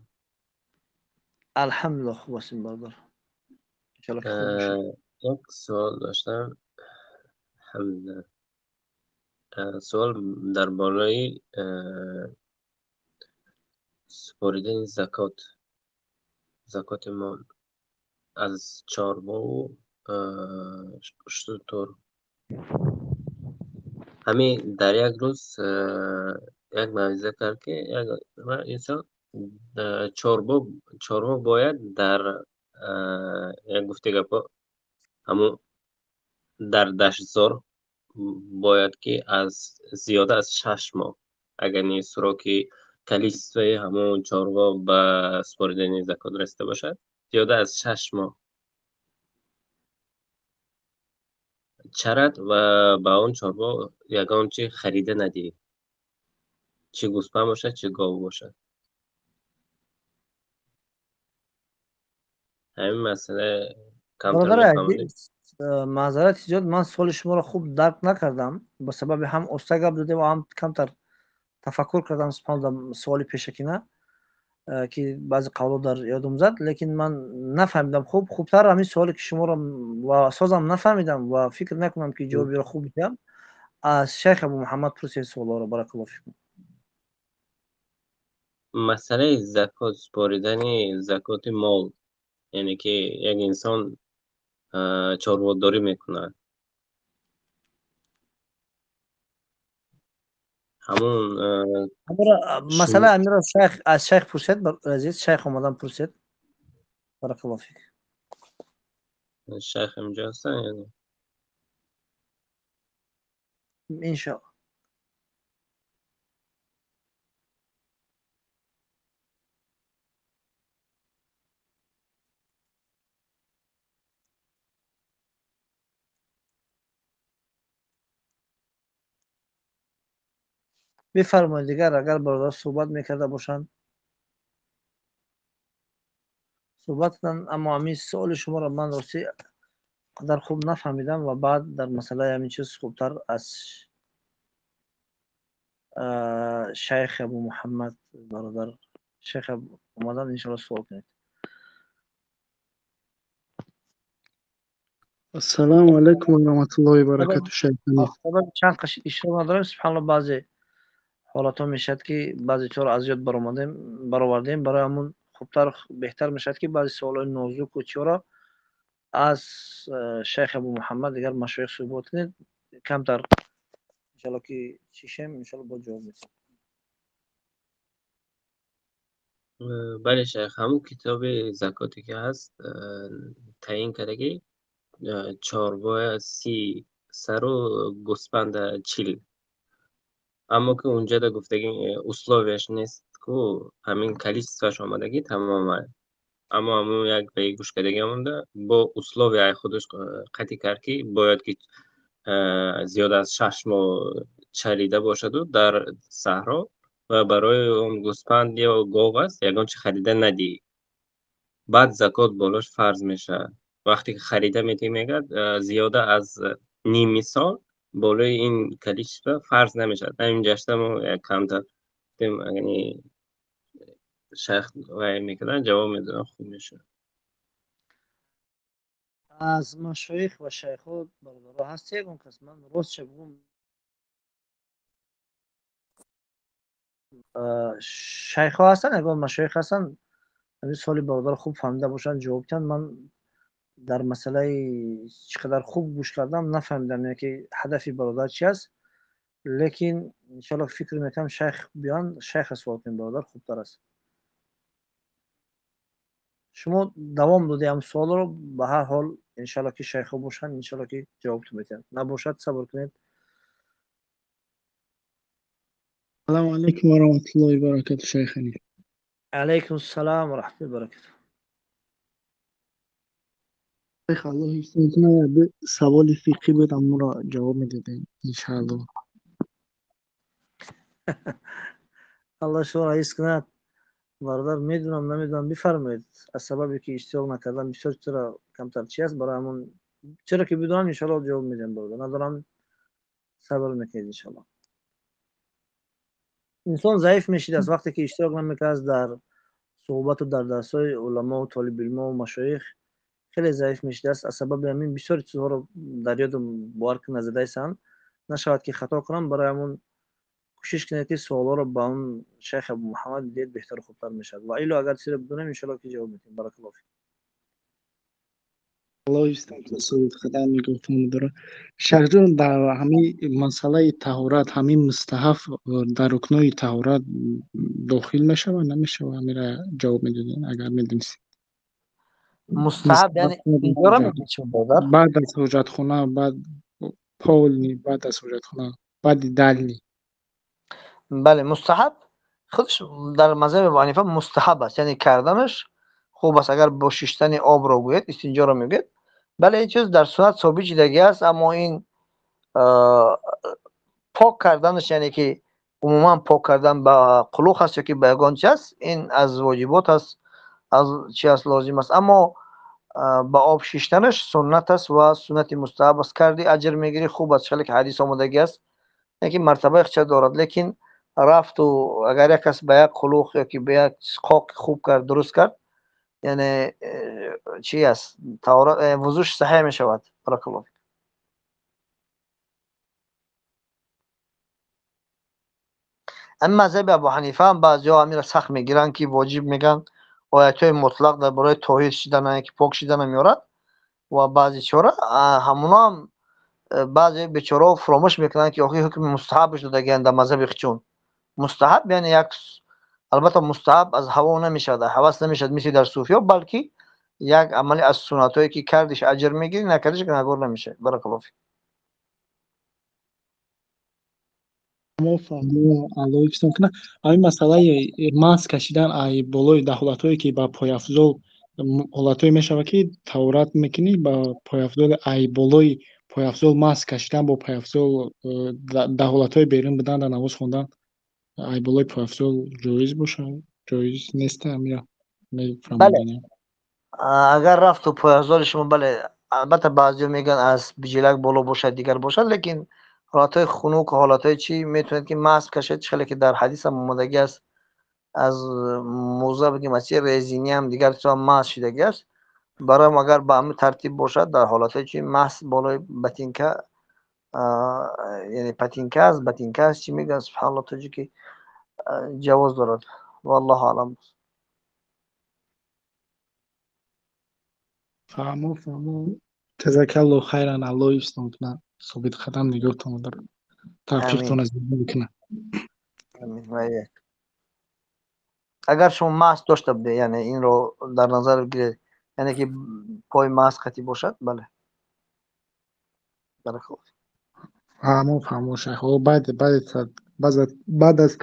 Алҳамдулиллоҳ, хуб ҳастем, бародар, иншоалло ки хуб бошед. Як суол доштам. Алҳамдулиллоҳ. Суол дар бораи супоридани закот, закоти мол аз чорвову шутур. Ҳамин дар як рӯз як мавъиза кард, ки як инсон чорво бояд дар як гуфти гапҳо ҳамун дар даштзор бояд, ки аз зиёда аз 6 моҳ, агар не сроки количествои ҳамон чорво ба супоридани закот расида бошад, зиёда аз 6 моҳ чарад ва ба он чорво ягон чи харида надиҳед, чӣ гӯспанд бошад, чӣ гов бошад. Ҳамин масъала камтар мефаҳмонед? Маъзарати зиёд, ман суоли шуморо хуб дарк накардам, ба сабаби ҳам оста гап додем ва ҳам камтар тафаккур кардам. Субҳон, суоли пешакина ки баъзе қавло дар ёдум зад, лекин ман нафаҳмидам хуб. Хубтар ҳамин суоле ки шуморо ва созам нафаҳмидам ва фикр накунам ки ҷавобиро хуб диҳам, аз шайх Абу Муҳаммад пурсед суолҳоро. Баракаллоҳу фикум. Масъалаи закот, супоридани закоти мол, яъне ки як инсон чорводорӣ мекунад, ҳамун масъала амиро шайх, аз шайх пурсед, азиз. Шайх омадан, пурсед. Баракаллоҳу фик. Шайх инҷо ҳастанд ё не? Иншоалло. Бифармоед, дигар агар бародар суҳбат мекарда бошанд, суҳбат кунанд. Аммо ҳамин суоли шуморо ман ростӣ қадар хуб нафаҳмидам ва баъд дар масъалаи ҳамин чиз хубтар аз шайх Абу Муҳаммад, бародар шайх омадан, иншоалло, суол кунед. Ассалому алайкум ва раҳматуллоҳи ва баракатуҳ, шайх Ҳаниф. Сабаби чанд қаши иштирок надорем. Субҳаналлоҳ, баъзе ҳолатҳо мешавад, ки баъзе чизҳоро аз ёд баровардем. Барои ҳамун хубтар, беҳтар мешавад, ки баъзе суолҳои нозуку чиҳоро аз шайх Абу Муҳаммад, дигар машоих суҳбат кунед. Камтар иншаллоҳ ки чишем, иншаллоҳ боз ҷавоб медиҳем. Бале шайх, ҳамун китоби закоте ки ҳаст, таъин карда ки чорвоя 30 сару гӯспанда 40. Аммо ки унҷода гуфтаги условияш нест ку, ҳамин количествоаш омадагӣ тамом. Аммо ҳамун як ба гӯш кардагӣ монда бо условияи худаш қатъӣ кард, ки бояд ки зиёд аз 6 моҳ чарида бошаду дар саҳро ва барои он гӯспанд ё гов аст ягон чи харида надиҳӣ. Баъд закот болош фарз мешавад. Вақте ки харида метиҳӣ, мегӯяд, зиёда аз ними сол болои ин количество фарз намешавад. Ҳамин ҷашта мо як камтар гуфтем, яъне шайх вай мекарданд, ҷавоб медоданд, хуб мешуд. Аз машоих ва шайхҳо бародаро ҳаст ягон кас? Ман ростша бигӯм, шайхҳо ҳастанд, ягон машоих ҳастанд, ҳамин суоли бародаро хуб фаҳмида бошанд, ҷавоб диҳанд. Ман дар масъалаи чӣ қадар хуб гӯш кардам, нафаҳмидам, яъне ки ҳадафи бародар чи аст, лекин иншоаллоҳ фикр мекунам шайх биён, шайхро суол кунем, бародар хубтар аст. Шумо давом додед ҳам суолро, ба ҳар ҳол иншоаллоҳ ки шайхҳо бошанд, иншоаллоҳ ки ҷавобтон медиҳанд. Набошад, сабр кунед. Ассалому алайкум ва раҳматуллоҳи ва баракатуҳ, шайх Ҳаниф. Алайкум ассалом ва раҳматуллоҳи ва баракатуҳ. Шайх, Аллоҳ ҳифз кунад, як саволи фиқҳӣ буд, ҳамонро ҷавоб медодем иншоаллоҳ. Аллоҳ шуморо ҳифз кунад. Бародар, медунам, намедунам, бифармоед. Аз сабабе ки иштирок накардам, бисёр чизро камтар чи аст, барои ҳамон чиро ки бидонам, иншоаллоҳ ҷавоб медиҳам, бародар. Надонам, сабр мекунед иншоаллоҳ. Инсон заиф мешидааст вақте ки иштирок намекунад дар суҳбату дар дарсҳои уламо, толибилмо, машоих, хеле заиф мешидааст. Аз сабаби ҳамин бисёр чизҳоро дар ёдам бовар ки назадаистанд, нашавад ки хато кунам. Барои ҳамон кӯшиш кунед ки суолҳоро ба он шайх Абу Муҳаммад бидиҳед, беҳтару хубтар мешавад. Ва илло агар чизеро бидонем, иншоаллоҳ ки ҷавоб медиҳем. Баракаллоҳу фик. Аллоҳ ҳифзтон кунад, соҳиб худо нигоҳтон дорад. Шайхҷон, дар ҳамин масъалаи таҳорат, ҳамин мустаҳаб дар рукнои таҳорат дохил мешавад, намешавад? Ҳаминро ҷавоб медодем, агар медонистед. Мустаҳаб яъне инҷоро мегӯед шумо, бародар? Баъд аз ҳоҷатхона, баъд полни, баъд аз ҳоҷатхона, баъди дални. Бале, мустаҳаб худаш дар мазҳаби Абу Ҳанифа мустаҳаб аст, яъне карданаш хуб аст. Агар бо шиштани обро гӯед, истинҷоро мегӯед, бале, ин чиз дар суннат собит шудагӣ аст, аммо ин пок карданаш, яъне ки умуман пок кардан ба қулуқ аст ё ки ба ягон чи аст, ин аз воҷибот аст, аз чи аст, лозим аст. Аммо ба об шиштанаш суннат аст ва суннати мустаҳаб аст. Карди аҷр мегирӣ, хуб аст, хеле ки ҳадис омодагӣ аст, лекин мартабаи худша дорад. Лекин рафту агар як кас ба як қулуқ ё ки ба як қоқ хуб кард, дуруст кард, яъне чи аст, таҳорат, вузӯш саҳеҳ мешавад. Баракаллоҳ фик. Ҳамин мазҳаби Абу Ҳанифа ҳам баъзеҳо ҳаминро сахт мегиранд, ки воҷиб мегӯянд, оятҳои мутлақ дар бораи тоҳир шидан, яъне ки пок шидан меорад ва баъзе чора ҳамоно ҳам баъзе бечораҳо фуромӯш мекунанд, ки охир ҳукми мустаҳабш додагианд дар мазҳаби хичун. Мустаҳаб яъне як, албатта мустаҳаб аз ҳаво намешавад, ҳавас намешавад мисли дар суфиё, балки як амали аз суннатҳое ки кардиш аҷр мегирӣ, накардиш гунаҳгор намешавӣ. Баракаллоҳу фик. Мо фаҳмо, Аллоҳ ҳифзтон кунад. Ҳамин масъалаи маск кашидан ай болои дар ҳолатҳое ки ба пойафзол, ҳолатҳое мешавад ки таҳорат мекунӣ ба пойафзоли ай болои пойафзол маск кашидан бо пойафзол дар ҳолатҳои берун будан, дар намоз хондан ай болои пойафзол ҷоиз бошад, ҷоиз нест? Ҳамира мефаҳмидем. Агар рафту пойафзоли шумо, бале, албатта баъзеҳо мегӯянд аз биҷилак боло бошад, дигар бошад, лекин ҳолатҳои хунук, ҳолатҳои чӣ метавонед ки маск кашед, чӣ хеле ки дар ҳадис ҳам омодагӣ аст, аз мӯза бигем, аз чи резинӣ ҳам дигар чизҳо маск шудагӣ аст. Барои агар ба ҳамин тартиб бошад, дар ҳолатҳое ки маҳз болои ботинка, яъне патинка аст, ботинка аст, чӣ мегӯянд, субҳаналлоҳ, тоҷикӣ ҷавоз дорад. Валлоҳу аълам. Фаҳмо, фаҳмо. Ҷазакаллоҳу хайран, Аллоҳ ҳифзтон кунад, собит қадам нигоҳтон дорад, тавфиқтон зиндагӣ бикунад. Амин. Агар шумо маҳз дошта будед, яъне инро дар назар бигиред, яъне ки пои маҳз қатъӣ бошад, бале. Баракаллоҳ. Фаҳмо, фаҳмо, шайх. Баъд баъд баъд аз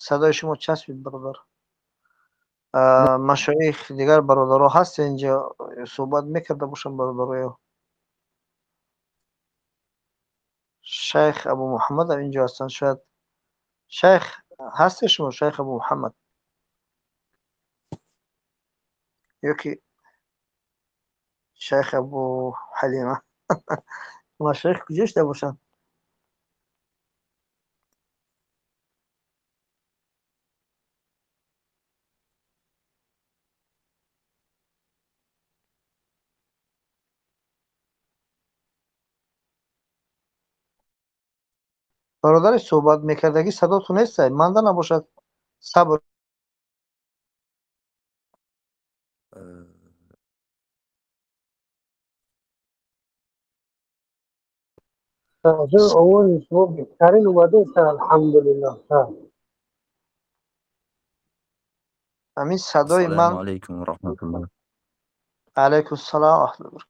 Садои шумо часпид, бародар. Машоих, дигар бародаро ҳаст инҷо, суҳбат мекарда бошам бародароё. Шайх Абу Муҳаммад ҳам инҷо ҳастанд, шояд. Шайх ҳастед шумо, шайх Абу Муҳаммад? Ё ки шайх Абу Ҳалима? Машоих куҷо шуда бошанд? Бародари суҳбат мекардагӣ, садотон нестай, манда набошад, сабр. Овози шумо беҳтарин омадааст, алҳамдулиллоҳ. Ҳамин садои ман. Ассалому алайкум ва раҳматуллоҳ. Алайкум ассалом ва раҳматуллоҳ.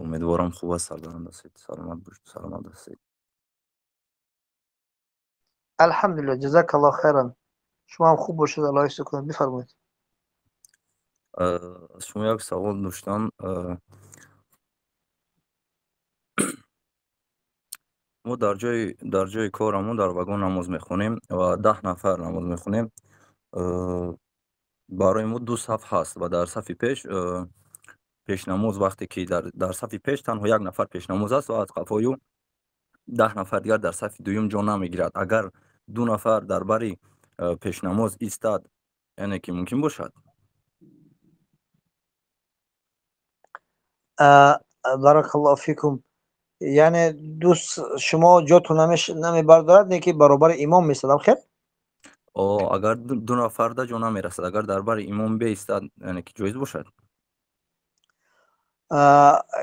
Умедворам хуб аст, сарбаланд ҳастед, саломат бошед, саломат ҳастед. Алҳамдулиллоҳ, ҷазакаллоҳ хайран. Шумо ҳам хуб бошед, Аллоҳ ҳифз кунад. Бифармоед. Аз шумо як савол доштам. Мо дар ҷои корамон дар вагон намоз мехонем ва 10 нафар намоз мехонем. Барои мо 2 саф ҳаст ва дар сафи пеш пешнамоз, вақте ки дар сафи пеш танҳо як нафар пешнамоз аст ва аз қафою 10 нафар дигар дар сафи дуюм ҷо намегирад. Агар 2 нафар дар бари пешнамоз истад, яъне ки мумкин бошад? Баракаллоҳу фикум. Яъне дӯст, шумо ҷотон намебардорад, не ки баробари имом местадам, хел? Агар 2 нафар да ҷо намерасад, агар дар бари имом беистад, яъне ки ҷоиз бошад?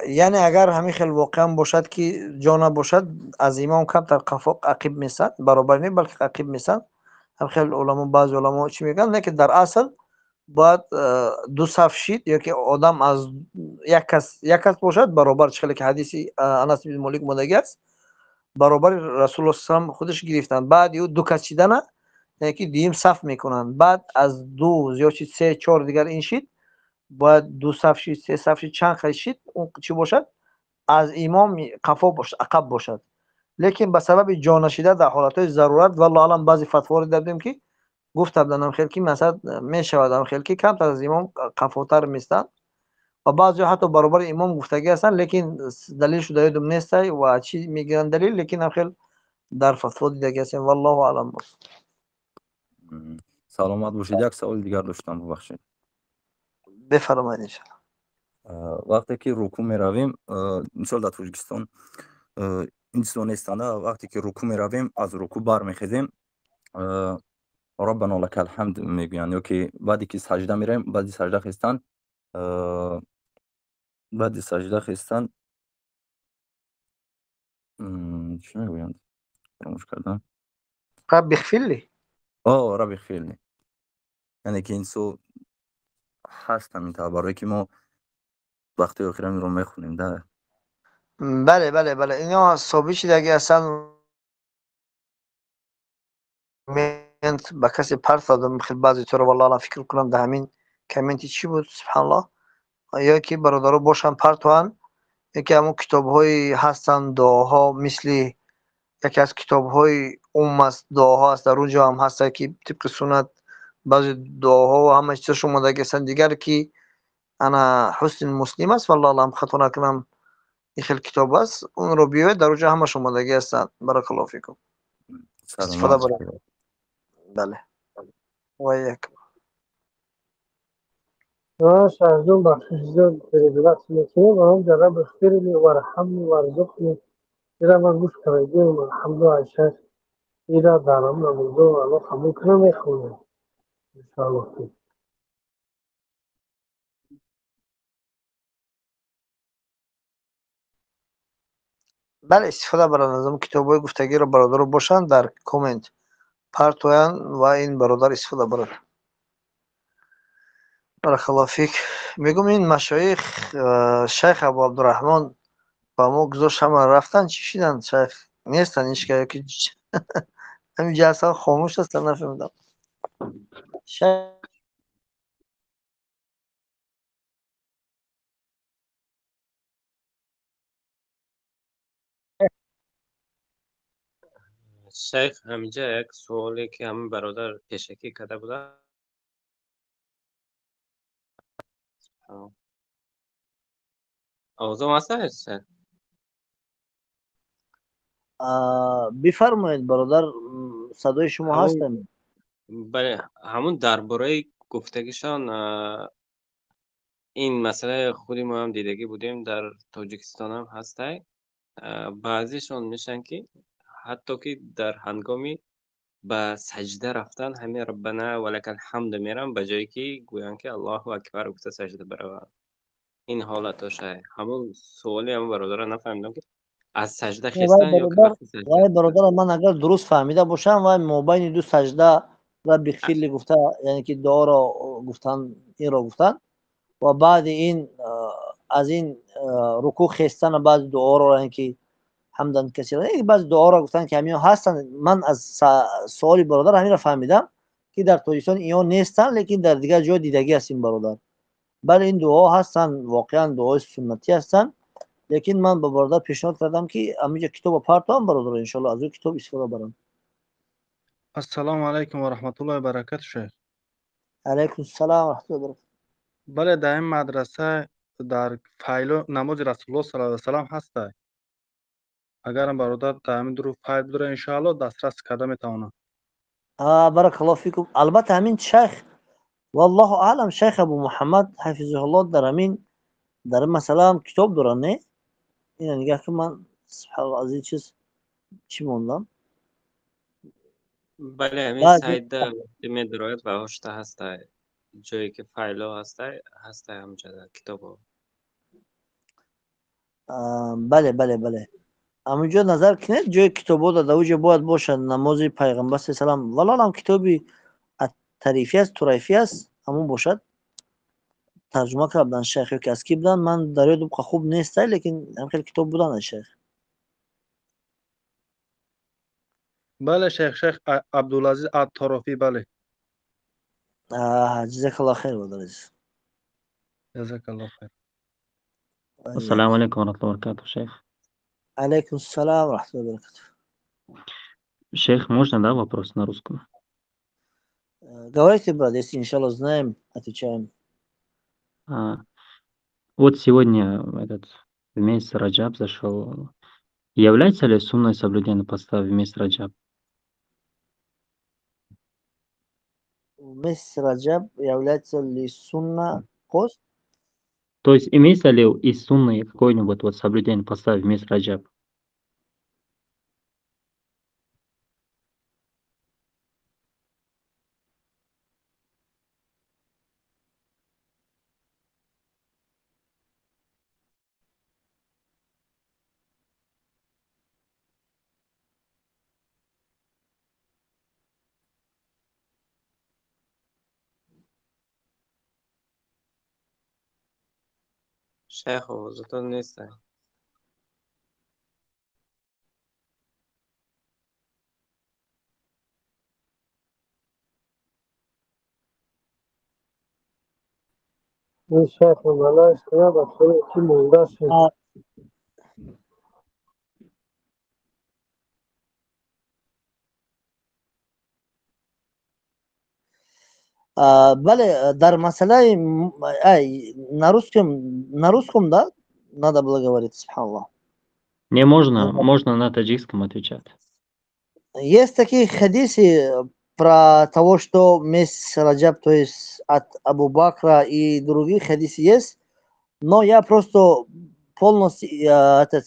Яъне агар ҳамин хел воқеан бошад ки ҷо набошад, аз имом камтар қафо ақиб месад, баробар не, балки ақиб месад. Ҳам хел уламо, баъзе уламо чӣ мегӯянд, не ки дар асл бояд 2 саф шид, ё ки одам аз як кас бошад баробар, чӣ хеле ки ҳадиси Анас ибн Молик омадагӣ аст, баробари Расулуллоҳ саллаллоҳу алайҳи васаллам худаш гирифтанд. Баъд ю 2 кас шидана, яъне ки дуюм саф мекунанд. Баъд аз 2 зиёд шид, 3, 4 дигар ин шид, бояд 2 саф шид, 3 саф шид, чанд хел шид, он чӣ бошад, аз имом қафо бошад, ақаб бошад. Лекин ба сабаби ҷо нашида дар ҳолатҳои зарурат, валлоҳу аълам, баъзе фатворо дида будем ки гуфта буданд хел ки масалан мешавад ам хел ки камтар аз имом қафотар местанд ва баъзеҳо ҳатто баробари имом гуфтагӣ ҳастанд, лекин далел шуда ёдам нестай ва чӣ мегиранд далел, лекин ам хел дар фатво дидагӣ ҳастем. Валлоҳу аълам. Саломат бошед. Як саволи дигар доштам, бубахшед. Бифармоед иншаллоҳ. Вақте ки рукӯъ меравем, мисол дар Тоҷикистон ин чизо нестанд, вақте ки рукӯъ меравем, аз рукӯъ бармехезем, Раббана лакал ҳамд мегӯянд, ё ки баъде ки саҷда меравем, баъди саҷда хестан, чӣ мегӯянд, фаромӯш кардам. Рабби иғфирли. Рабби иғфирли. Яъне ки ин чизо ҳаст ҳамин тавр, барое ки мо вақти охира инро мехонем, да. Бале, бале, бале, ино собит шидаги ҳастанд. Ба касе парт додам хел баъзе туро, валлоҳу аълам, фикр кунам дар ҳамин комменти чӣ буд, субҳаналлоҳ, ё ки бародаро бошанд партоанд, ё ки ҳамон китобҳои ҳастанд, дуоҳо, мисли яке аз китобҳои ум аст, дуоҳо аст, дар он ҷо ҳам ҳаст ки тибқи суннат баъзе дуоҳо ва ҳама чизҳо омодагӣ ҳастанд. Дигар ки ана ҳусни муслим аст, валлоҳу аълам, хато накунам, ин хел китоб аст, онро биёед, дар он ҷо ҳамаш омодагӣ ҳастанд. Баракаллоҳу фикум. Истифода баред. Бале. Ва иякум. Шаҳҷон, бахшиш зиёд, перебивать мекунем. Ам رب اغفر لي وارحمني وارزقني. Ира ман гӯш кардагиам, алҳамдулилла, ай шайх. Ира дар ҳамн намозо Аллоҳ қабул кунад, мехонем иншоаллоҳ ки. Бале, истифода баранд аз он китобҳои гуфтагиро, бародаро бошанд, дар коммент партоянд ва ин бародар истифода барад. Баракаллоҳу фик. Мегӯм, ин машоих, шайх Абу Абдурраҳмон ба мо гузошт, ҳама рафтанд, чӣ шиданд, шайх нестанд ҳеч ка, ёки ҳамин ҷалса хомӯш ҳастанд, нафаҳмидам. Шайх. Шайх, ҳаминҷа як суоле, ки ҳамин бародар пешакӣ карда буда. Овозам ҳаст, шайх? Бифармоед, бародар, садои шумо ҳастем. Бале, ҳамун дар бораи гуфтагишон, ин масъалаи худи мо ҳам дидагӣ будем, дар Тоҷикистон ҳам ҳастай. Баъзешон мешанд, ки ҳатто ки дар ҳангоми ба саҷда рафтан ҳамин Раббана валакал ҳамд мерам, ба ҷое ки гӯянд ки Аллоҳу акбар гуфта саҷда бараванд. Ин ҳолатоша. Ҳамун суоли ҳамун бародарро нафаҳмидам, ки аз саҷда хестан ё ки вақти саҷда. Вай бародар, ман агар дуруст фаҳмида бошам, вай мобайни ду саҷда رب اغفر لي гуфта, яъне ки дуоро гуфтан, инро гуфтан ва баъди ин аз ин рукӯъ хестан, баъди дуоро, яъне ки حمدا كثيرا, баъзи дуоро гуфтан, ки ҳамиҳо ҳастанд. Ман аз суоли бародар ҳаминро фаҳмидам, ки дар Тоҷикистон ино нестанд, лекин дар дигар ҷой дидагӣ аст ин бародар. Бале, ин дуо ҳастанд, воқеан дуои суннатӣ ҳастанд, лекин ман ба бародар пешниҳод кардам, ки ҳаминҷо китобро партоам, бародаро иншоалло аз ӯ китоб истифода баранд. Ассалому алайкум ва раҳматуллоҳи ва баракату, шайх. Алайкум салом ва раҳматуллоҳи ва баракату. Бале, дар ин мадраса дар файло намози Расулуллоҳ саллаллоҳу алайҳи васаллам ҳастай. Агарам бародар дар ҳамин дуру файл бидора, иншоалло дастрас карда метавонам. Баракаллоҳу фикум. Албатта, ҳамин шайх, валлоҳу аълам, шайх Абу Муҳаммад ҳафизаҳуллоҳ дар ҳамин дар ин масъала ҳам китоб доранд, не? Ина нигаҳ кун, ман субҳаналлоҳ, аз ин чиз чӣ мондам. Бале, ҳамин сайтда вақте медарояд ва ҳошта ҳастай, ҷое ки файлҳо ҳастай, ҳастай ҳамҷода китобҳо. Бале, ҳаминҷо назар кунед, ҷои китобҳо дар оҷо бояд бошад намози пайғамбар саллаллоҳу алайҳи васаллам. Валлоҳ, китоби Ат-Тарифӣ аст, Турайфӣ аст, ҳамон бошад. Тарҷума кардан шайх ё ки аз кӣ буданд, ман дар ёдам хуб нестай, лекин ҳам хеле китоб буданд аз шайх. Бале, шайх, шайх Абдулазиз Ат-Тарофӣ, бале. Ҷазакаллоҳ хайр, бародар азиз. Ҷазакаллоҳ хайр. Ассалому алайкум ва раҳматуллоҳи ва баракатуҳ, шайх. Алайкум салом ва раҳматуллоҳи ва баракатуҳ. Шейх, можно, да, вопрос на русском? Говорите, брат, если, иншаллах, знаем, отвечаем. Вот сегодня этот в месяц Раджаб зашел. Является ли сунной соблюдение поста в месяц Раджаб? В месяц Раджаб является ли сунна пост? То есть имеется ли из сунны какое-нибудь вот соблюдение поста в месяц Раджаб? Шайх, овозатон нестай. Ин шайх балаш кунад, ба худи ки монда шуд. Бале, дар масъалаи на русском, на русском, да, надо было говорить, субҳаналлоҳ. Не, можно, можно на таджикском отвечать. Есть такие хадисы, Про того, что месяц Раджаб, то есть от Абу Бакра и других хадис есть, но я просто полностью этот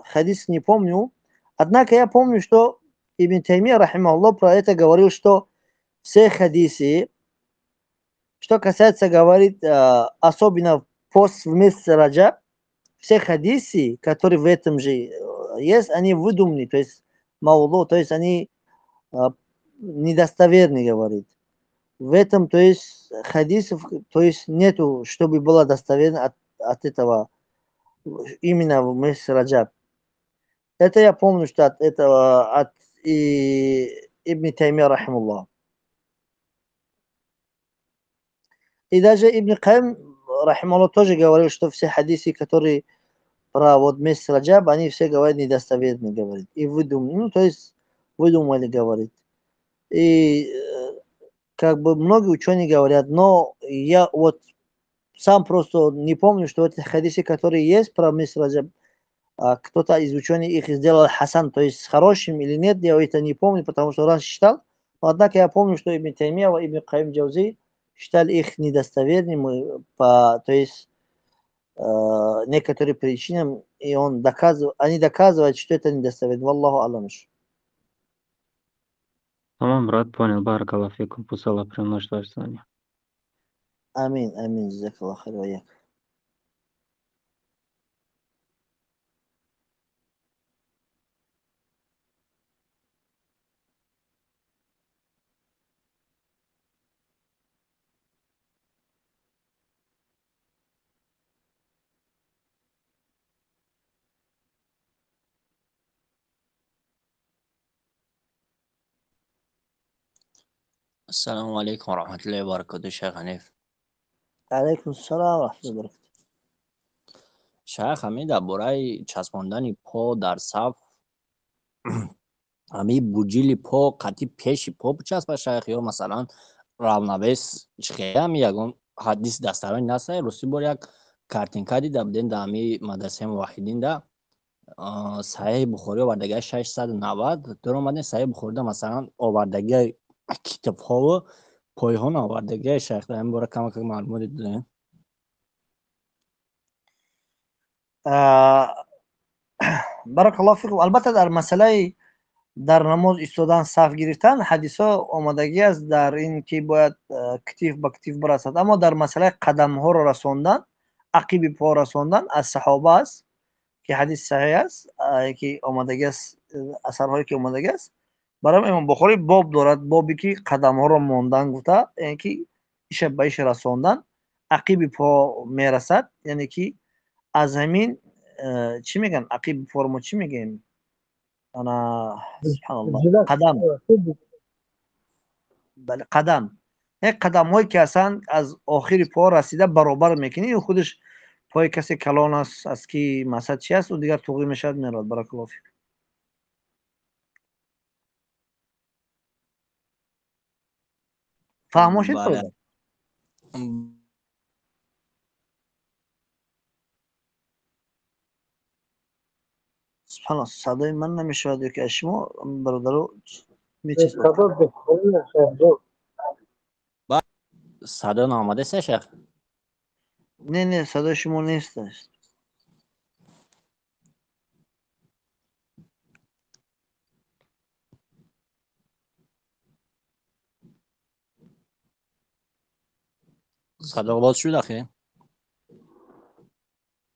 хадис не помню. Однако я помню, что Ибн Таймия, рахимахуллах, про это говорил, что все хадисы, что касается, говорит, особенно пост в месяце Раджаб, все хадисы, которые в этом же есть, они выдуманы, то есть маулу, то есть они недостоверны, говорит. В этом, то есть, хадисов, то есть нету, чтобы было достоверно от этого, именно в месяце Раджаб. Это я помню, что от этого, от Ибн Таймия, рахимуллах. И даже Ибн Кайм, рахимуллах, тоже говорил, что все хадисы, которые про вот месяц Раджаб, они все говорят недостоверны, говорит. И выдумали, ну, то есть выдумали, говорит. И как бы многие ученые говорят, но я вот сам просто не помню, что эти хадисы, которые есть про месяц Раджаб, кто-то из ученых их сделал хасан, то есть с хорошим или нет, я это не помню, потому что раньше читал. Но однако я помню, что Ибн Таймия и Ибн Кайим Джаузи считали их недостоверными по, то есть, некоторым причинам, и он доказывает, они доказывают, что это недостоверно. Валлаху алам. Тамам, брат, понял. Баракаллаху фикум. Пусть Аллах приумножит ваше знание. Амин, амин. Джазакаллаху хайр ва ияк. Ассаламу алейкум ва рахматуллахи ва баракатуҳ, Шайх Ҳаниф. Алейкум ассалом ва рахматуллахи ва баракатуҳ. Шайх, ҳамин дар бораи часпондани по дар саф, ҳамин буҷили по қатъи пеши по бичаспад, шайх, ё масалан равнавес чихе ҳами ягон ҳадис дастарони наста? Рости бор як картинка дида будем дар ҳами мадрасаи муваҳҳидин да Саҳеҳи Бухорӣ овардагиа 690 дур омадем Саҳеҳи Бухорида масалан овардагиа китобҳову пойҳо наовардагиа, шайх, дар ин бора камакак маълумот додем. Баракаллоҳу фикум. Албатта дар масъалаи дар намоз истодан, саф гирифтан ҳадисҳо омадагӣ аст дар ин ки бояд китиф ба китиф бирасад, аммо дар масъалаи қадамҳоро расондан, ақиби по расондан аз саҳоба аст ки ҳадис саҳеҳ аст, ки омадагӣ аст, асарҳое ки омадагӣ аст. Барои Имом Бухорӣ боб дорад, бобе ки қадамҳоро мондан гуфта, яъне ки иша ба иша расондан, ақиби по мерасад, яъне ки аз ҳамин чӣ мегӯянд, ақиби поро мо чӣ мегӯем? Ана субҳаналлоҳ, қадам. Бале, қадам. Як қадамҳое ки ҳастанд аз охири по расида баробар мекунӣ, ин худаш пои касе калон аст, аз ки масад чи аст, ӯ дигар туғӣ мешавад, меравад. Баракаллоҳу фик. Фаҳмо шуд? Бале. Субҳаналлоҳ, садои ман намешавад ё ки аз шумо бародаро мечиз? Садо наомадааст, шайх? Не, не, садои шумо нест. Садо боз шуд ахи?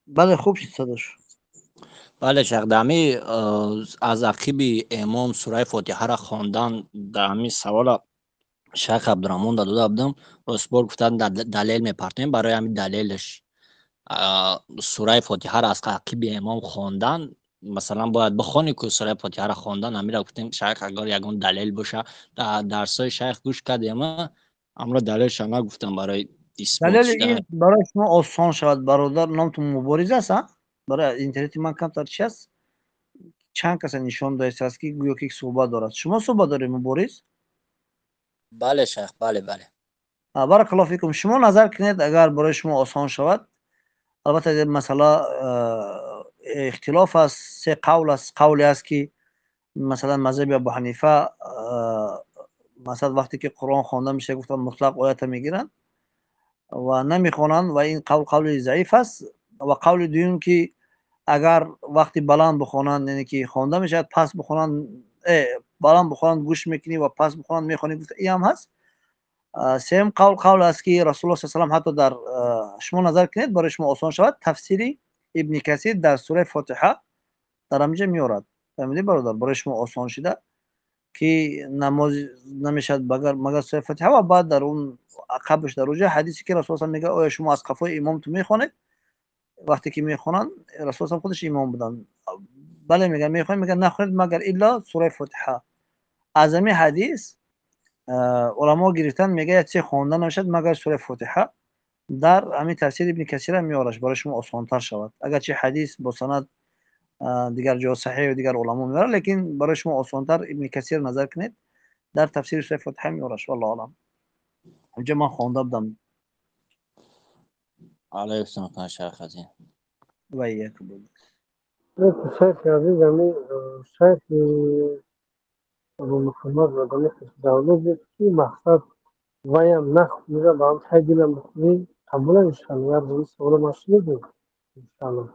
Бале, хуб шуд садош. Бале, шайх, дар ҳами аз ақиби имом сураи Фотиҳаро хондан, дар ҳамин савола шайх Абдураҳмон дода будам, ростбор гуфтанд далел мепартоем, барои ҳамин далелаш сураи Фотиҳаро аз ақиби имом хондан, масалан бояд бихонӣ ку сураи Фотиҳаро хондан, ҳаминро гуфтем шайх агар ягон далел боша, дар дарсҳои шайх гӯш кардем, амро далелша нагуфтам барои исбот Далели шуда. ин барои шумо осон шавад, бародар, номтон Мубориз аст, а? Барои интернети ман камтар чи аст? Чанд каса нишон додааст ки гӯё ки суҳбат дорад. Шумо суҳбат доред, Мубориз? Бале, шайх, бале, бале. Баракаллоҳу фикум. Шумо назар кунед, агар барои шумо осон шавад. Албатта ин масъала ихтилоф аст, се қавл аст. Қавле аст ки масалан мазҳаби Абу Ҳанифа Масалан, вақте ки Қуръон хонда мешавад, гуфтанд, мутлақ оята мегиранд ва намехонанд, ва ин қавл қавли заиф аст. Ва қавли дуюм, ки агар вақти баланд бихонанд, яъне ки хонда мешавад, пас бихонанд, баланд бихонанд, гӯш мекунӣ ва пас бихонанд, мехонӣ, гуфта ин ҳам ҳаст. Сеюм қавл қавл аст, ки Расулуллоҳ саллаллоҳу алайҳи васаллам ҳатто дар, шумо назар кунед, барои шумо осон шавад, тафсири Ибни Касир дар сураи Фотиҳа дар ҳаминҷа меорад. Фаҳмидӣ, бародар? Барои шумо осон шида, ки намоз намешавад магар сураи Фотиҳа. Ва баъд дар он ақабаш, дар оҷа ҳадисе, ки Расул мегӯяд: оё шумо аз қафои имомтон мехонед? Вақте ки мехонанд, Расул худаш имом буданд. Бале, мегӯяд, мехонем. Мегӯяд, нахонед магар илло сураи Фотиҳа. Аз ҳамин ҳадис уламо гирифтан, мегӯяд, чизе хонда намешавад магар сураи Фотиҳа. Дар ҳамин тафсири Ибни Касира меораш, барои шумо осонтар шавад. Агарчи ҳадис бо санад дигар ҷо саҳеҳ, дигар уламо меорад, лекин барои шумо осонтар Ибни Касир назар кунед, дар тафсири сураи Фотиҳа меораш. Валлоҳу аълам. Инҷа ман хонда будам. Алайкум шайх азиз. Ва иякум. Шайхи азиз, ами шайхи Абу Муҳаммад Мадани давлат буд, ки мақсад ваям нахонира, ба ҳам тай дилам бихонӣ, қабула, иншалло. Як бори савола ман шунидем, иншалло.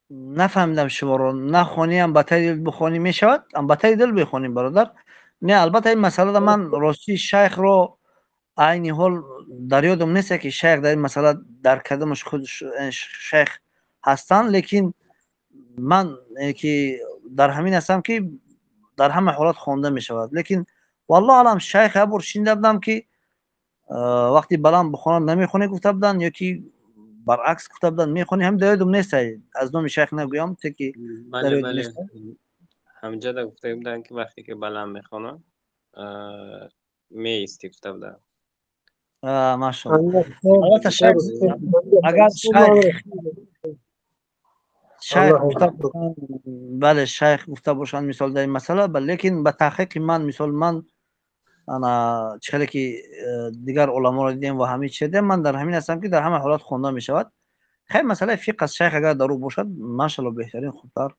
Нафаҳмидам шуморо. Нахониам, ба таи дил бихонӣ мешавад? Ба таи дил бихонем, бародар. Не, албатта, ин масъалада ман ростӣ шайхро айни ҳол дар ёдам нест, ки шайх дар ин масъала дар кадомаш худ шайх ҳастанд, лекин ман ки дар ҳамин ҳастам, ки дар ҳама ҳолат хонда мешавад. Лекин валлоҳу аълам, шайх як бор шунида будам, ки вақти баланд бихонанд, намехонӣ гуфта буданд, ё ки баръакс гуфта буданд, мехонӣ. Ҳам дар ёдам нест, аз номи шайх нагӯям, те ки дар Бале. ёдам Бале. нест. Ҳамҷода гуфта буданд, ки вақте ки баланд мехонанд, меистӣ, гуфта буданд. Машалло. Албатта, шайх агар шайх гуфта бошанд, бале, шайх гуфта бошанд, мисол, дар ин масъала, лекин ба таҳқиқи ман, мисол, ман ана чӣ хеле ки дигар уламоро дидем ва ҳамин чиз дидем, ман дар ҳамин ҳастам, ки дар ҳама ҳолат хонда мешавад. Хайр, масъалаи фиқҳ аст. Шайх агар дар ӯ бошад, машалло, беҳтарин, хубтар,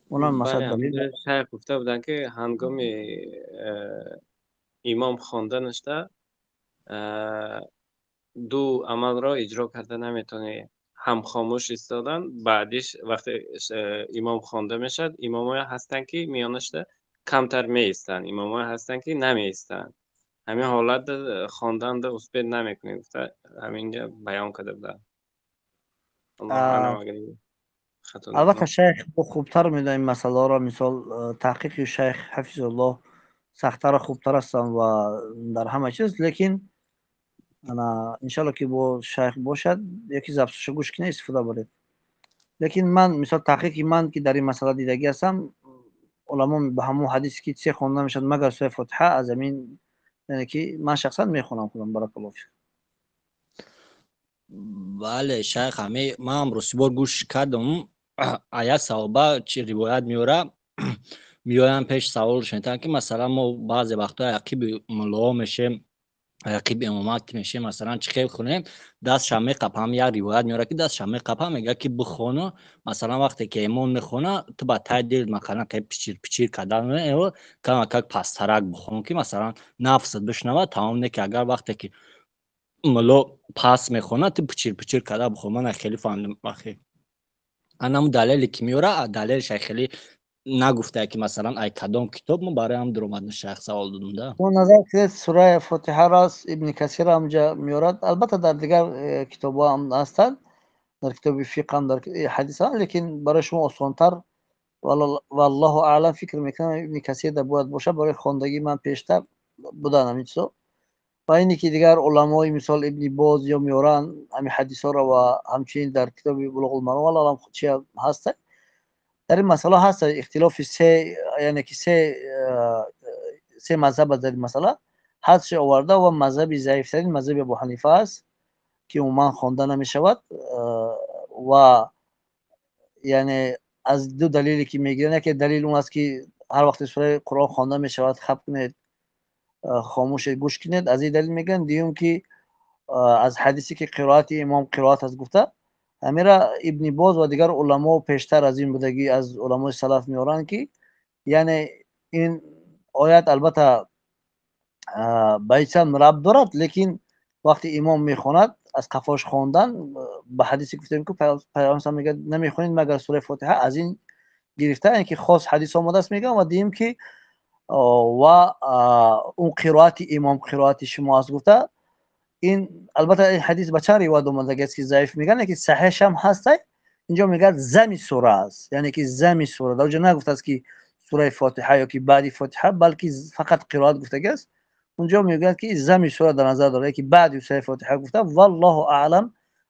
онам масъала Бале. Далил. Ҳамҷода шайх гуфта буданд, ки ҳангоми имом хонда нашта, ду амалро иҷро карда наметавонӣ: ҳам хомӯш истодан, баъдиш вақте имом хонда мешавад, имомое ҳастанд, ки миёнашда камтар меистанд, имомое ҳастанд, ки намеистанд, ҳамин ҳолат хонданда успеть намекунӣ, гуфта ҳаминҷа баён карда буданд. Аллоҳу аълам, агар хато Албатта, накунам. Шайх хубтар медонад ин масъалаҳоро. Мисол, таҳқиқи шайх ҳафизуллоҳ сахттару хубтар ҳастанд ва дар ҳама чиз. Лекин ана иншалло, ки бо шайх бошад яки записшо гӯш кунед, истифода баред. Лекин ман, мисол, таҳқиқи ман, ки дар ин масъала дидагӣ ҳастам, уламо ба ҳамон ҳадисе, ки чизе хонда мешавад магар сураи Фотиҳа, аз ҳамин, яъне ки ман шахсан мехонам худам. Баракаллоҳу фик. Бале, шайх, ҳами ман рости бор гӯш кардам, а як саҳоба чи ривоят меора, меоянд пеш, савол шунитанд, ки масалан мо баъзе вақтҳо ақиби муллоҳо мешем, ақиби имомат мешем, масалан, чӣ хел хонем? Дастша меқапам. Як ривоят меора, ки дастша меқапам, мегӯяд, ки бихону, масалан, вақте ки имом мехона, ту ба таи дил масалан пичир пичир кардан, камакак пасттарак бихон, ки масалан нафсат бишнавад, тамом. Не ки агар вақте ки мулло пас мехонад, ту пичир пичир карда бихон. Ман хеле фаҳмидам, ахи, анаму далеле ки меора, далелша хеле нагуфтае, ки масалан ай кадом китоб. Мо барои ҳам дуромадни шайх савол додум да. Шумо назар кунед, сураи Фотиҳаро Ибни Касир ҳамҷа меорад. Албатта, дар дигар китобҳо ҳам ҳастанд, дар китоби фиқҳ ҳам, дар ҳадис ҳам, лекин барои шумо осонтар, валлоҳу аълам, фикр мекунам, Ибни Касир да бояд бошад. Барои хондагии ман пештар будан ҳамин чизо. Ва ине ки дигар уламои, мисол, Ибни Боз ё меоранд ҳамин ҳадисҳоро ва ҳамчунин дар китоби Булуғулмаром, валлоҳу аълам, чи ҳаста дар ин масъала. Ҳаст ихтилофи се, яъне ки се мазҳаб аст дар ин масъала. Ҳадсе оварда ва мазҳаби заифтарин мазҳаби Абу Ҳанифа аст, ки умуман хонда намешавад. Ва яъне аз ду далеле ки мегиранд, яке далел он аст, ки ҳар вақте сураи Қуръон хонда мешавад, хаб кунед, хомӯше гӯш кунед, аз ин далел мегӯянд. Дуюм, ки аз ҳадисе, ки қироати имом қироат аст гуфта, ҳамира Ибни Боз ва дигар уламо пештар аз ин будагӣ, аз уламои салаф меоранд, ки яъне ин оят албатта Ба ҳеҷ рабт дорад, лекин вақте имом мехонад, аз қафош хондан, ба ҳадисе гуфтем, ки Пайғамбар мегӯяд, намехонед магар сураи Фотиҳа, аз ин гирифта, яъне ки хос ҳадис омадааст, мегӯям, ва дидем ки ва он қироати имом қироати шумо аст гуфта. Ин албатта ин ҳадис ба чанд ривоят омадагиаст, ки заиф мегӯянд, лекин саҳеҳ ҳам ҳастай. Инҷо мегӯяд зами сура аст, яъне ки зами сура. Дар онҷо нагуфтааст, ки сураи Фотиҳа ё ки баъди Фотиҳа, балки фақат қироат гуфтагиаст. Унҷо мегӯяд, ки зами сура дар назар дорад, ки баъди сураи Фотиҳа гуфта. Валлоҳу аълам,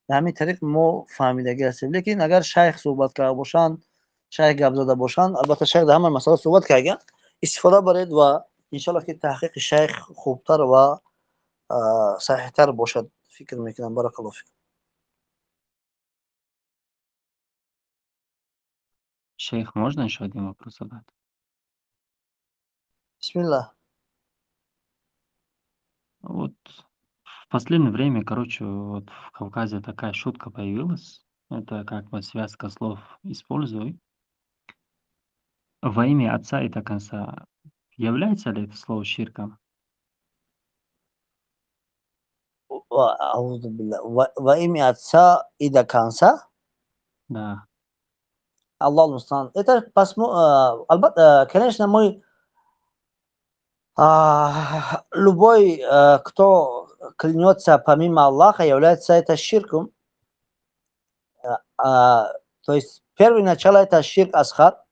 ба ҳамин тариқ мо фаҳмидагӣ ҳастем. Лекин агар шайх суҳбат карда бошанд, шайх гап зада бошанд, албатта шайх дар ҳама масъала суҳбат кардагианд, истифода баред ва иншоаллоҳ, ки таҳқиқи шайх хубтар ва саҳиҳтар бошад, фикр мекунам. Баракаллоҳу фикум. Шейх, можно еще один вопрос задать? Бисмиллах. Вот в последнее время, короче, вот в Кавказе такая шутка появилась. Это как бы связка слов используй. Во имя отца и до конца. Является ли это слово ширком? Аузу билля. Во имя отца и до конца? Да. Аллах мустаан. Это албатта, конечно, мы любой, кто клянется помимо Аллаха, является это ширком. То есть первое начало это ширк асхар,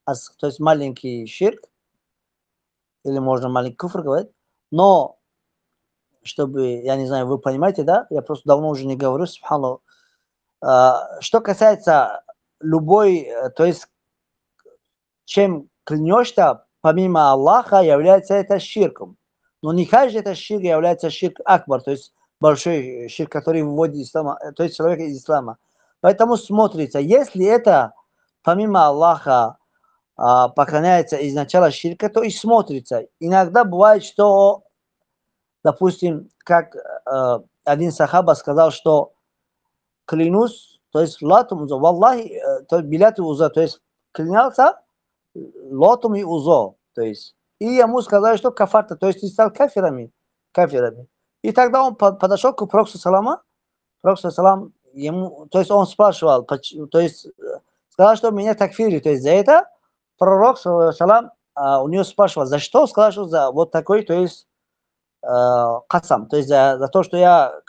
то есть маленький ширк, или можно маленький куфр говорить, но чтобы, я не знаю, вы понимаете, да? Я просто давно уже не говорю, субханаллах. Что касается любой, то есть чем клянешься помимо Аллаха, является это ширком. Но не каждый это ширк является ширк акбар, то есть большой ширк, который выводит ислама, то есть человека из ислама. Поэтому смотрится, если это помимо Аллаха поклоняется из начала ширка, то и смотрится. Иногда бывает, что, допустим, как один сахаба сказал, что клянусь, то есть латум узо, валлахи, то есть билят узо, то есть клянялся лотум и узо, то есть, и ему сказали, что кафарта, то есть ты стал кафирами. И тогда он подошел к пророку салама, пророк салам ему, то есть он спрашивал, то есть сказал, что меня такфирили, то есть за это пророк салам у него спрашивал, за что, сказал, что за вот такой, то есть касам, то есть за то, что я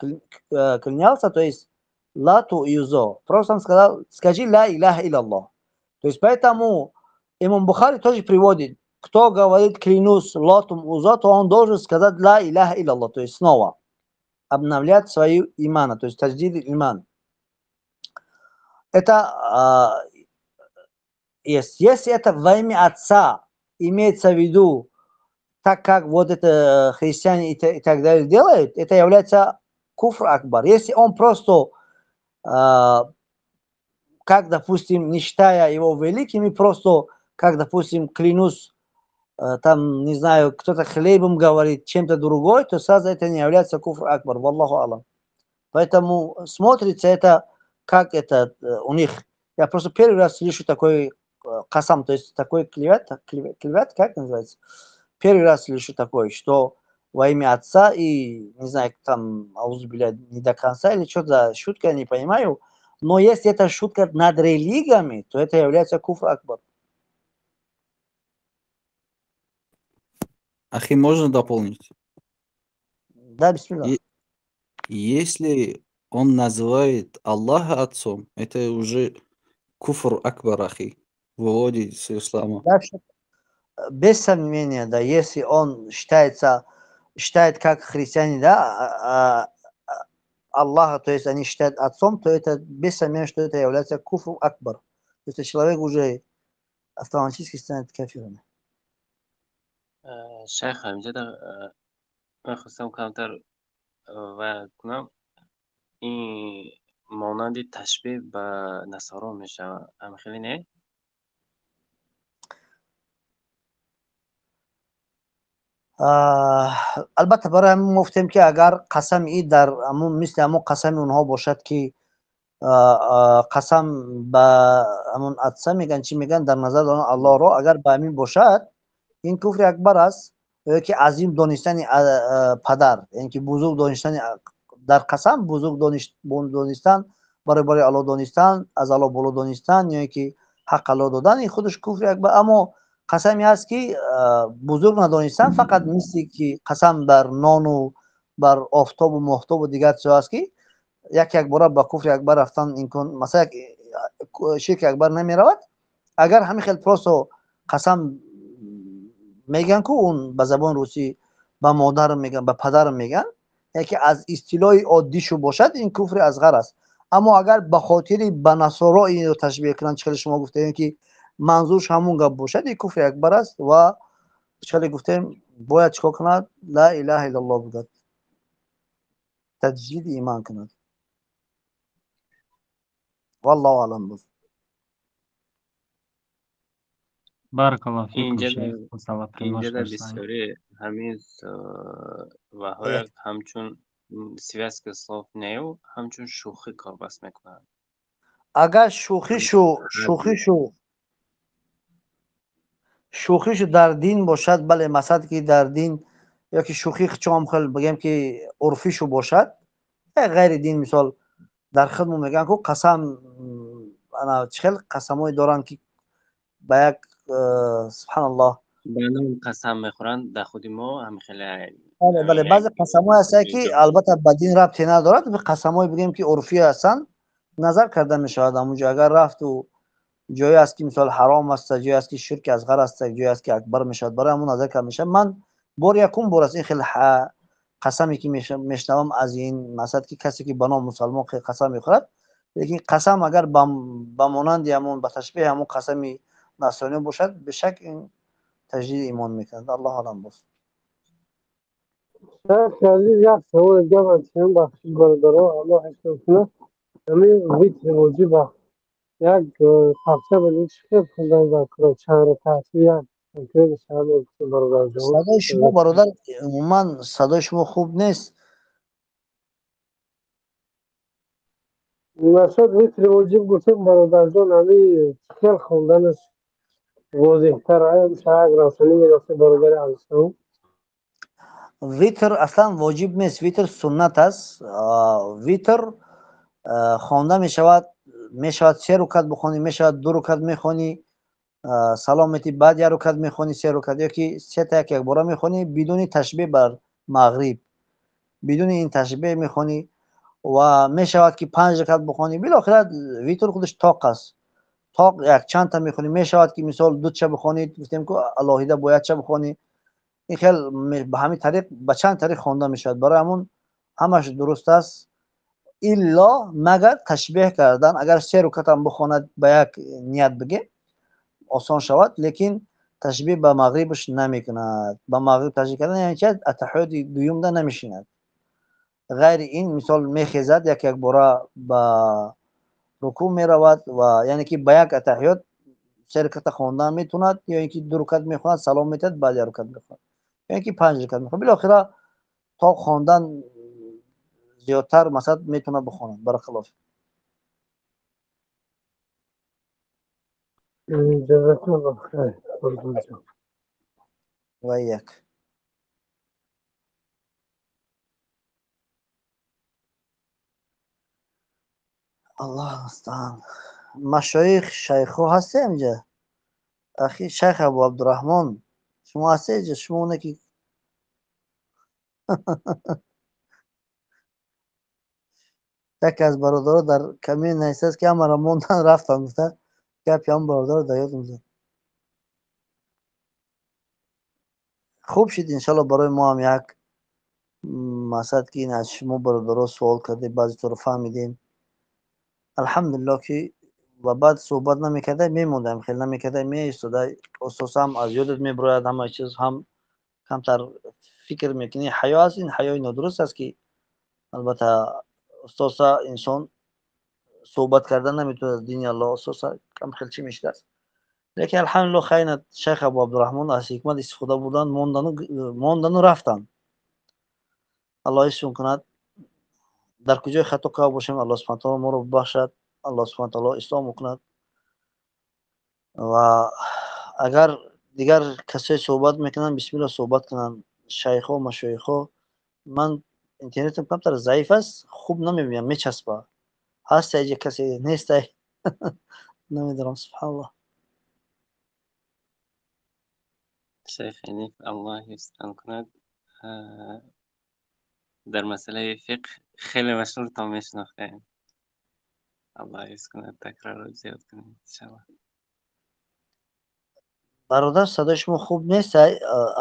клянялся, то есть лату и узо. Пророк сам сказал, скажи ля иляха илlallah. То есть поэтому имам Бухари тоже приводит, кто говорит клянусь латум узо, то он должен сказать ля иляха илlallah, то есть снова обновлять свою имана, то есть тадждид иман. Это есть. Если это во имя отца имеется в виду, так как вот это христиане и так далее делают, это является куфр акбар. Если он просто, как, допустим, не считая его великими, просто, как, допустим, клянусь, там, не знаю, кто-то хлебом говорит, чем-то другой, то сразу это не является куфр акбар, валлаху алам. Поэтому смотрится это, как это у них. Я просто первый раз слышу такой касам, то есть такой клевет, как называется? Первый раз слышу такое, что во имя отца и, не знаю, там, аузу билля, не до конца или что за шутка, я не понимаю. Но если это шутка над религиями, то это является куфр акбар. Ахи, можно дополнить? Да, бисмилла. Если он называет Аллаха отцом, это уже куфр акбар, ахи, выводит из ислама. Да, без сомнения, да, если он считает как христиане, да, Аллаха, то есть они считают отцом, то это без сомнения, что это является куфром акбар. То есть человек уже автоматически станет кафиром. Шайх, ҳамҷода ман хостам камтар ва кунам, ин монанди ташбеҳ ба насоро мешавад, ҳамхеле не? Албатта, барои ҳамин гуфтем, ки агар қасами и дар ҳамун мисли ҳамон қасами онҳо бошад, ки қасам ба ҳамон отца мегӯянд, чӣ мегӯянд, дар назар доранд Аллоҳро, агар ба ҳамин бошад, ин куфри акбар аст. ё ки азим донистани падар, яъне ки бузург донистани дар қасам, бузург донистан, баробари Аллоҳ донистан, аз Аллоҳ боло донистан, ё ки ҳақ Аллоҳ додан, ин худаш куфри акбар. Аммо қасаме ҳаст ки бузург надонистан, фақат мисли ки қасам бар нону бар офтобу моҳтобу дигар чизҳо аст, ки як як бора ба куфри акбар рафтан имкон, масалан як ширки акбар намеравад. Агар ҳамин хел просто қасам мегӯянд, ку он ба забони русӣ ба модарам мегӯянд, ба падарам мегӯянд, яке аз истилоҳи оддишу бошад, ин куфри асғар аст. Аммо агар ба хотири ба насоро инро ташбеҳ кунанд, чӣ хеле шумо гуфтем, ки манзурш ҳамон гап бошад, ин куфри акбар аст ва чӣ хеле гуфтем, бояд чӣ кор кунад? Ла илаҳа иллаллоҳ бигӯяд, таҷдиди иман кунад. Валлоҳу аълам. Буд. Баракаллоҳу фикум, инҷа шейх Усала инҷа приношаш. Бисёри ҳамин ваҳоя ҳамчун связка слов нею, ҳамчун шӯхӣ корбаст мекунанд. Агар шӯхишу дар дин бошад, бале, масалан ки дар дин ё ки шӯхӣ чом хел бигем ки урфишу бошад, ғайри дин, мисол дар хидму мегӯянд ку қасам, ана чӣ хел қасамҳое доранд ки ба як, субҳаналлоҳ, ба ном қасам мехӯранд, дар худи мо ҳам хеле. Бале, бале, баъзе қасамҳое ҳастанд ки албатта ба дин рабте надорад, қасамҳое бигем ки урфӣ ҳастанд, назар карда мешавад ҳамунҷо. Агар рафту ҷое аст ки мисол ҳаром аст, ҷое аст ки ширки асғар аст, ҷое аст ки акбар мешавад, барои ҳамон назар карда мешавад. Ман бори якум бор аст ин хел қасаме ки мешунавам аз ин масалан ки касе ки ба ном мусалмон қасам мехӯрад, лекин қасам агар ба монанди ҳамон, ба ташбеҳи ҳамон қасами насронӣ бошад, бешак ин таҷдиди имон мекунад. Аллоҳу аълам. Боз Шайх азиз, як савол дигар ман чунин, бахшид бародаро, Аллоҳ ҳифз кунад. Ҳамин витри воҷиба як тавсия бидед, чӣ хел хондан дар Қуръон, чанд ракат, як конкрет шаҳр бародарҷон. Садои шумо, бародар, умуман садои шумо хуб нест. Насод витри воҷиб гуфтем, бародарҷон, ҳамин чӣ хел хонданаш возеҳтар, як равшанӣ медоштед, бародари азизам. Витр аслан воҷиб нест, витр суннат аст. Витр хонда мешавад, мешавад се рукат бихонӣ, мешавад ду рукат мехонӣ, салом метӣ, баъд як рукат мехонӣ, се рукат, ё ки сета як якбора мехонӣ, бидуни ташбеҳ бар мағриб, бидуни ин ташбеҳ мехонӣ, ва мешавад ки панҷ ракат бихонӣ. Билохира витр худаш тоқ аст, тоқ як чандта мехонӣ. Мешавад ки мисол дуча бихонӣ, гуфтем ку алоҳида бояд ча бихонӣ. Ин хел ба ҳамин тариқ, ба чанд тариқ хонда мешавад, барои ҳамон ҳамаш дуруст аст, илло магар ташбеҳ кардан. Агар се рукатам бихонад ба як ният бигем, осон шавад, лекин ташбеҳ ба мағрибаш намекунад. Ба мағриб ташбеҳ кардан яъне чи? Атаҳиёти дуюмда намешинад. Ғайри ин мисол мехезад, як якбора ба рукӯъ меравад, ва яъне ки ба як атаҳиёт се руката хондан метавонад, ё ин ки ду рукат мехонад, салом метиҳад, баъд як рукат мехонад, ё ин ки панҷ рукат мехонад. Билохира то хондан зиёдтар масалан метавонад бихонад. Баракаллоҳ фик. Ҷазакаллоҳ хайр, бародарҷон. Ва як. Аллоҳ мустаъан. Машоих, шайхҳо ҳастем инҷа? Ахи шайх Абу Абдурраҳмон, шумо ҳастед инҷа? Шумо оне ки яке аз бародаро дар камин нависааст ки ҳамаро мондан рафтан, гуфта гапи ҳамон бародаро дар ёдам зад. Хуб шид, иншаллоҳ барои мо ҳам як масалан ки ин аз шумо бародаро суол кардем, баъзеторо фаҳмидем. Алҳамдулиллоҳ ки ва баъд суҳбат намекарда мемондам, хел намекарда меистода, ососа ҳам аз ёдат мебарояд ҳама чиз, ҳам камтар фикр мекунӣ. Ҳаё аст, ин ҳаёи нодуруст аст ки албатта устоса инсон суҳбат кардан наметавонад аз дини Аллоҳ, устоса кам хел чӣ мешудааст. Лекин алҳамдулиллоҳ хайна шайх Абу Абдурраҳмон аз ҳикмат истифода бурдан, мондану рафтанд. Аллоҳ ҳифзшон кунад. Дар куҷои хато карда бошем, Аллоҳ субҳанаҳу ва таъоло моро бибахшад, Аллоҳ субҳанаҳу ва таъоло ислом кунад. Ва агар Дигар касое суҳбат мекунанд, бисмилла, суҳбат кунанд, шайхҳо, машоихҳо. Ман интернетам камтар заиф аст, хуб намебинам, мечаспа. Ҳаст иҷа касе, нестай, намедонам, субҳаналлоҳ. Шайх Ҳаниф, Аллоҳ ҳифзтон кунад, дар масъалаи фиқҳ хеле машҳуртон мешинохтем. Аллоҳ ҳифз кунад, такрорро зиёд кунад, иншаллоҳ. Бародар, садои шумо хуб нест.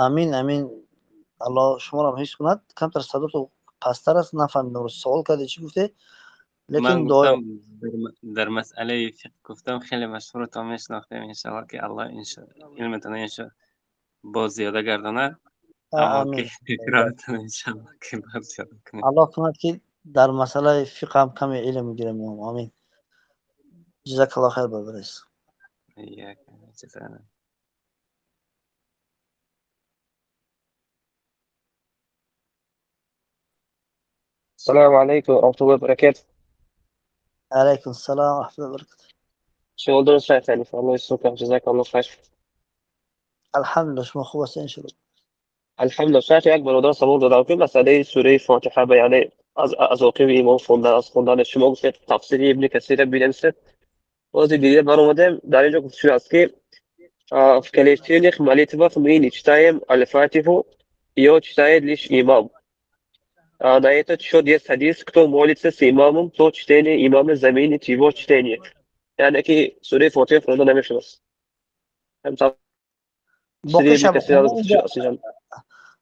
Амин, амин, Аллоҳ шуморо ҳифз кунад. Камтар садото пасттар аст, нафаҳмидам, савол карде, чӣ гуфте, лекин ман гуфтам, дар масъалаи фиқҳ гуфтам, хеле машҳуртон мешинохтем, иншаллоҳ, ки Аллоҳ илмтон иншо боз зиёда гардонад, аммо ки такроротон иншаллоҳ ки боз зиёда кунад. Аллоҳ кунад, ки дар масъалаи фиқҳ ҳам каме илм гирем. Амин. Ҷазакаллоҳ хайр, бародар. Як ҷазакаллоҳ. السلام عليكم ورحمة الله وبركاته. عليكم السلام ورحمة الله وبركاته. شما درست شیخ حنیف، الله يسترك، جزاك الله خیر. الحمدلله، شما خوب هستین انشالله؟ الحمدلله شیخ، یک برادر سوال دادم که مسئله سوره فاتحه به یعنی از عاقب امام خوندن، از خوندن شما گفتید تفسیر ابن کثیر بینیم، باز دیگه برآمدیم در اینجا گفت شده است که в коллективных молитвах мы не читаем аль-Фатиху, ее читает лишь имам. На этот счет есть хадис: кто молится с имамом, то чтение имама заменит его чтение. Яъне ки сураи Фотиҳа хонда намешавад.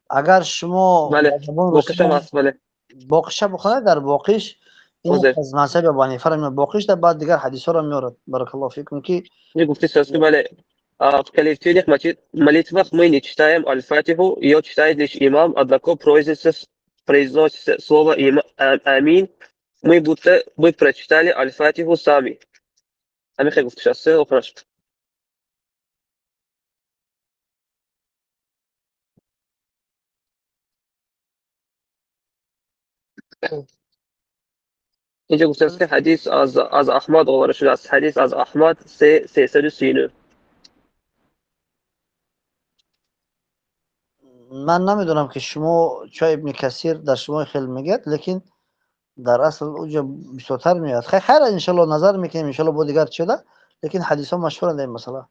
Агар шумо боқиша бихонед, дар боқиш ин аз мазҳаби Абу Ҳанифа меояд, боқиш дар баъд дигар ҳадисҳоро меорад. Баракаллоҳу фикум, ки гуфти бале, в коллективных молитвах мы не читаем Аль-Фатиху, ее читает лишь имам, однако произносится слово «Амин», мы будто бы прочитали Аль-Фатиху сами. Ҳамин хел гуфта шудааст. Охираш. Инҷо гуфтааст, ки ҳадис аз Аҳмад оварда шудааст. Ҳадис аз Аҳмад, 339. Ман намедонам, ки шумо чой Ибни Касир дар шумо хел мегӯяд, лекин дар асл уҷа бисёртар меояд. Хайр, иншалло, назар мекунем, иншалло, бо дигар чида, лекин ҳадисҳо машҳуранд дар ин масъала.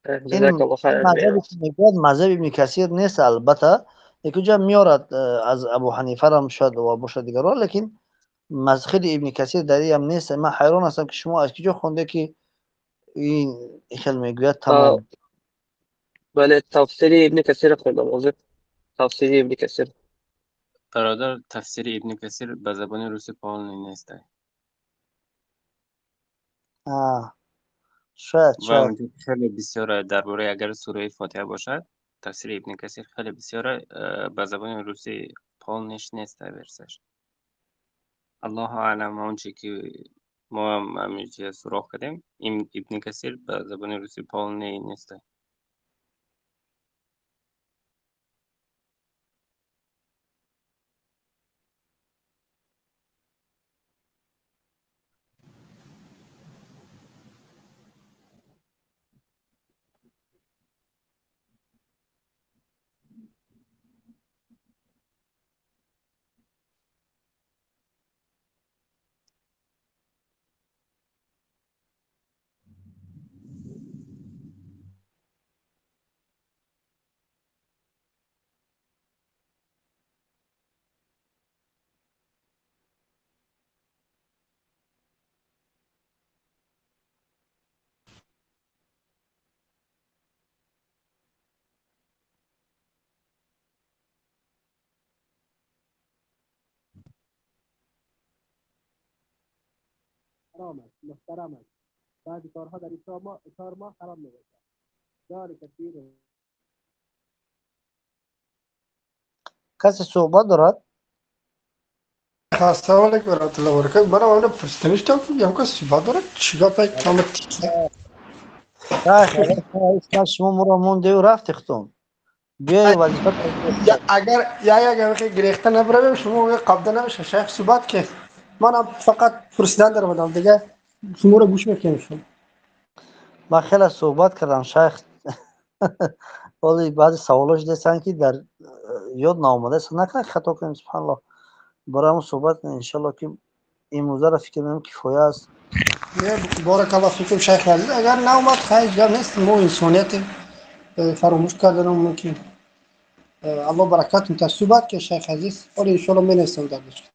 Мегӯяд, мазҳаби Ибни Касир нест албатта, лекин уҷа меорад аз Абу Ҳанифарам шояд ва бошад дигарро, лекин худи Ибни Касир дар ин ҳам нест. Ман ҳайрон ҳастам, ки шумо аз куҷо хонде, ки ин хел мегӯяд, тамом. Бале, тафсири Ибни Касир хондам ҳозир, тафсири Ибни Касир. Бародар, тафсири Ибни Касир ба забони русӣ полный нест. Шояд. Ва онҷо хеле бисёр дар бораи, агар сураи Фотиҳа бошад, тафсири Ибни Касир хеле бисёр ба забони русӣ полный ш нест версияш. Аллоҳу аълам, он чи ки мо ҳам ҳаминҷа суроғ кардем, Ибни Касир ба забони русӣ полный нест. حرام است، محترم است. بعضی کارها در این 4 ماه حرام میباشد. ذلك الدین. کسی صحبت دارد؟ السلام علیکم و رحمت الله و برکاته. منم همین پرسیدنش که هم کسی صحبت دارد، چیکار پای کام. شما مرا مونده و رفت اختون بیای وظیفه. اگر یا یک اگر گرفته نبرم، شما قبضه نمیشه. شیخ صحبت که منم فقط پرسیدن در بودم دیگه، شما رو گوش میکنیم شما. Ман хеле суҳбат кардам, шайх. Ҳоли баъзе саволҳо шудастанд, ки дар ёд наомадааст. Накунад хато кунем, субҳаналлоҳ. Барои ҳамон суҳбат кунем, иншаллоҳ, ки имрӯзаро фикр мекунам кифоя аст. Не, баракаллоҳ фикум, шайх азиз. Агар наомад, хайр, гап нест, мо инсониятем, фаромӯш карданам мумкин. Аллоҳ баракатун та суҳбат ки, шайх азиз. Ҳоли иншоаллоҳ менависам дар дучка.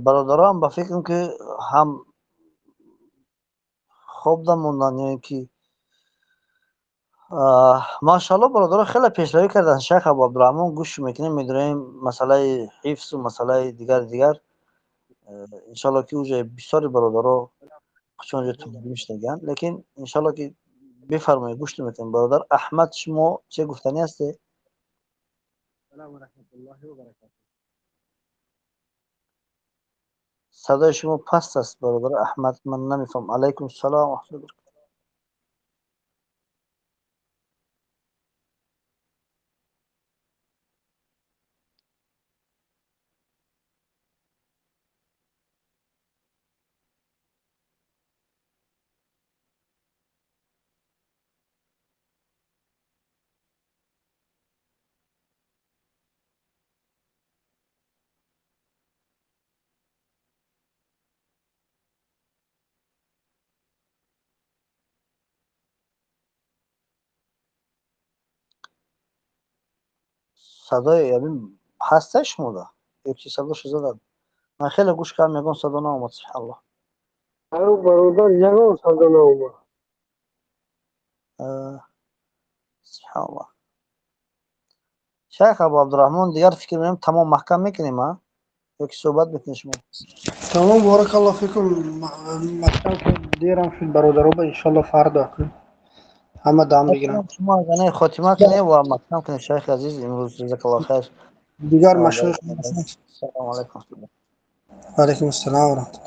Бародарам, ба фикрам, ки ҳам хоб намонданд ё ин ки машааллоҳ, бародарон хеле пешравӣ карданд. Шайх Абу Абдурраҳмон гӯш мекунем, медонем масъалаи ҳифзу масъалаи дигар дигар. Иншаллоҳ, ки уже бисёри бародаро чунҷо туб шудагианд, лекин иншаллоҳ, ки бифармоед, гӯш мекунем. Бародар Аҳмад, шумо чӣ гуфтанӣ ҳастед? Салом ва раҳматуллоҳи ва баракатуҳ. Садои шумо паст аст, бародар Аҳмад, ман намефаҳмам. Алайкум салом ва раҳматуллоҳи ва баракатуҳ. Садои ҳамин ҳаста шумода ё ки садошо задад? Ман хеле гӯш кардам, ягон садо наомад, субҳаналлоҳ. Ҳар бародар, ягон садо наомад. Субҳаналлоҳ. Шайх Абу Абдурраҳмон, дигар фикр мекунем тамом маҳкам мекунем, а ё ки суҳбат мекунед шумо? Тамом, баракаллоҳ фикум, маҳкам шуд, дерам шуд, бародаро, ба иншоаллоҳ фардо кун. Ҳама дам бигиранд. Шумо агар хотима кунед ва маҳкам кунед, шайхи азиз, имрӯз ҷазакаллоҳ хайр. Дигар машоих. Салому алайкум. Ва алайкум ассалом ва раҳматуллоҳ.